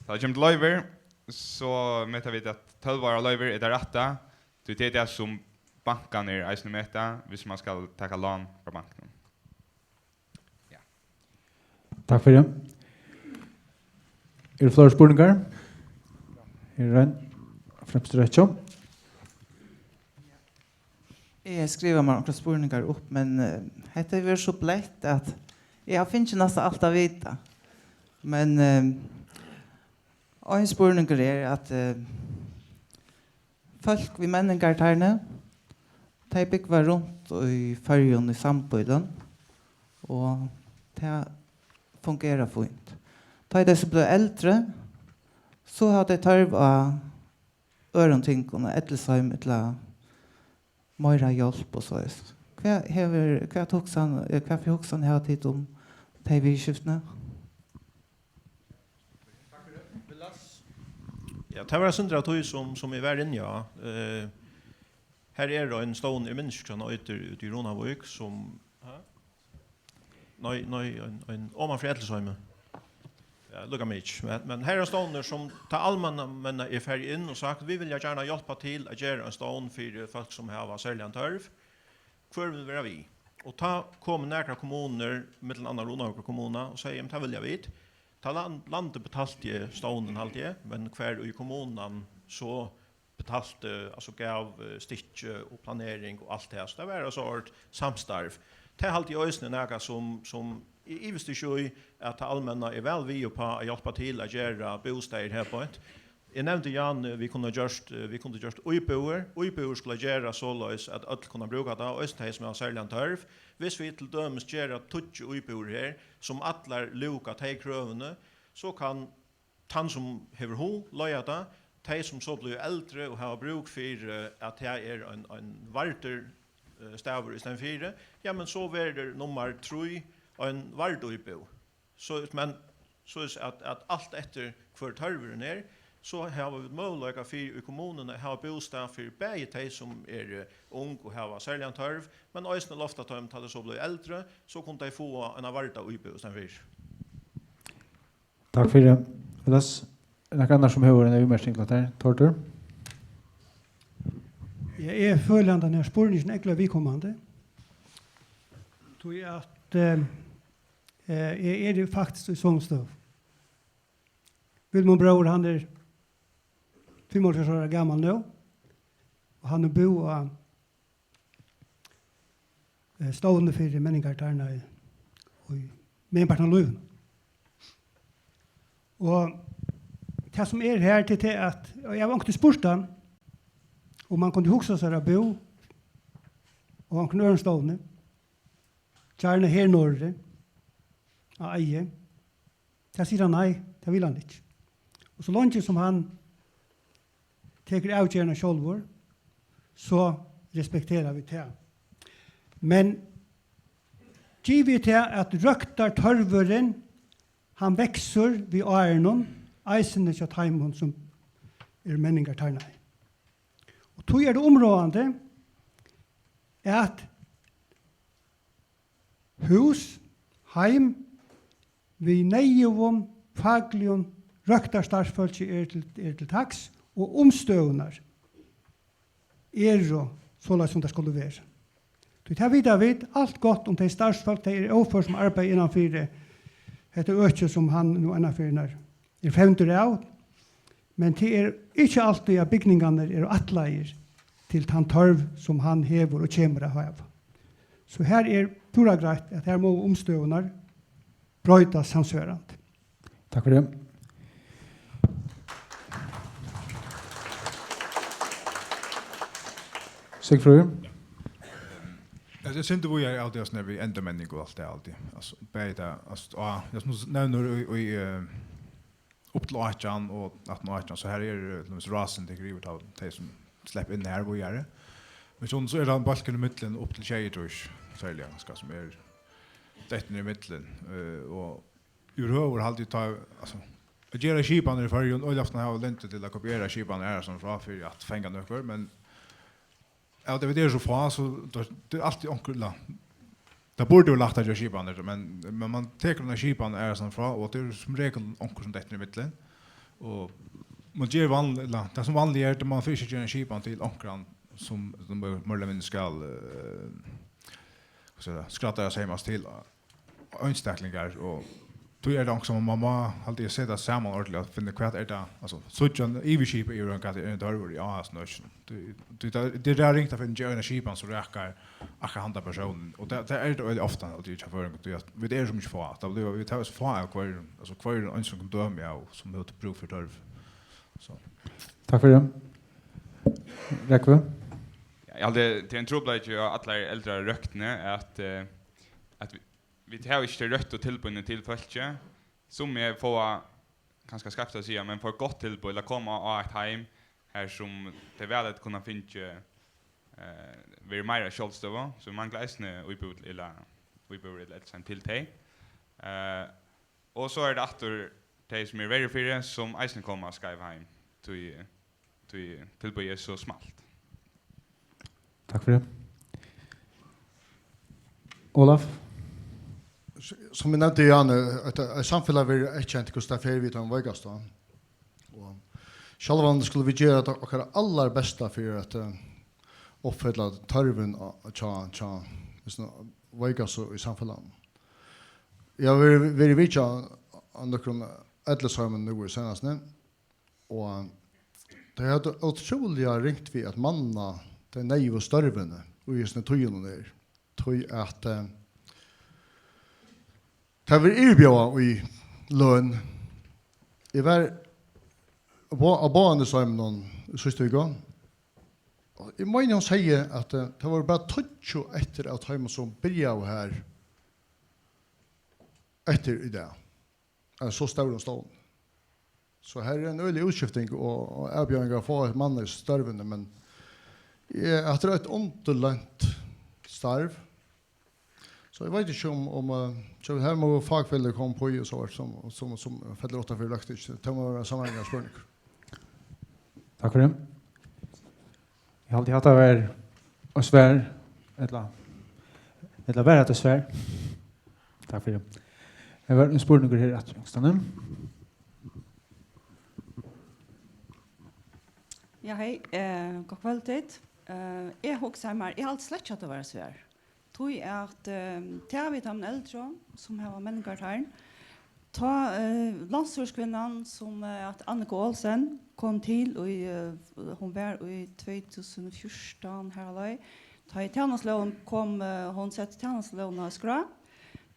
Tá tað kemur til loyvir, so meta vit, at tólv ára loyvir er tað rætta, tí tað er tað, sum bankarnir eisini meta, viss man skal taka lán frá bankunum. Ja. Takk fyri. Eru fleiri spurningar? Her er ein. Fremstu rekkju. Eg skrivaði mær onkrar spurningar upp, men, eh, hetta hevur verið so bleytt, at eg havi fingið næstan alt at vita. Men, eh, ein spurningur er, at, eh, fólk við menningartarni, tey búgva runt í Føroyum í sambýlum, og tað fungerar fínt. Tá ið tey so blíva eldri, so hava tey tørv á øðrum tingum, á ellisheim ella meira hjálp og soleiðis. Hvat hevur, hvat hugsan, eh, hvat fyri hugsan hava tit um tey viðurskiftini? Ja, tað var eitt sindur av tí, sum, sum eg var inni á. Eh, her er ein stovnur, eg minnist ikki, hvat hann eitur, úti í Runavík, sum, ha? Nei, nei, ein, ein oman fyri Ellisheimi. Ja, líka mikið. Men, men her er ein stovnur, sum tað almenna, men er farið inn og sagt, "Vit vilja gjarna hjálpa til at gera ein stovn fyri fólk, sum hava serligan tørv. Hvør vil vera við?" Og tá komu nakrar kommunur, millum annað Runavíkar kommuna, og segði, "Men tað vilja vit." Tá land-, landið betalti stovnin, haldi eg, men hvar í kommunan so betalti, altso gav, eh, stykki og planering og alt tað. So tað var eitt sort samstarv. Tað haldi eg eisini er nakað sum, sum eg ivist ikki í, at tað almenna er væl við uppá at hjálpa til at gera bústaðir her beint. Eg nevndi, Jan, eh, vit kunnu gjørt, eh, vit kundu gjørt íbúðir. Íbúðir skulu gera soleiðis, at øll kunnu brúka tað, og eisini tey, sum hava serligan tørv. Viss vit til dømis gera tíggju íbúðir her, sum allar lúka tey krøvini, so kann tann, sum hevur hug, leiga tað. Tey, sum so blíva eldri og hava brúk fyri, at tað er ein, ein vardur, eh, staður í staðin fyri, ja, men so verður nummar trý ein vard íbúð. So, men, so at, at alt eftir hvør tørvurin er, so hava vit møguleika fyri í kommununi at hava bústað fyri bæði tey, sum eru ung og hava serligan tørv, men eisini loyvt at teimum, tá tey so blíva eldri, so kunnu tey fáa eina varda íbúð í staðin fyri. Takk fyri. Ellers, er nakar annar, sum hevur eina viðmerking til hetta her? Tortur? Ja, eg føli, at henda her spurningin er ógvuliga viðkomandi. Tí at, eh, eh, eg eri faktiskt í somu støðu. Vilmund bróðir, hann er fimmoghálvfjerðs ára gamal nú, og hann hevur búð á eh, stovni fyri menningartarnar í, í meginpartin av lívinum. Og tað, sum er her, til tað, at, og eg havi onkuntíð spurt hann, um hann kundi hugsa sær at búð á onkrum øðrum stovni, gjarna her norðuri, á Eiði. Tað sigur hann nei, tað vil hann ikki. Og so leingi sum hann tekur avgerðina sjálvur, so respektera vit tað. Men givið tað, at røktartørvurin, hann veksur við árunum, eisini hjá teimum, sum eru menningartarnaðir. Og tí er tað umráðandi, at hús, heim, við neyðugum, fakligum røktarstarvsfólki er til, er til taks, og umstøðurnar eru soleiðis, sum tað skuldi vera. Tí tað vita vit, alt gott um tey starvsfólk, tey eru ófør, sum arbeiða innan fyri hetta økið, sum hann nú einaferð er fevndur av, men tað er ikki altíð, at bygningarnir eru ætlaðir til tann tørv, sum hann hevur og kemur at hava. So her er púra greitt, at her mugu umstøðurnar broytast samsvarandi. Takk fyri. Sigfríður? Altso, eg synti víðari av tí, altso, nær við endurmenning og alt tað, alt tað. Altso, bæði tað, altso, á, ja, sum tú nevnir í, í, eh, upp til átjan og aftan á átjan, so her er, eh, til dømis Rásin tekur yvir, tá tey sum sleppa inn her víðari. Men so, so er tað bólkurin í millum upp til sjeyogtrýss, serliga, kanska, sum er dettur í millum, eh, og yvirhøvur haldi eg tá, altso, at gera skipanir í Føroyum, øll ofta hava lyndi til at kopiera skipanir aðrastaðni frá fyri at fanga nøkur, men av tí vit eru so fá, so tað, tað er altíð onkur, ella, tað burdi vera lætt at gera skipanir, men, men man tekur eina skipan aðrastaðni frá, og tað er sum regul onkur, sum dettur í millum. Og man ger vanliga, ella, tað sum vanliga er, tað man fyrst ger eina skipan til onkran, sum, sum meir, meir ella minni skal, eh, hvat skal eg siga, skræddarsaumast til einstaklingar, og tí er tað onkur, sum man má, haldi eg, seta saman ordiliga og finna, hvat er tað, altso, síggja yvirskipað yvir, hvat er tørvur í á hasum økinum. Tí, tí tað, tað er ringt at finna eina skipan sum rakar akkurát handa persónin, og tað, tað er tað øgiliga ofta, og tað er hjá føroyingum, tí at vit eru so mikið fá, tað blívur, vit hava so fá av hvørjum, altso, hvørjum einstøkum dømi av, sum hevur brúk fyri tørvi. So. Takk fyri. Rógvi? Ja, eg haldi, tað er ein trupulleiki hjá allari eldrarøktini, at, eh, at vit, vit hava ikki tey røttu tilboðini til fólkið. Summi fáa, kanska skeivt at siga, men fáa gott tilboð, ella koma á eitt heim, har sum tey væl høvdu kunnað fingið, eh, verið meira sjálvstøða, so mangla eisini íbúð ella, íbúðir ella eldsheim til tey. Eh, og so er tað aftur tey, sum eru verri fyri, sum eisini koma skeiv heim. tí, tí tilboðið er so smalt. Takk fyri. Olaf? S-, sum eg nevndi, Jan, at, at samfelagið verður eyðkent, hvussu tað fer við teimum veikastu. Og sjálvandi skulu vit gera tað okkara allarbesta fyri at, eh, uppfylla tørvin á, á, hjá, hjá, veitst tú, veikastu í samfelagnum. Eg havi verið, verið vitjað á nøkrum ellisheimum nú í seinastuni, og tey høvdu ótrúliga ringt við at manna tey neyðugu størvini í hesum tíðunum her. Tí at, eh, tað verður yvirbjóðað í løn. Eg var á Bá-, á Báðanesheiminum í síðstu viku. Og eg meini, hon segði, at, eh, tað vóru bara tíggju eftir av teimum, sum byrjaðu har eftir í dag. Av so stórum stovni. So her er ein øgilig útskifting og, og avbjóðing at fáa eitt mann í størvini, men eg, hatta er eitt undurligt starv. So eg veit ikki um, um, eh, so her má fagfeløg koma upp í og so vart sum, sum, sum fellur uttanfyri løgtingið. Tað má vera samráðingarspurningur. Takk fyri. Eg haldi, hatta var eitt svar, ella, ella var hatta eitt svar? Takk fyri. Her var ein spurningur her aftur, Jónsdóttir. Ja, hey, eh, gott kvøld, tit. Eh, eg hugsaði mær, eg haldi slett ikki, at tað var eitt svar. Tí at, eh, tað vita teir eldru, sum hava menningartarn, tá, eh, landsstýriskvinnan, sum, eh, æt Annika Olsen, kom til í, eh, hon var í tvey túsund og fjúrtan, har leið, tá ið tænastlógin kom, eh, hon setti tænastlógina á skrá,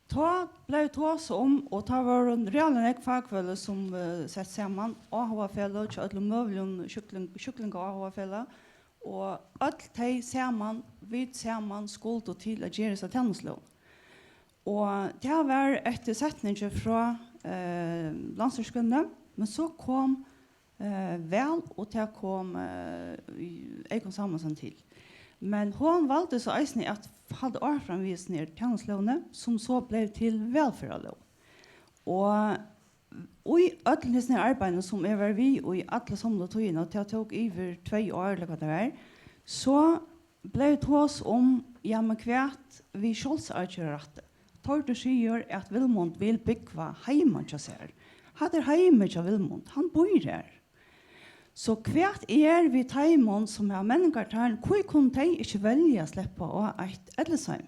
tá bleiv tosað um, og tá vóru ræðuliga nógv fakfeløg, sum, eh, sett saman, áhugafeløg hjá øllum møguligum sjúkling-, sjúklingaáhugafelag, og øll tey saman, vit saman, skuldu til at gera hesa tænastlóg. Og tað var eftir setningi frá, eh, landsstýriskvinnuni, men so kom, eh, Val, og tað kom, eh, í Eyðgunn Samuelsen til. Men hon valdi so eisini at halda áfram við hesum her tænastlógini, sum so bleiv til vælferðarlóg. Og í øllum hesum her arbeiðinum, sum eg var við í alla somlu tíðina, og tað tók yvir tvey ár, ella hvat tað var, so bleiv tosað um, ja, men hvat við sjálvsákærurætti? Tórður sigur, at Vilmund vil búgva heima hjá sær. Hatta er heimið hjá Vilmund, hann býr har. So hvat er við teimum, sum hava menningartarn? Hví kunnu tey ikki velja at sleppa á eitt ellisheim?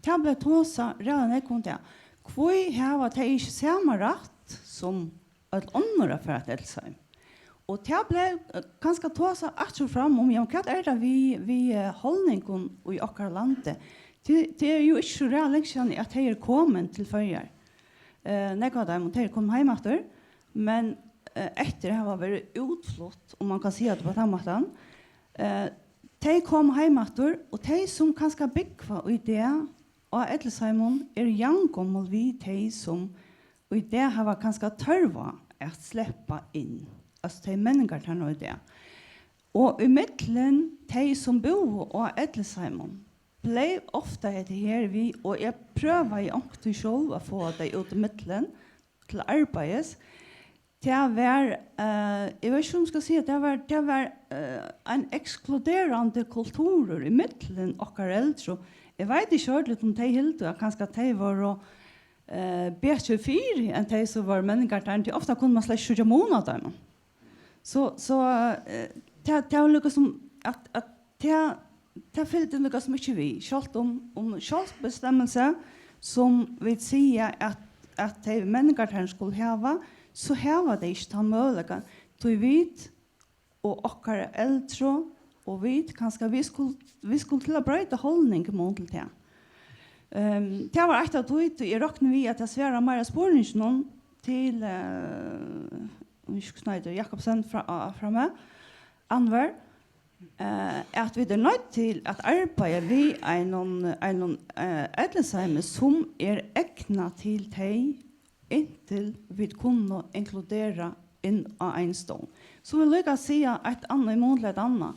Tað bleiv tosað ræðuliga nógv um tað. Hví hava tey ikki sama rætt sum øll onnur at fara til ellisheim? Og tað bleiv, eh, kanska tosað aftur og fram um, ja, men hvat er tað við, við, eh, holdningum í okkara landi? Tað, tað er jú ikki so ræðuliga langt síðani, at tey eru komin til Føroyar. Eh, nógv av teimum, tey eru komin heim aftur, men, eh, eftir at hava verið útflutt, um man kann siga tað á tann mátan, eh, tey koma heim aftur, og tey, sum kanska búgva í dag á ellisheimum, eru javngomul við tey, sum í dag hava kanska tørv á at sleppa inn, altso tey menningartarnir í dag. Og ímillum tey, sum búðu á ellisheimum, bleiv ofta hetta her við, og eg prøvaði onkuntíð sjálv at fáa tey út ímillum til arbeiðis. Tað var, eh, eg veit ikki, um eg skal siga, tað var, tað var, eh, ein ekskluderandi kulturur ímillum okkara eldru. Eg veit ikki ordiliga, um tey hildu, at kanska tey vóru, eh, betri fyri enn tey, sum vóru menningartarnir, tí ofta kundi man slett ikki síggja mun á teimum. So, so, eh, tað, tað var líka sum at, at tað, tað fylgdi líka sum ikki við. Sjálvt um, um sjálvbestemmelsi, sum vit siga at, at tey menningartarnir skulu hava, so hava tey ikki tann møguleikan. Tí vit og okkara eldru og vit, kanska vit skulu, vit skulu til at broyta holdning í mun til tað. Ehm, tað var eitt av tí, tí eg rokni við, at tað svarar meira spurninginum til, eh, um ikki, hvussu hann eitur, Jakobsen frá, á, frá mær, Anwar, eh, at vit eru noydd til at arbeiða við einum, einum, eh, ellisheimi, sum er egnað til tey, inntil vit kunnu inkludera inn á ein stovn. So vil eg líka siga eitt annað í mun til eitt annað.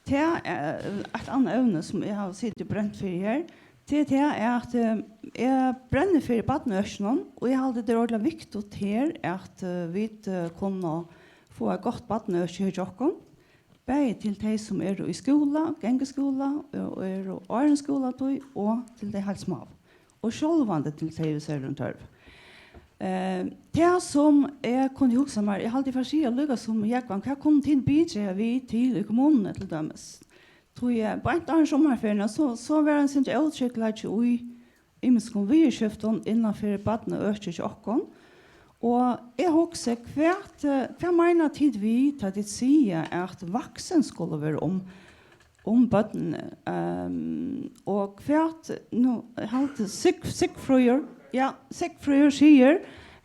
Tað er eitt annað evni, sum eg havi sitið og brent fyri her. Tað er tað, at, eh, eg brenni fyri barnaøkinum, og eg haldi, tað er ordiliga viktigt her, at, eh, vit, eh, kunnu boðar gott barnaøki her hjá okkum, bæði til tey, sum eru í skúla, ganga í skúla og eru áðrenn skúlatíð, og til tey heilt smáu, og sjálvandi til tey við serligum tørvi. Eh, tað, sum eg kundi hugsa mær, eg haldi, eg fari at siga líka sum Jógvan, hvat kunnu tit bidraga við til í kommununi, til dømis? Tí, eh, beint áðrenn summarferiuna, so, so var ein sindur ótryggleiki í ymiskum viðurskiftum innan fyri barnaøkið hjá okkum. Og eg hugsi, hvat, eh, hvat meina tit við, tá tit siga, at vaksin skulu vera um, um børnini? Ehm, og hvat, nú, eg haldi, Sig-, Sigfríður, ja, Sigfríður sigur,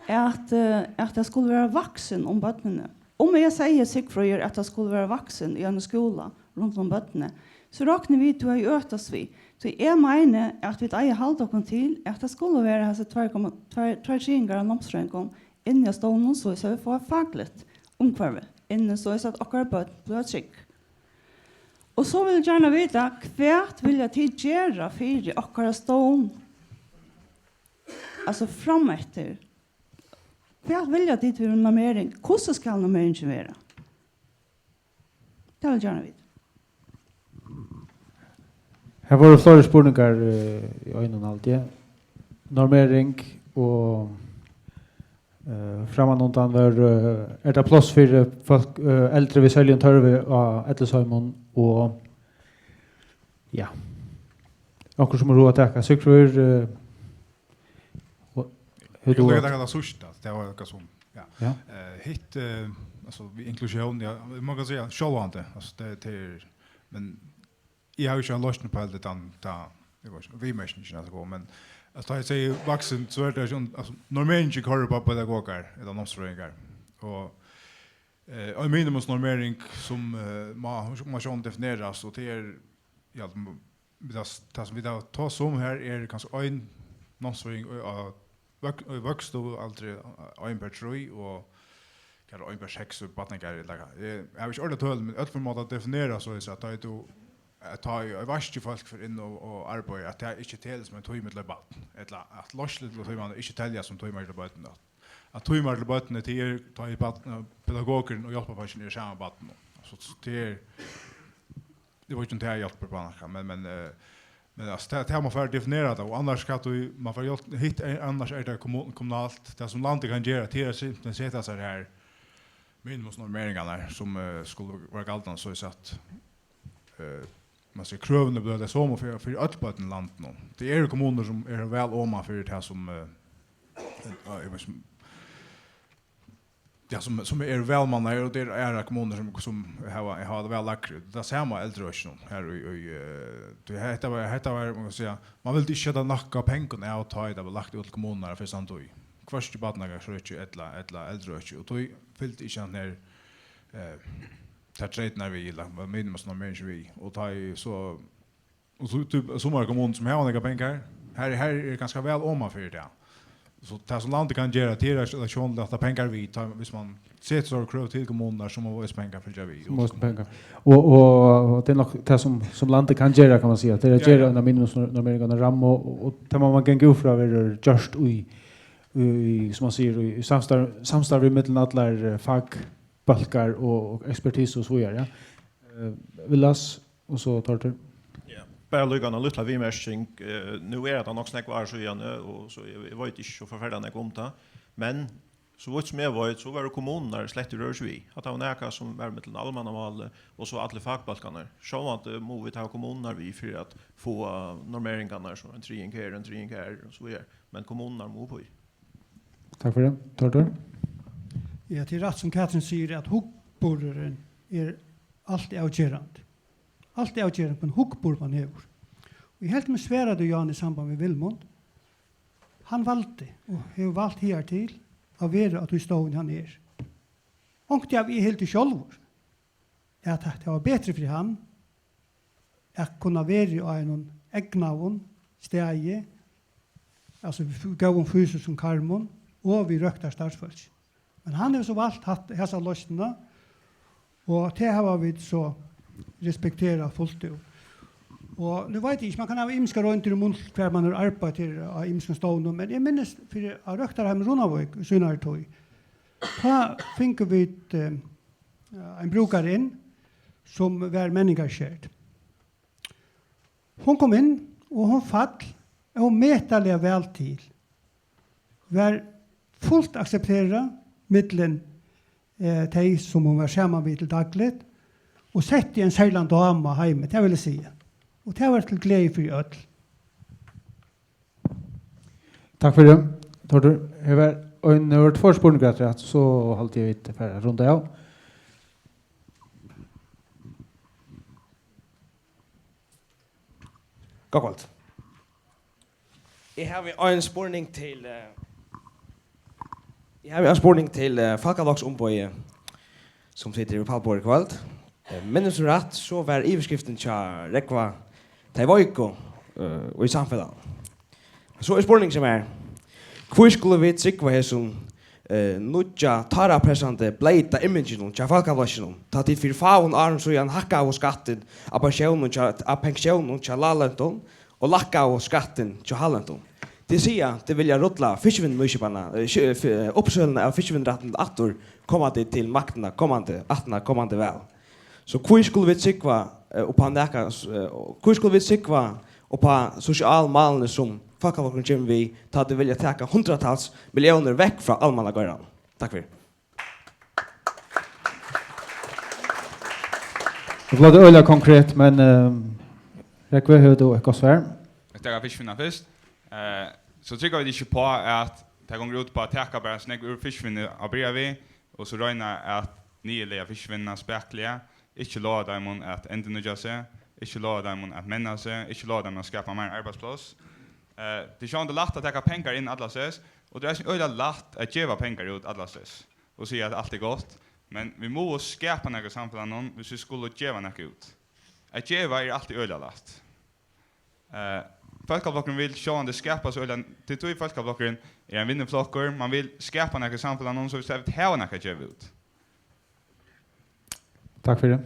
at, eh, at tað skulu vera vaksin um børnini. Um eg segði, Sigfríður, at tað skulu vera vaksin í einum skúla rundan um børnini, so rokni vit, tú hevði øtast við. Tí eg meini, at vit eiga at halda okkum til, at tað skulu vera hasir tvær komma tvær, tvær triðingar av námsfrøðingum inni á stovninum, so, so vit fáa fakligt umhvørvi inni, so at okkara børn blíva trygg. Og so vil eg gjarna vita, hvat vilja tit gera fyri okkara stovn? Altso, frameftir. Hvat vilja tit við normering? Hvussu skal normeringin vera? Tað vil eg gjarna vita. Her vóru fleiri spurningar, eh, í einum, haldi eg. Normering og, eh, frammanundan var, eh, er tað pláss fyri fólk, eh, eldri við serligum tørvi á ellisheimum og, ja. Onkur sum hevur hug at taka? Sigfríður, eh, og, hevur Eg kann tú taka tað síðsta, tað var okkurt sum, ja. Ja. Eh, hitt, eh, altso, við inklusjón, ja, man kann siga sjálvandi, altso, tað, tað er, men eg havi ikki eina loysn upp á alt tað, tað, eg veit ikki, viðmerkingin er so góð, men, altso, tá eg sigi vaksin, so er tað ikki, altso, normeringin koyrir upp á pedagogar ella námsfrøðingar. Og, eh, ein minimumsnormering sum, eh, má, má sjálvandi definerast, og tað er, ja, m-, tað, tað sum vit hava tosað um her, er kanska ein námsfrøðingur á vøk-, í vøkstualdri, ein per trý og, hvat er, ein per seks í barnagarði, ella hvat. Eg, eg havi ikki orðiliga tøl, men øll formáta at definera soleiðis, at tá ið tú, at tá ið vaskifólk fer inn og, og arbeiðir, at tað ikki telur sum ein tími til eitt barn, ella at leiðslutímarnir ikki telja sum tímar til børn, at, at tímar til børnini, tað er, tá ið barn, pedagogurin og hjálparfólkini eru saman við barninum. So, so tað er, eg veit ikki, um tað hjálpir upp á nakað, men, men, eh, men, altso, tað, tað má fara at definera tað, og annars skal tú, man fær hjálp, hitt er, annars er tað kommu-, kommunalt. Tað sum landið kann gera, tað er simpelthen seta sær har minimumsnormeringarnar, sum, eh, skulu vera galdandi, so er sagt, eh, man sigur, krøvini blíva tey somu fyri, fyri øll børn í landinum. Tað eru kommunur, sum eru væl oman fyri tað, sum, eh, eh, eg veit ikki, ja, sum, sum eru vælmannaðar, og tað eru aðrar kommunur, sum, sum hava, hava tað væl lægri. Tað sama á eldraøkinum her í, í, eh, tí hetta var, hetta var, man kann siga, man vildi ikki seta nakað av pengum av, tá ið tað var lagt út til kommunurnar fyrst hann tí. Hvørki barnagarðsøki ella, ella eldraøki, og tí fylgdi ikki hann her, eh, tær treytirnar við, ella minimumsnormeringin við, og tá ið so Og so, tú, summar kommunur sum hava nakrar pengar, her, her er ganska væl oman fyri tað. So tað sum landið kann gera, tað er at, at sjálvandi lata pengar við, tá, hvis man setir so krøv til kommunurnar, so má eisini pengar fylgja við. So má eisini pengar. Og, og, og tað er nokk tað sum, sum landið kann gera, kann man siga. Tað er at Ja, gera ja. eina minimumsnormering, eina rammu, og, og tað má man ganga út frá verður gjørt í, í, sum man sigur, í, í samstarv, samstarvi millum allar, eh, fagbólkar og, og ekspertisu og so víðari, ja. Eh, Villas, Og so Tórður. Ja, bara líka eina lítla viðmerking. Eh, nú er hetta nokk so nógv ár síðani, og so eg, eg veit ikki so forferdiliga nógv um tað. Men so vítt sum eg veit, so vóru kommunurnar slett í rørslu við. Hatta var nakað sum var millum almannamálið og so allir fakbólkarnir. Sjálvandi mugu vit hava kommunurnar við fyri at fáa normeringarnar, sum ein triðing her, ein triðing har, og so víðari. Men kommunurnar mugu upp í. Takk fyri. Tórður? Ja, tað er rætt, sum Katrin sigur, at hugburðurin er alt avgerandi. Alt er avgerandi, men hugburð man hevur. Og eg helt meg svara tí, Jan, í samband við Vilmund. Hann valdi, og hevur valt higartil, at vera á tí stovuni, hann er. Onkuntíð havi eg hildið sjálvur, at tað var betri fyri hann at kunna vera á einum egnaðum staði, altso við góðum fysiskum karmum og við røktarstarvsfólki. Men hann hevur so valt hatt, hasa loysnina, og tað hava vit so respekterað fult út. Og nú veit eg ikki, man kann hava ymiskar royndir um, hvar man hevur arbeitt her á ymiskum stovnum, men eg minnist fyri á Røktarheimi Runavík í sínari tíð. Tá fingu vit, eh, ein brúkari inn, sum var menningarskert. Hon kom inn, og hon fall ómetaliga væl til. Var fult aksepterað millum, eh, tey, sum hon var saman við til dagligt, og setti ein serligan dám á heimið, tað vil eg siga. Og tað var til gleði fyri øll. Takk fyri. Tortur, her var ein, her var tveir spurningar afturat, so haldi eg vit fara at runda av. Gott kvøld. Eg havi ein spurning til, eh, eg havi ein spurning til, eh, fólkafloksumboðið, sum situr í pallborðið í kvøld. Eh, minnist eg rætt, so var yvirskriftin hjá Rógva "Tey veiku, eh, í samfelagnum". So er spurningurin sum er, hví skulu vit trúgva hesum, eh, nýggja, tárapressandi, bleyta imaginum hjá Fólkaflokkinum, tá tit fyri fáum árum síðan hækkaðu skattin á pensjónum hjá, á pensjónum hjá lágløntum og lækkaðu skattin hjá hálendum? Tit siga, tit vilja rulla fiskivinnunýskipanina, eh, sky-, eh, fi-, eh, uppsøluna av fiskivinnurættinum aftur, koma tit til maktina komandi, aftaná komandi val. So hví skulu vit trúgva, eh, upp á nakað, eh, hví skulu vit trúgva upp á sosial málini, sum Fólkaflokkurin kemur við, tá tit vilja taka hundraðtals milliónir vekk frá almannageiranum? Takk fyri. Tað bleiv øgiliga konkret, men, eh, Rógvi, hevur tú eitt gott svar? Eg taki fiskivinnuna fyrst. Eh, so trúgva vit ikki uppá, at tað gongur út uppá at taka bara so nógv úr fiskivinnu at byrja við, og so royna at niðurlaga fiskivinnuna spakuliga, ikki lova teimum at endurnýggja seg, ikki lova teimum at menna seg, ikki lova teimum at skapa meir arbeiðspláss. Eh, tað er sjálvandi lætt at taka pengar inn allastaðni, og tað er eisini øgiliga lætt at geva pengar út allastaðni og siga at alt er gott, men vit mugu skapa nakað í samfelagnum, viss vit skulu geva nakað út. At geva er altíð øgiliga lætt. Eh, Fólkaflokkurin vil sjálvandi skapa so øgiliga, tað er tí Fólkaflokkurin er ein vinnuflokkur, man vil skapa nakað í samfelagnum, so vit hava nakað at geva út. Takk fyri.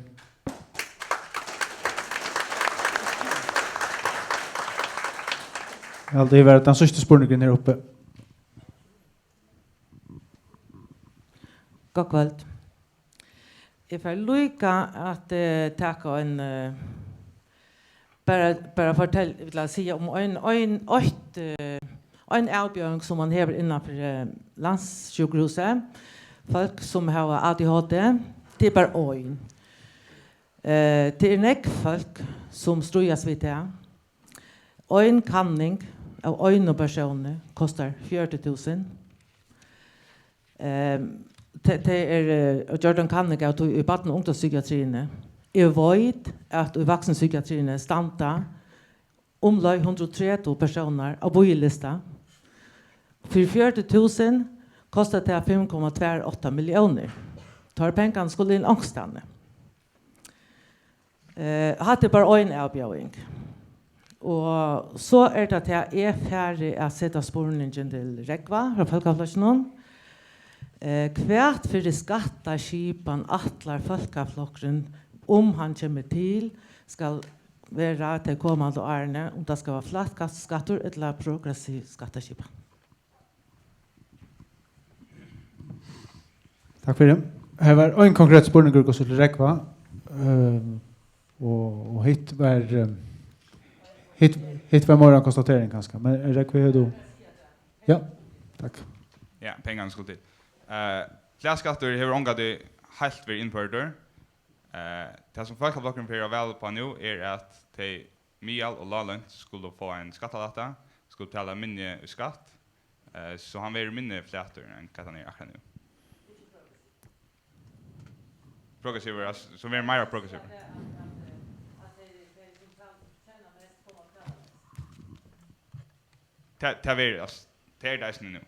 Eg haldi, tað var tann síðsti spurningurin her uppi. Gott kvøld. Eg fari líka at, eh, taka ein, eh, bara, bara fortel-, eg vil siga um ein, ein, eitt, eh, ein avbjóðing, sum man hevur innan fyri, eh, landssjúkrahúsið. Fólk, sum hava A D H D, tað er bara ein. Eh, tað er nógv fólk, sum stríðast við tað. Ein kanning av einum persóni kostar fjøruti túsund. Ehm, tað, tað er, eh, gjørt ein kanning av tí í barna- og ungdómspsykiatriini. Eg veit, at í vaksinpsykiatriini standa umleið hundrað og tretivu persónar á bíðilista. Fyri fjøruti túsund kostar tað fimm komma tvær átta milliónir. Teir pengarnir skulu inn onkustaðni. Eh, hatta er bara ein avbjóðing. Og so er tað tað, eg fari at seta spurningin til Rógva frá Fólkaflokkinum. Eh, hvat fyri skattaskipan ætlar Fólkaflokkurin, um hann kemur til, skal vera tey komandi árini, um tað skal vera flat skatt-, skattur ella progressiv skattaskipan? Takk fyri. Her var ein konkret spurningur, hvussu til Rógva, ehm, og, og hitt var, ehm, hitt, hitt var meira ein konstatering, kanska. Men, eh, Rógvi, hevur tú? Ja, takk. Ja, pengarnir skulu til. Eh, flatskattur hevur ongantíð heilt verið innførdur. Eh, tað, sum Fólkaflokkurin fer at vala upp á nú, er, at tey miðal- og láglønt skulu fáa ein skattalætta, skulu betala minni í skatt. Eh, so hann verður minni flatur enn hvat hann er akkurát nú. Progressivur, altso, so verður meira progressivur. Tað, tað verður, altso, tað er tað eisini nú.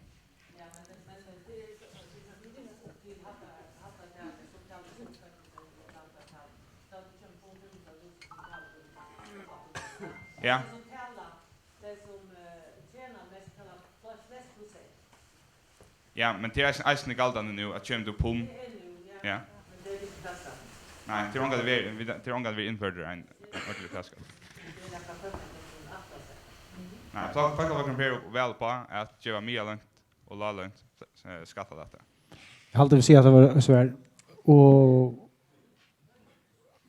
Ja. Ja, men tað er eisini, eisini galdandi nú, at kemur tú pum. Ja. Nei, tað er ongantíð verið, vit, tað er ongantíð verið innførdur ein ordentligur flatskattur. Nei, fólk, fólk, fólk fer væl upp á at geva miðallønt og láglønt, eh, skattalætta. Eg haldi, vit siga, at tað var svar. Og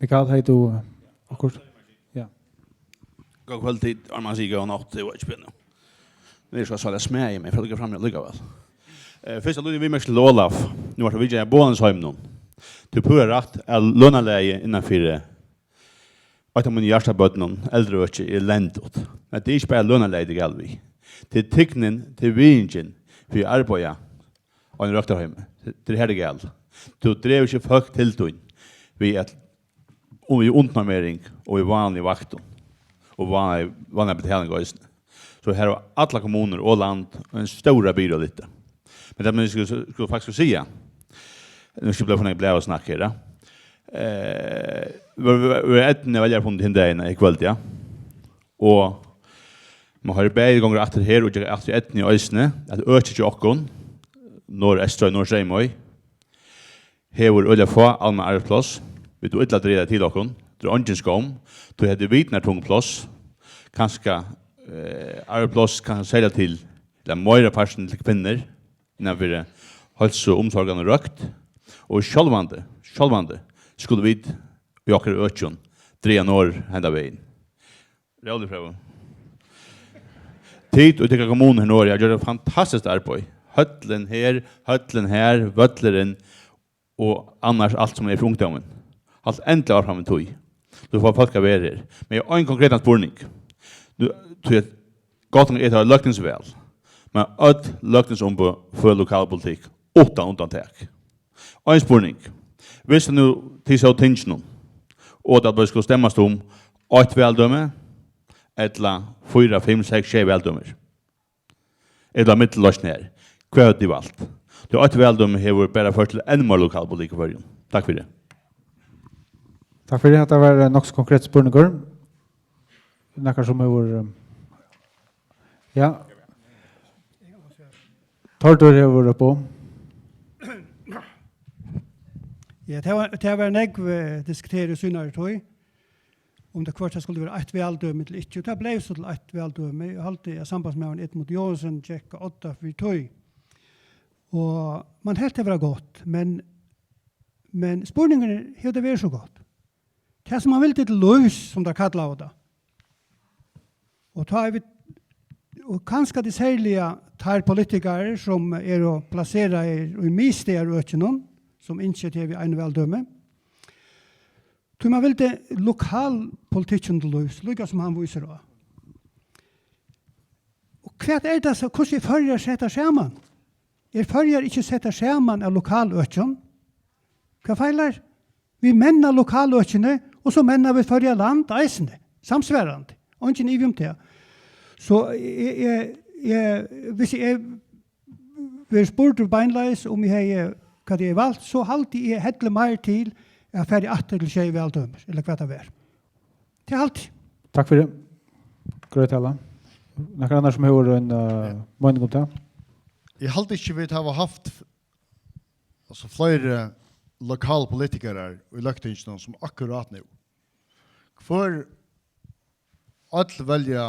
Mikael, hevði tú, eh, okkurt? Ja. Góða kvøldið, Arman sigur góða nátt, tað var ikki spennandi. Nú er so svært at smæða, men eg fari fram allíkavæl. Eh, fyrst ein lítið viðmerking til Olaf. Nú ert tú vitjaður í Boðanesheiminum. Tú hevur púra rætt, at lønarlagið innanfyri eitt av mínum hjartabørnum, eldraøkið, er elendigt. Men tað er ikki bara lønarlagið, tað er galið við. Tað er tignin, tað er virðingin fyri at arbeiða á einum røktarheimi. Tað er her, tað er galið. Tú dregur ikki fólk til tín við at, og við undernormering og við vanligum vaktum og vanlig, vanlig betaling eisini. So her hava allar kommunur og land ein stóran byrða at lyfta. Men tað, men vit skulu, skulu faktiskt siga, nú skal eg blíva funnin blað og snakk her, ja. Eh, vit, vit, vit eydna veljafundi hin dagin í kvøld, ja. Og man hoyrir bæði gongur aftur her og ger aftur í eydnu eisini, at økið hjá okkum, norðaustur í Norðstreymoy, hevur øgiliga fá almenn arbeiðspláss. Vit eru illa dreyðað til okkum. Tað er eingin skomm. Tí hetta er vitanartung pláss. Kanska, eh, arbeiðspláss, kanska serliga til, ella meira partin til kvinnur, innanfyri heilsu, umsorgan og røkt. Og sjálvandi, sjálvandi skulu vit í okkara økjum draga norður henda vegin. Rólig, Fróði. Tit og tykkara kommunur her norðuri hava gjørt eitt fantastiskt arbeiði. Høllin her, høllin har, vøllurin og annars alt sum er fyri ungdómin. Halt endiliga áfram við tí. Nú fáa fólk at vera her. Men eg havi ein konkretan spurning. Nú, tí at gott nokk er tað løgtingsval, men øll løgtingsumboð føra lokalpolitikk uttan undantak. Ein spurning. Viss nú tit sótu í tinginum, og tað bara skuldi stemmast um eitt valdømi, ella fýra, fimm, seks, sjey valdømir, ella millumloysn her, hvat høvdu tit valt? Tí eitt valdømi hevur bara ført til enn meira lokalpolitikk í Føroyum. Takk fyri. Takk fyri. Hetta var, eh, nokk so konkret spurningur. Nakar sum hevur, eh, ja. Tórður hevur upp á. Ja, tað var, tað var nógv, eh, diskuterað í sínari tíð, um tað hvørt tað skuldi vera eitt valdømi ella ikki. Og tað bleiv so til eitt valdømi. Eg haldi, at sambandsmaðurin Edmund Joensen gekk á odda fyri tí. Og man helt tað vera gott, men, men spurningurin er, hevur tað verið so gott? Tað, sum man vildi til lívs, sum teir kallaðu tað. Og tá er vit, og kanska tað serliga teir politikarar, sum eru plaseraðir í miðstaðarøkinum, sum ynskja tað við einum valdømi. Tí man vildi lokalpolitikkin til lívs, líka sum hann vísir á. Og hvat er tað so, hvussu er Føroyar settar saman? Er Føroyar ikki settar saman av lokaløkjum? Hvat feilar? Vit menna lokaløkini, og so menna vit Føroya land eisini, samsvarandi. Eingin ivi um tað. So eg, eg, eg, viss eg verði spurdur beinleiðis, um eg hevði, hvat eg hevði valt, so haldi eg heldur meir til at fara aftur til sjey valdømir, ella hvat tað var. Tað haldi eg. Takk fyri. Greið tala. Nakar annar sum hevur ein, eh, meining um tað? Eg haldi ikki, vit hava havt, altso, fleiri lokalpolitikarar í løgtinginum sum akkurát nú. Hvør, øll velja,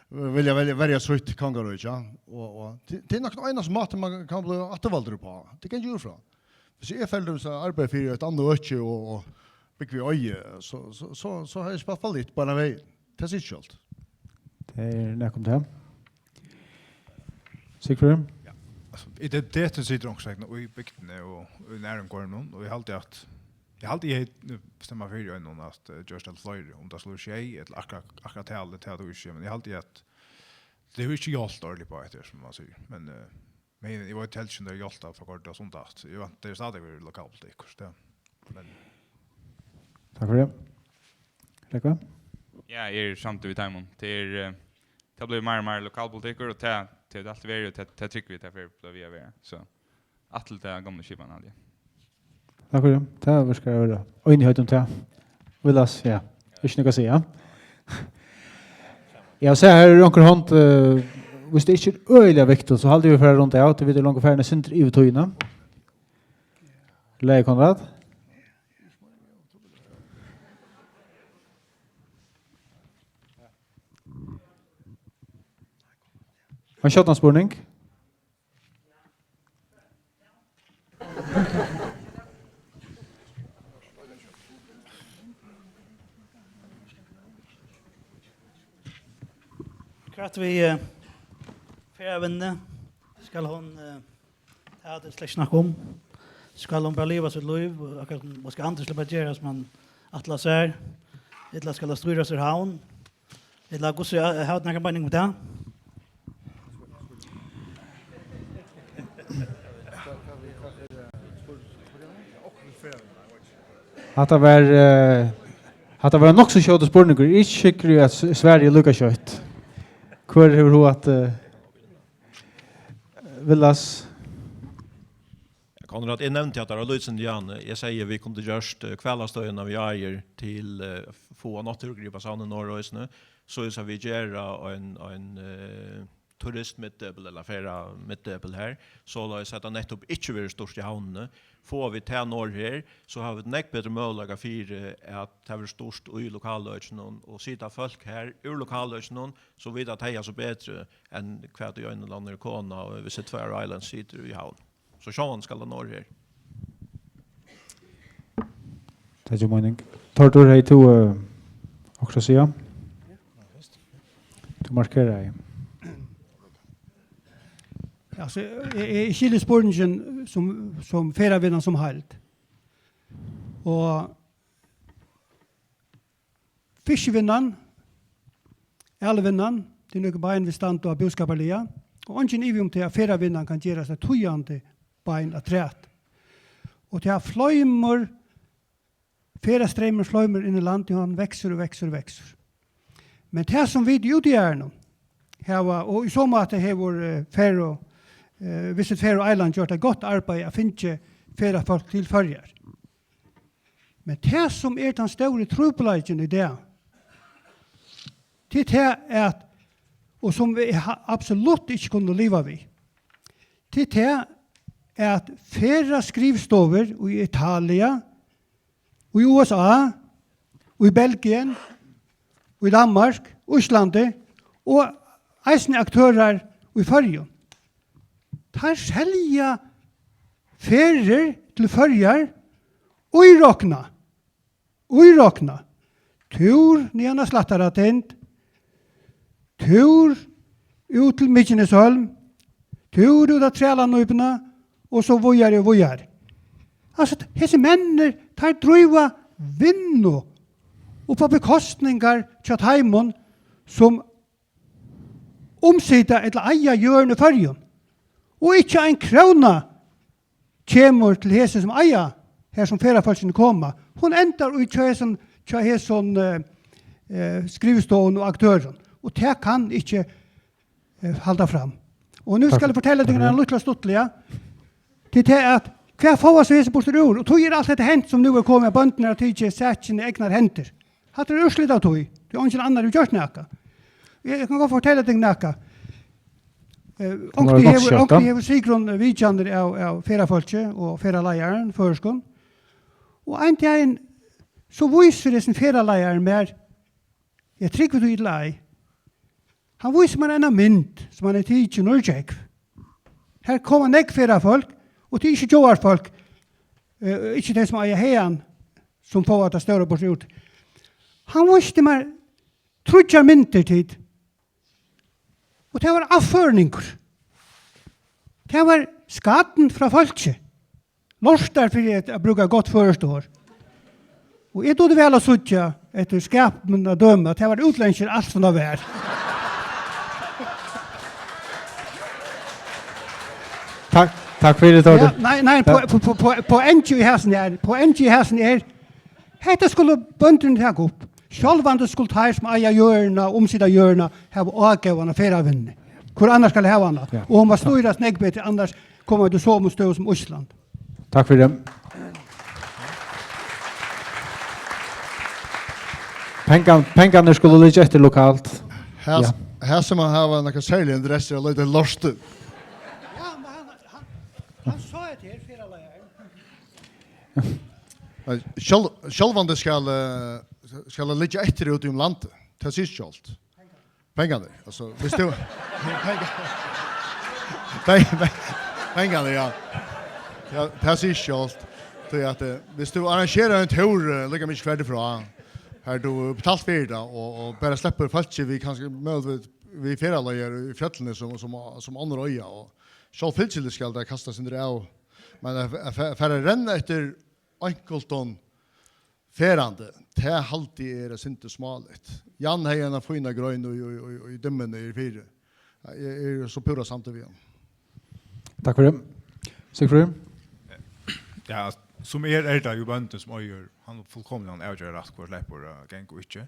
vilja velja, verja sítt kongaríki, ja. Og, og tað, tað er nokk tann einasti mátin, man kann blíva afturvaldur uppá. Tað kann eg gera frá. Viss eg fari til dømis at arbeiða fyri eitt annað øki og, og búgvi í Eiði, so, so, so, so havi eg spælt fallitt báðar vegir. Tað sigur seg sjálvt. Tað er nakað um tað. Sigfríður? Ja. Altso, identiteturin situr onkustaðni í bygdini og í nærumhvørvinum, og eg haldi at, eg haldi, eg hevði stemmað fyri einum at, eh, gjørt tað til fleiri, um tað skuldi verið sjey ella akkurát, akkurát talið, tað veit eg ikki, men eg haldi at tað hevur ikki hjálpt ordiliga uppá eftir, sum man sigur. Men, eh, men eg veit helst ikki, um tað hevur hjálpt at fáa koyrt tað sum tað. Eg vænti, tað er stadig verið lokalpolitikkur, so tað, men Takk fyri. Rógvi? Ja, eg eri samdur við teimum. Tað er, eh, tað blívur meira og meira lokalpolitikkur, og tað, tað hevur tað altíð verið, og tað, tað trúgvi eg, tað fer blíva við at vera. So, aftur til ta gomlu skipan, haldi eg. Takk fyri. Tað virkar at vera einigheit um tað. Viðlast, ja. Ikki nakað at siga. Ja, so her er onkur hond, eh, viss tað ikki er øgiliga viktigt, so haldi eg vit fara at runda av, tí vit eru longu farin eitt sindur yvir tíðina. Lagi, Konrad? Ein skjótan spurning. Hvat við eh, ferðavinnuni skal hon eh, tað er slett snakk um. Skal hon bara liva sítt lív, og akkurat sum hon skal andra sleppa at gera sum hann ætlar sær, ella skal hon stýra sær havn, ella hvussu eh, hava tit nakra meining um tað? Hatta var eh, hatta var ein nokk so skjótur spurningur. Eg eri ikki sikkur í at s- svarið er líka skjótt. Hvør hevur hug at eh, Villas? Konrad, eg nevndi at tað var lítið sindur í áðni. Eg segði, at vit kundu gjørt eh, hvalastøðina við Áir til eh, fáa náttúrugripasavn í Norðoysni, soleiðis at vit gera ein, ein eh, turistmiðdepil ella ferðamiðdepil har, soleiðis at tað nettupp ikki verður stýrt í havnini. Fáa vit tað norður her, so hava vit nógv betri møguleika fyri, at tað verður stýrt í lokaløkinum og sita fólk har úr lokaløkinum, so vita tey so betri enn hvat í einum landi er kona og Visit Faroe Islands situr í havn. So sjálvandi skal tað norður her. Tað er meining. Tordur, hevði tú eh, okkurt at siga? Tú markeraði. Altso, eg, eg skilji spurningin sum, sum ferðavinnan sum heild. Og fiskivinnan, alivinnan, tað er nøkur bein vit standa á búskaparliga, og eingin ivi um tað at ferðavinnan kann gerast eitt týðandi bein afturat. Og tað floymur, ferðastreymurin floymur inn í landið, og hann veksur og veksur og veksur. Men tað sum vit í útjaðaranum hava, og í so máta hevur eh, Faroe, eh, Visit Faroe Island gjørt eitt gott arbeiði at fingið ferðafólk til Føroyar. Men tað sum er tann stóri trupulleikin í dag, tað er tað at, og sum vit ha- absolutt ikki kunnu liva við, tað er tað at ferðaskrivstovur í Italia, í U S A, í Belgien, í Danmark, Íslandi og eisini aktørar í Føroyum, teir selja ferðir til Føroyar íroknað, íroknað túr niðan á Slættaratind, túr út til Mykineshólm, túr út á Trælanípuna og so víðari og víðari. Altso, hesir menninir, teir dríva vinnu upp á bekostningar hjá teimum, sum umsita ella eiga jørðina í Føroyum, og ikki ein króna kemur til hesi sum eiga, har sum ferðafólkini koma. Hon endar í hjá hesum, hjá hesum eh, eh, skrivstovum og aktørum, og tað kann ikki eh, halda fram. Og nú skal eg fortelja tykkum eina lítla stuttliga. Til tað at hvat fáa so hesi burtur úr? Og tí er alt hetta hent sum nú er komið, at bøndurnir hava tikið sakina í egnar hendur. Hatta er úrslit av tí. Tí eingin annar hevur gjørt nakað. Eg, eg kann gott fortelja tykkum nakað. Eh, Onkuntíð hevur, onkuntíð hevur Sigrun vitjanir av, av ferðafólki og ferðaleiðarum, føroyskum. Og ein dagin, so vísir hesin ferðaleiðarin mær, eg trúgvi tí ella ei, hann vísir mær eina mynd, sum hann hevur tikið í Norðgjógv. Har koma nógv ferðafólk, og tað er ikki gjógvarfólk, eh, ikki tey, sum eiga hagan, sum fáa tað stóra burtur úr. Hann vísti mær tríggjar myndir, tit. Og tað var avføringur. Tað var skatin frá fólki. Lortar, fyri at, at brúka gott føroyskt orð. Og eg dugdi væl at síggja, eftir skapinum at døma, at tað var útlendskir alt sum tað var. Takk, takk fyri, Tordur. Ja, nei, nei, po, po, po, po, poengið í hasum er, poengið í hasum er, hetta skulu bøndurnir taka upp. Sjálvandi skulu teir, sum eiga jørðina og umsita jørðina, hava ágóðan av ferðavinnuni. Hvør annars skal hava hana? Ja. Og hon má stýrast nógv betri, annars koma vit í somu støðu sum Ísland. Takk fyri. Pengan, pengarnir skulu liggja eftir lokalt. Her, ja. Her sum man hava nakað serliga interessi at leita lortu. Ja, men hann, hann, hann sá at her fyri leiðar. Men sjálv, sjálvandi skal, eh, skal hann liggja eftir úti um landið. Tað sigur sjálvt. Pengarnir, altso, viss tú... Peng- peng- Pengarnir, ja. Ja, tað sigur sjálvt. Tí at eh, viss tú arrangerar ein túr eh, líka mikið hvar frá, har tú betalt fyri tað og, og bara sleppur fólki við kanska møguligt við ferðaleiðir í fjøllini sum, sum, sum onnur oyggja, og sjálvfylgiliga skal tað kasta sindur av. Men at, at fa-, fara at renna eftir einkultum ferðandi, tað haldi eg er eitt sindur smáligt. Jan hevði eina fína grein í, í, í, í dimmuni her fyri. Eg eri so púra samdur við hann. Takk fyri. Sigfríður? Ja, sum er, er tað jú bóndin sum eigur, hann hevur fullkomiliga avgerðarrætt, hvør sleppur at ganga og ikki.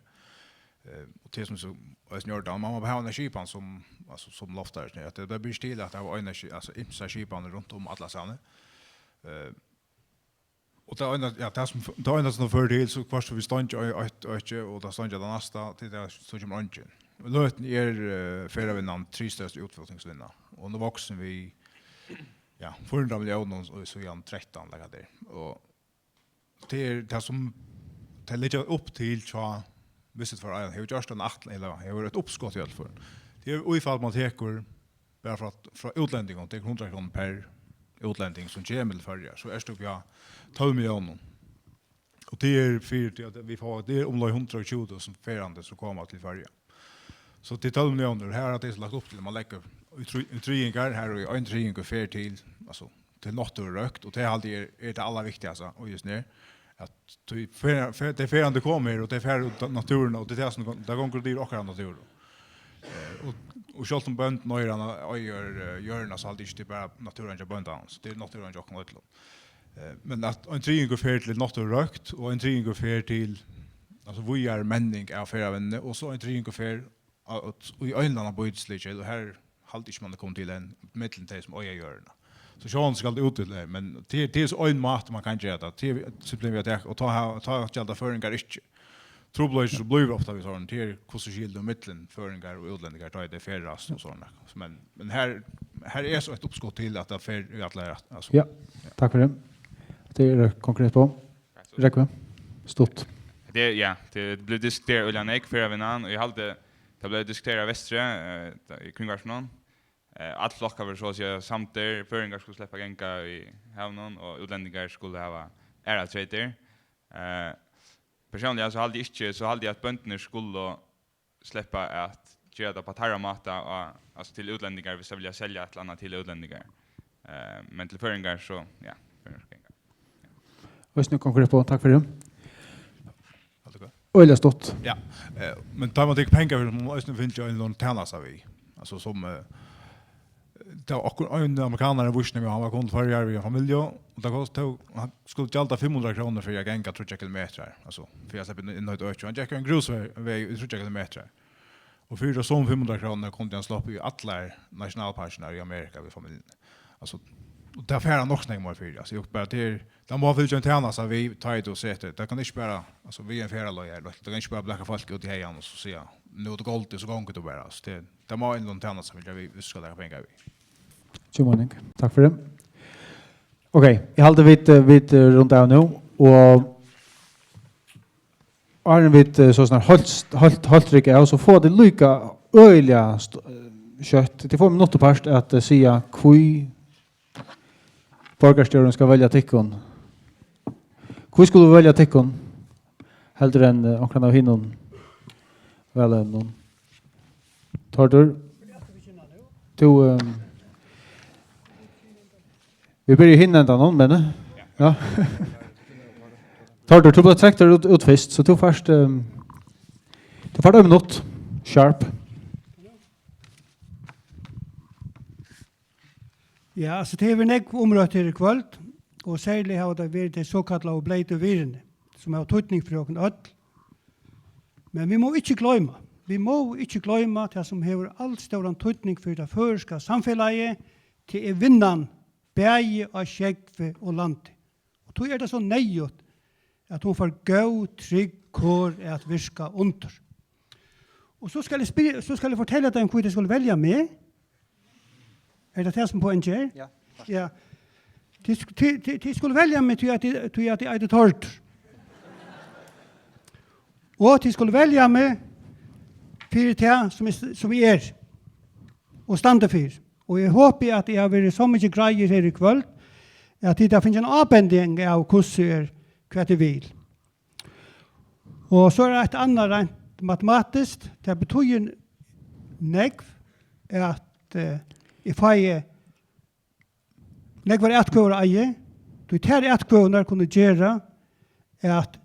Eh, og tað sum so, og sum Jordan, man má hava eina skipan sum, altso, sum loftar, at tað, tað ber ikki til at hava eina ski-, altso, ymsar skipanir runt um allastaðni. Eh, og tað eina, ja, tað sum, tað eina sum førir til, so hvørt sum vit steingja ei-, eitt øki, og tað steingja tað næsta, til tað, so kemur eingin. Í løtuni er, eh, ferðavinnan triðstørsta útflutningsvinna, og hon er vaksin við, ja, fýra hundrað milliónir, og síðan trettan, like tað er. Og tað er tað sum tey leggja upp til hjá Visit Fáa Island. Hevur gjørt ein ætlan, ella hevur eitt uppskot í øllum førum. Tað er, í fall man tekur bara frá, frá útlendingum, tekur hundrað krónur per útlending sum kemur til Føroyar, so ert tú uppi á tólv milliónir. Og tað er fyri, tí at vit fáa, tað er umleið hundrað og tjúgu túsund ferðandi sum koma til Føroyar. So til tólv milliónir, her er tað so lagt upp til, man leggur í trí-, í triðingar, har er ein triðingur fer til, altso, til náttúrurøkt, og tað haldi eg er, er tað allarviktigasta, og júst nú, at tí fer, fer, tey ferðandi koma her, og tey fara út í náttúruna, og tað er tað sum, tað gongur í okkara náttúru. Eh, og, og sjálvt um bóndin eigur hana, eigur, eh, jørðina, so haldi eg ikki, tað er bara náttúran hjá bóndanum, so tað er náttúran hjá okkum øllum. Eh, men at ein triðingur fer til náttúrurøkt, og ein triðingur fer til, altso, víðari menning av ferðavinnuni, og so ein triðingur fer á, at, í ein ella annan býtisligur, og her haldi eg ikki, man er komin til enn, millum tey sum eiga jørðina. So sjálvandi skal tað út til tey, men tað, tað er so ein máti, man kann gera tað. Tað er simpelthen við at taka, og tá ha-, tá gjalda føroyingar ikki. Trupulleikin, so blívur ofta við sovorðnum, tað er, hvussu skilur tú millum føroyingar og útlendingar, tá ið tey ferðast og sovorðið. Men, men her, her er so eitt uppskot til, at tað fer í allar ætt, altso. Ja, takk fyri tað. Tað er, eh, konkret uppá. Rógvi, stutt. Tað er, ja, tað bleiv diskuterað øgiliga nógv, ferðavinnan, og eg haldi, tað bleiv diskuterað í Vestri, eh, tá, í kringvarpinum. Eh, allir flokkar vóru so at siga samdir, føroyingar skulu sleppa at ganga í havinum, og útlendingar skulu hava aðrar treytir. Eh, persónliga so haldi eg ikki, so haldi eg at bøndurnir skulu sleppa at gera tað á teirra máta, og, altso, til útlendingar, viss tey vilja selja eitt ella annað til útlendingar. Eh, men til føroyingar, so, ja, føroyingar skulu ganga. Eisini konkurrera uppá, takk fyri. Alt er gott. Øgiliga stutt. Ja, eh, men tá man tekur pengar fyri, man eisini finna ein eller annan tænasta við. Altso, sum, eh, tað var akkur-, ein amerikanari vísti mær, hann var komin til Føroyar við ein familju, og tað kost-, tað, hann skuldi gjalda fimm hundrað krónur fyri at ganga tríggjar kilometrar, altso, fyri at sleppa inn, inn á eitt øki. Hann gekk ein grusveg, veg í tríggjar kilometrar. Og fyri so fimm hundrað krónur kundi hann sloppið í allar nationalparkirnar í Amerika við familjuni. Altso, og tað fær hann nokk so nógv meir fyri. Altso, eg bara, tað er, tað má fylgja ein tænasta við, tá ið tú setur. Tað kann ikki bara, altso, við ein ferðaleiðara, tað kann ikki bara blaka fólk út í hagan og so siga, "Nú er tað goldið, so gongur tú bara." Altso, tað, tað má ein eller annan tænasta fylgja við, viss tú skal taka pengar við. Tjúg meining. Takk fyri. Ok, eg haldi vit, eh, vit, eh, runda av nú, og áðrenn vit, eh, so snart heilt, heilt, heilt rykka av, so fáa tit líka øgiliga st-, eh, skjótt, tit fáa minuttarpart at, eh, siga, hví borgarstjórin skal velja tykkum. Hví skulu vit velja tykkum heldur enn, eh, onkran av hinum valevnunum? Tórður, tú, ehm, vit byrja í hinum endanum, men, eh, ja. Tórður, tú bleiv trektur út, út fyrst, so tú fært, ehm, tú fært ein minutt, sharp. Ja, altso, tað hevur verið nógv umrøtt her í kvøld, og serliga hava tað verið tey sokallaðu bleytu virðini, sum hava týdning fyri okkum øll. Men vit mugu ikki gloyma, vit mugu ikki gloyma tað, sum hevur alstóran týdning fyri tað føroyska samfelagið, tað er vinnan bæði á sjógvi og landi. Og tí er tað so neyðugt, at hon fær góð, trygg kor at virka undir. Og so skal eg spyrja, so skal eg fortelja teimum, hví tey skulu velja meg. Er tað tað, sum poengið er? Ja. Ja. Tit sk-, tit, tit, tit skulu velja meg, tí at tit, tí at eg eiti Tórður. Og tit skulu velja meg fyri tað, sum eg s-, sum eg eri og standi fyri. Og eg hopi, at eg havi verið so mikið greiður her í kvøld, at tit hava fingið eina ábending av, hvussu er, hvat eg vil. Og so er eitt annað reint matematiskt. Tað betýðir, nógv, at, eh, eg fái nógvar atkvøður á eigi, tí tær atkvøðurnar kunnu gera, at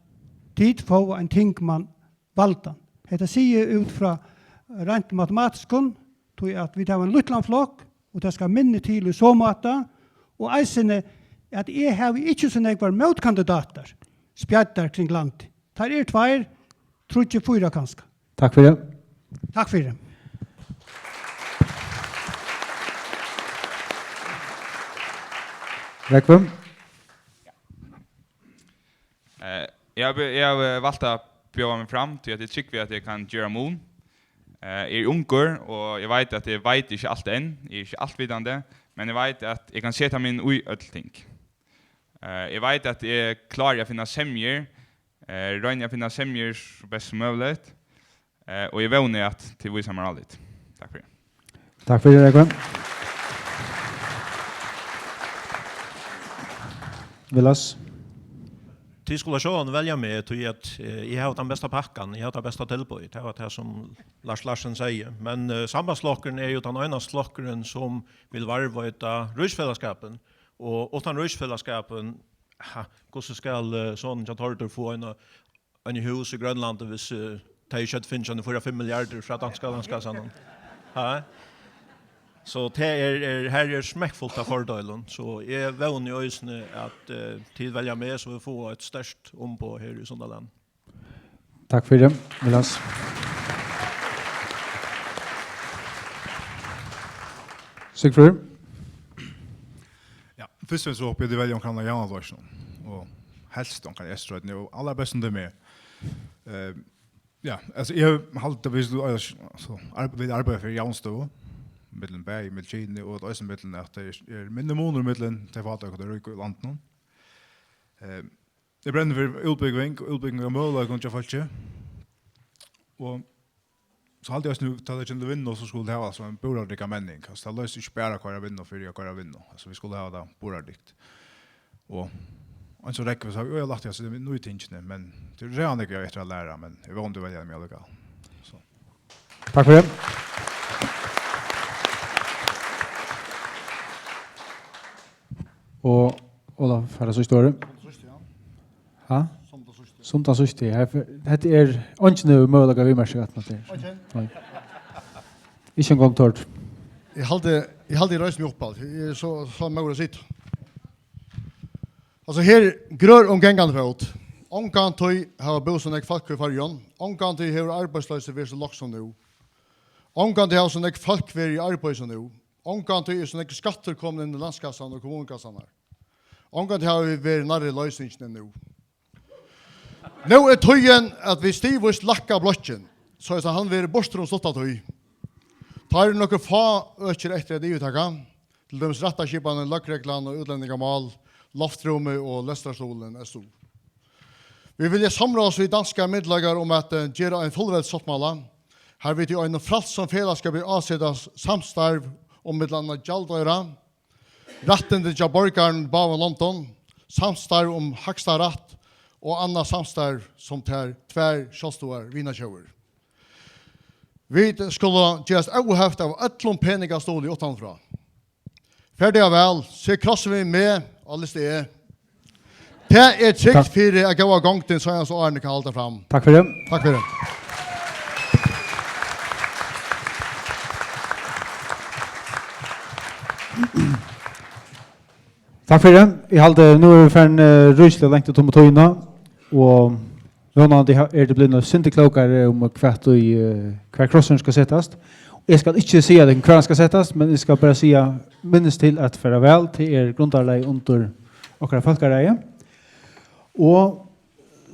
tit fáa ein tingmann valdan. Hetta sigi eg út frá reint matematiskum, tí at vit hava ein lítlan flokk, og tað skal minni til í so máta, og eisini at eg havi ikki so nógvar mótkandidatar spjaddar kring landið. Teir eru tveir, tríggir, fýra kanska. Takk fyri. Takk fyri. Rógvi? Eh, eg havi, eg havi valt at bjóða meg fram, tí at eg trúgvi, at eg kann gera mun. Eh, eg eri ungur, og eg veit, at eg veit ikki alt enn. Eg eri ikki altvitandi, men eg veit, at eg kann seta meg inn í øll ting. Eh, eg veit, at eg klári at finna semjur, eh, royni at finna semjur so best sum møguligt, eh, og eg vóni, at tit vísa mær álit. Takk fyri. Takk fyri, Rógvi. Villads? Tit skulu sjálvandi velja meg, tí at, eh, eg havi tann besta pakkan, eg havi tað besta tilboðið. Tað var tað, sum Lars Larsen segði. Men, eh, Sambandsflokkurin er jú tann einasti flokkurin, sum vil varðveita ríksfelagsskapin. Og uttan ríksfelagsskapin, ha, hvussu skal, eh, sonurin hjá Tórði fáa eina, eini hús í Grønlandi, hvis, eh, tey skjótt fingu eini fýra, fimm milliardir frá danska landskassanum? Ha? So tað er, er, her er smekkfullt av fordeilum, so eg vóni eisini, at, eh, tit velja meg, so vit fáa eitt sterkt umboð her í Sunda Landi. Takk fyri, Villads. Sigfríður? Ja, fyrst og fremst so hopi eg, tit velja onkran av Javnaðarflokkinum, og helst onkran í Eysturoynni, og allarbest um tað er meg. Eh, ja, altso, eg haldi, at vit skulu, altso, arbe-, vit arbeiða fyri javnstøðu millum bæði, millum kyni, og eisini millum, at tað er, er minni munur millum tey fátæku og tey ríku í landinum. Eh, eg brenni fyri útbúgving og útbúgving av møguleikum hjá fólki. Og so haldi eg eisini, tá tað kemur til vinnu, so skulu tey hava, altso, ein burðardygga menning. Altso, tað loysir ikki bara at koyra vinnu fyri at koyra vinnu. Altso, vit skulu hava tað burðardygt. Og eins og Rógvi, so havi eg lært, altso, tey nýggju tingini, men tað er ræðuliga nógv eftir at læra, men eg vóni, tit velja meg allíkavæl. So. Takk fyri. Og Ólavur fær tað síðsta orðið. Ha? Sum tað síðsta. Her, hetta er eingin hevur møguleika at viðmerkja aftan á tað her. Nei. Ikki eingong Tórður. Eg haldi, eg haldi, eg reisi meg upp, altso. Eg eri so, so móður at sita. Altso, her grør um gangandi fót. Ongantíð hava búð so nógv fólk í Føroyum. Ongantíð hevur arbeiðsloysið verið so lágt sum nú. Ongantíð hava so nógv fólk verið í arbeiði sum nú. Ongantíð er so nógvur skattur komin inn í landskassan og kommunukassarnar. Ongantíð hava vit verið nærri loysingini enn nú. Nú er tíðin, at vit stigvíst lækka blokkin, soleiðis at hann verður burtur um stutta tíð. Tá eru nøkur fá økir eftir at yvirtaka, til dømis rættarskipanin, løgreglan og útlendingamál, loftrúmið og lestrarstuðulin, S U. Vit vilja samráðast við danskar myndugleikar um at, eh, gera ein fullveldissáttmála, har vit í einum frælsum felagsskapi áseta s-, samstarv um millum annað gjaldoyra, rættindi hjá borgarum í báðum londum, samstarv um hægstarætt og annað samstarv sum tær tvær sjálvstøðugar vinatjóðir. Vit skulu gerast óheft av øllum peningastuðli uttanfrá. Far tær væl, set krossin við meg á listu E. Tað er trygt. Takk. Fyri at góða gongdin seinastu árini kann halda fram. Takk fyri. Takk fyri. Takk fyri. Eg haldi, nú eru vit farin, eh, ríkiliga langt út um tíðina, og vónandi ha-, eru tit blivnir eitt sindur klókari um, hvat í, eh, hvar krossurin skal setast. Eg skal ikki siga tykkum, hvar hann skal setast, men eg skal bara siga, minnist til at fara væl. Tað er grundarlagið undir okkara fólkaræði. Og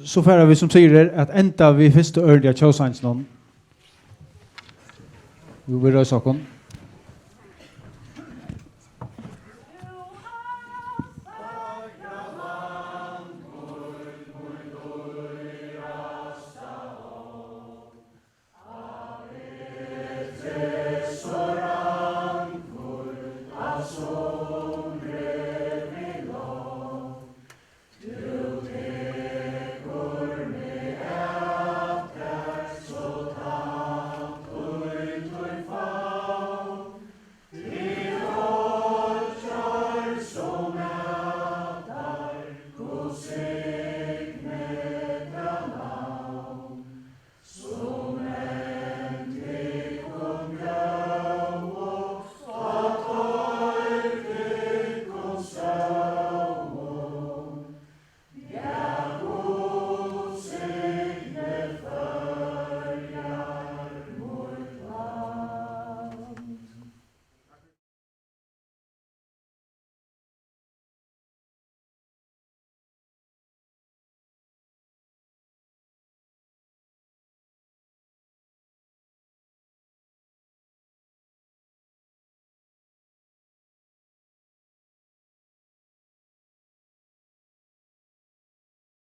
so fara vit, sum sigur er, at enda við fyrstu ørindi av tjóðsanginum. Jú, vit reisa okkum.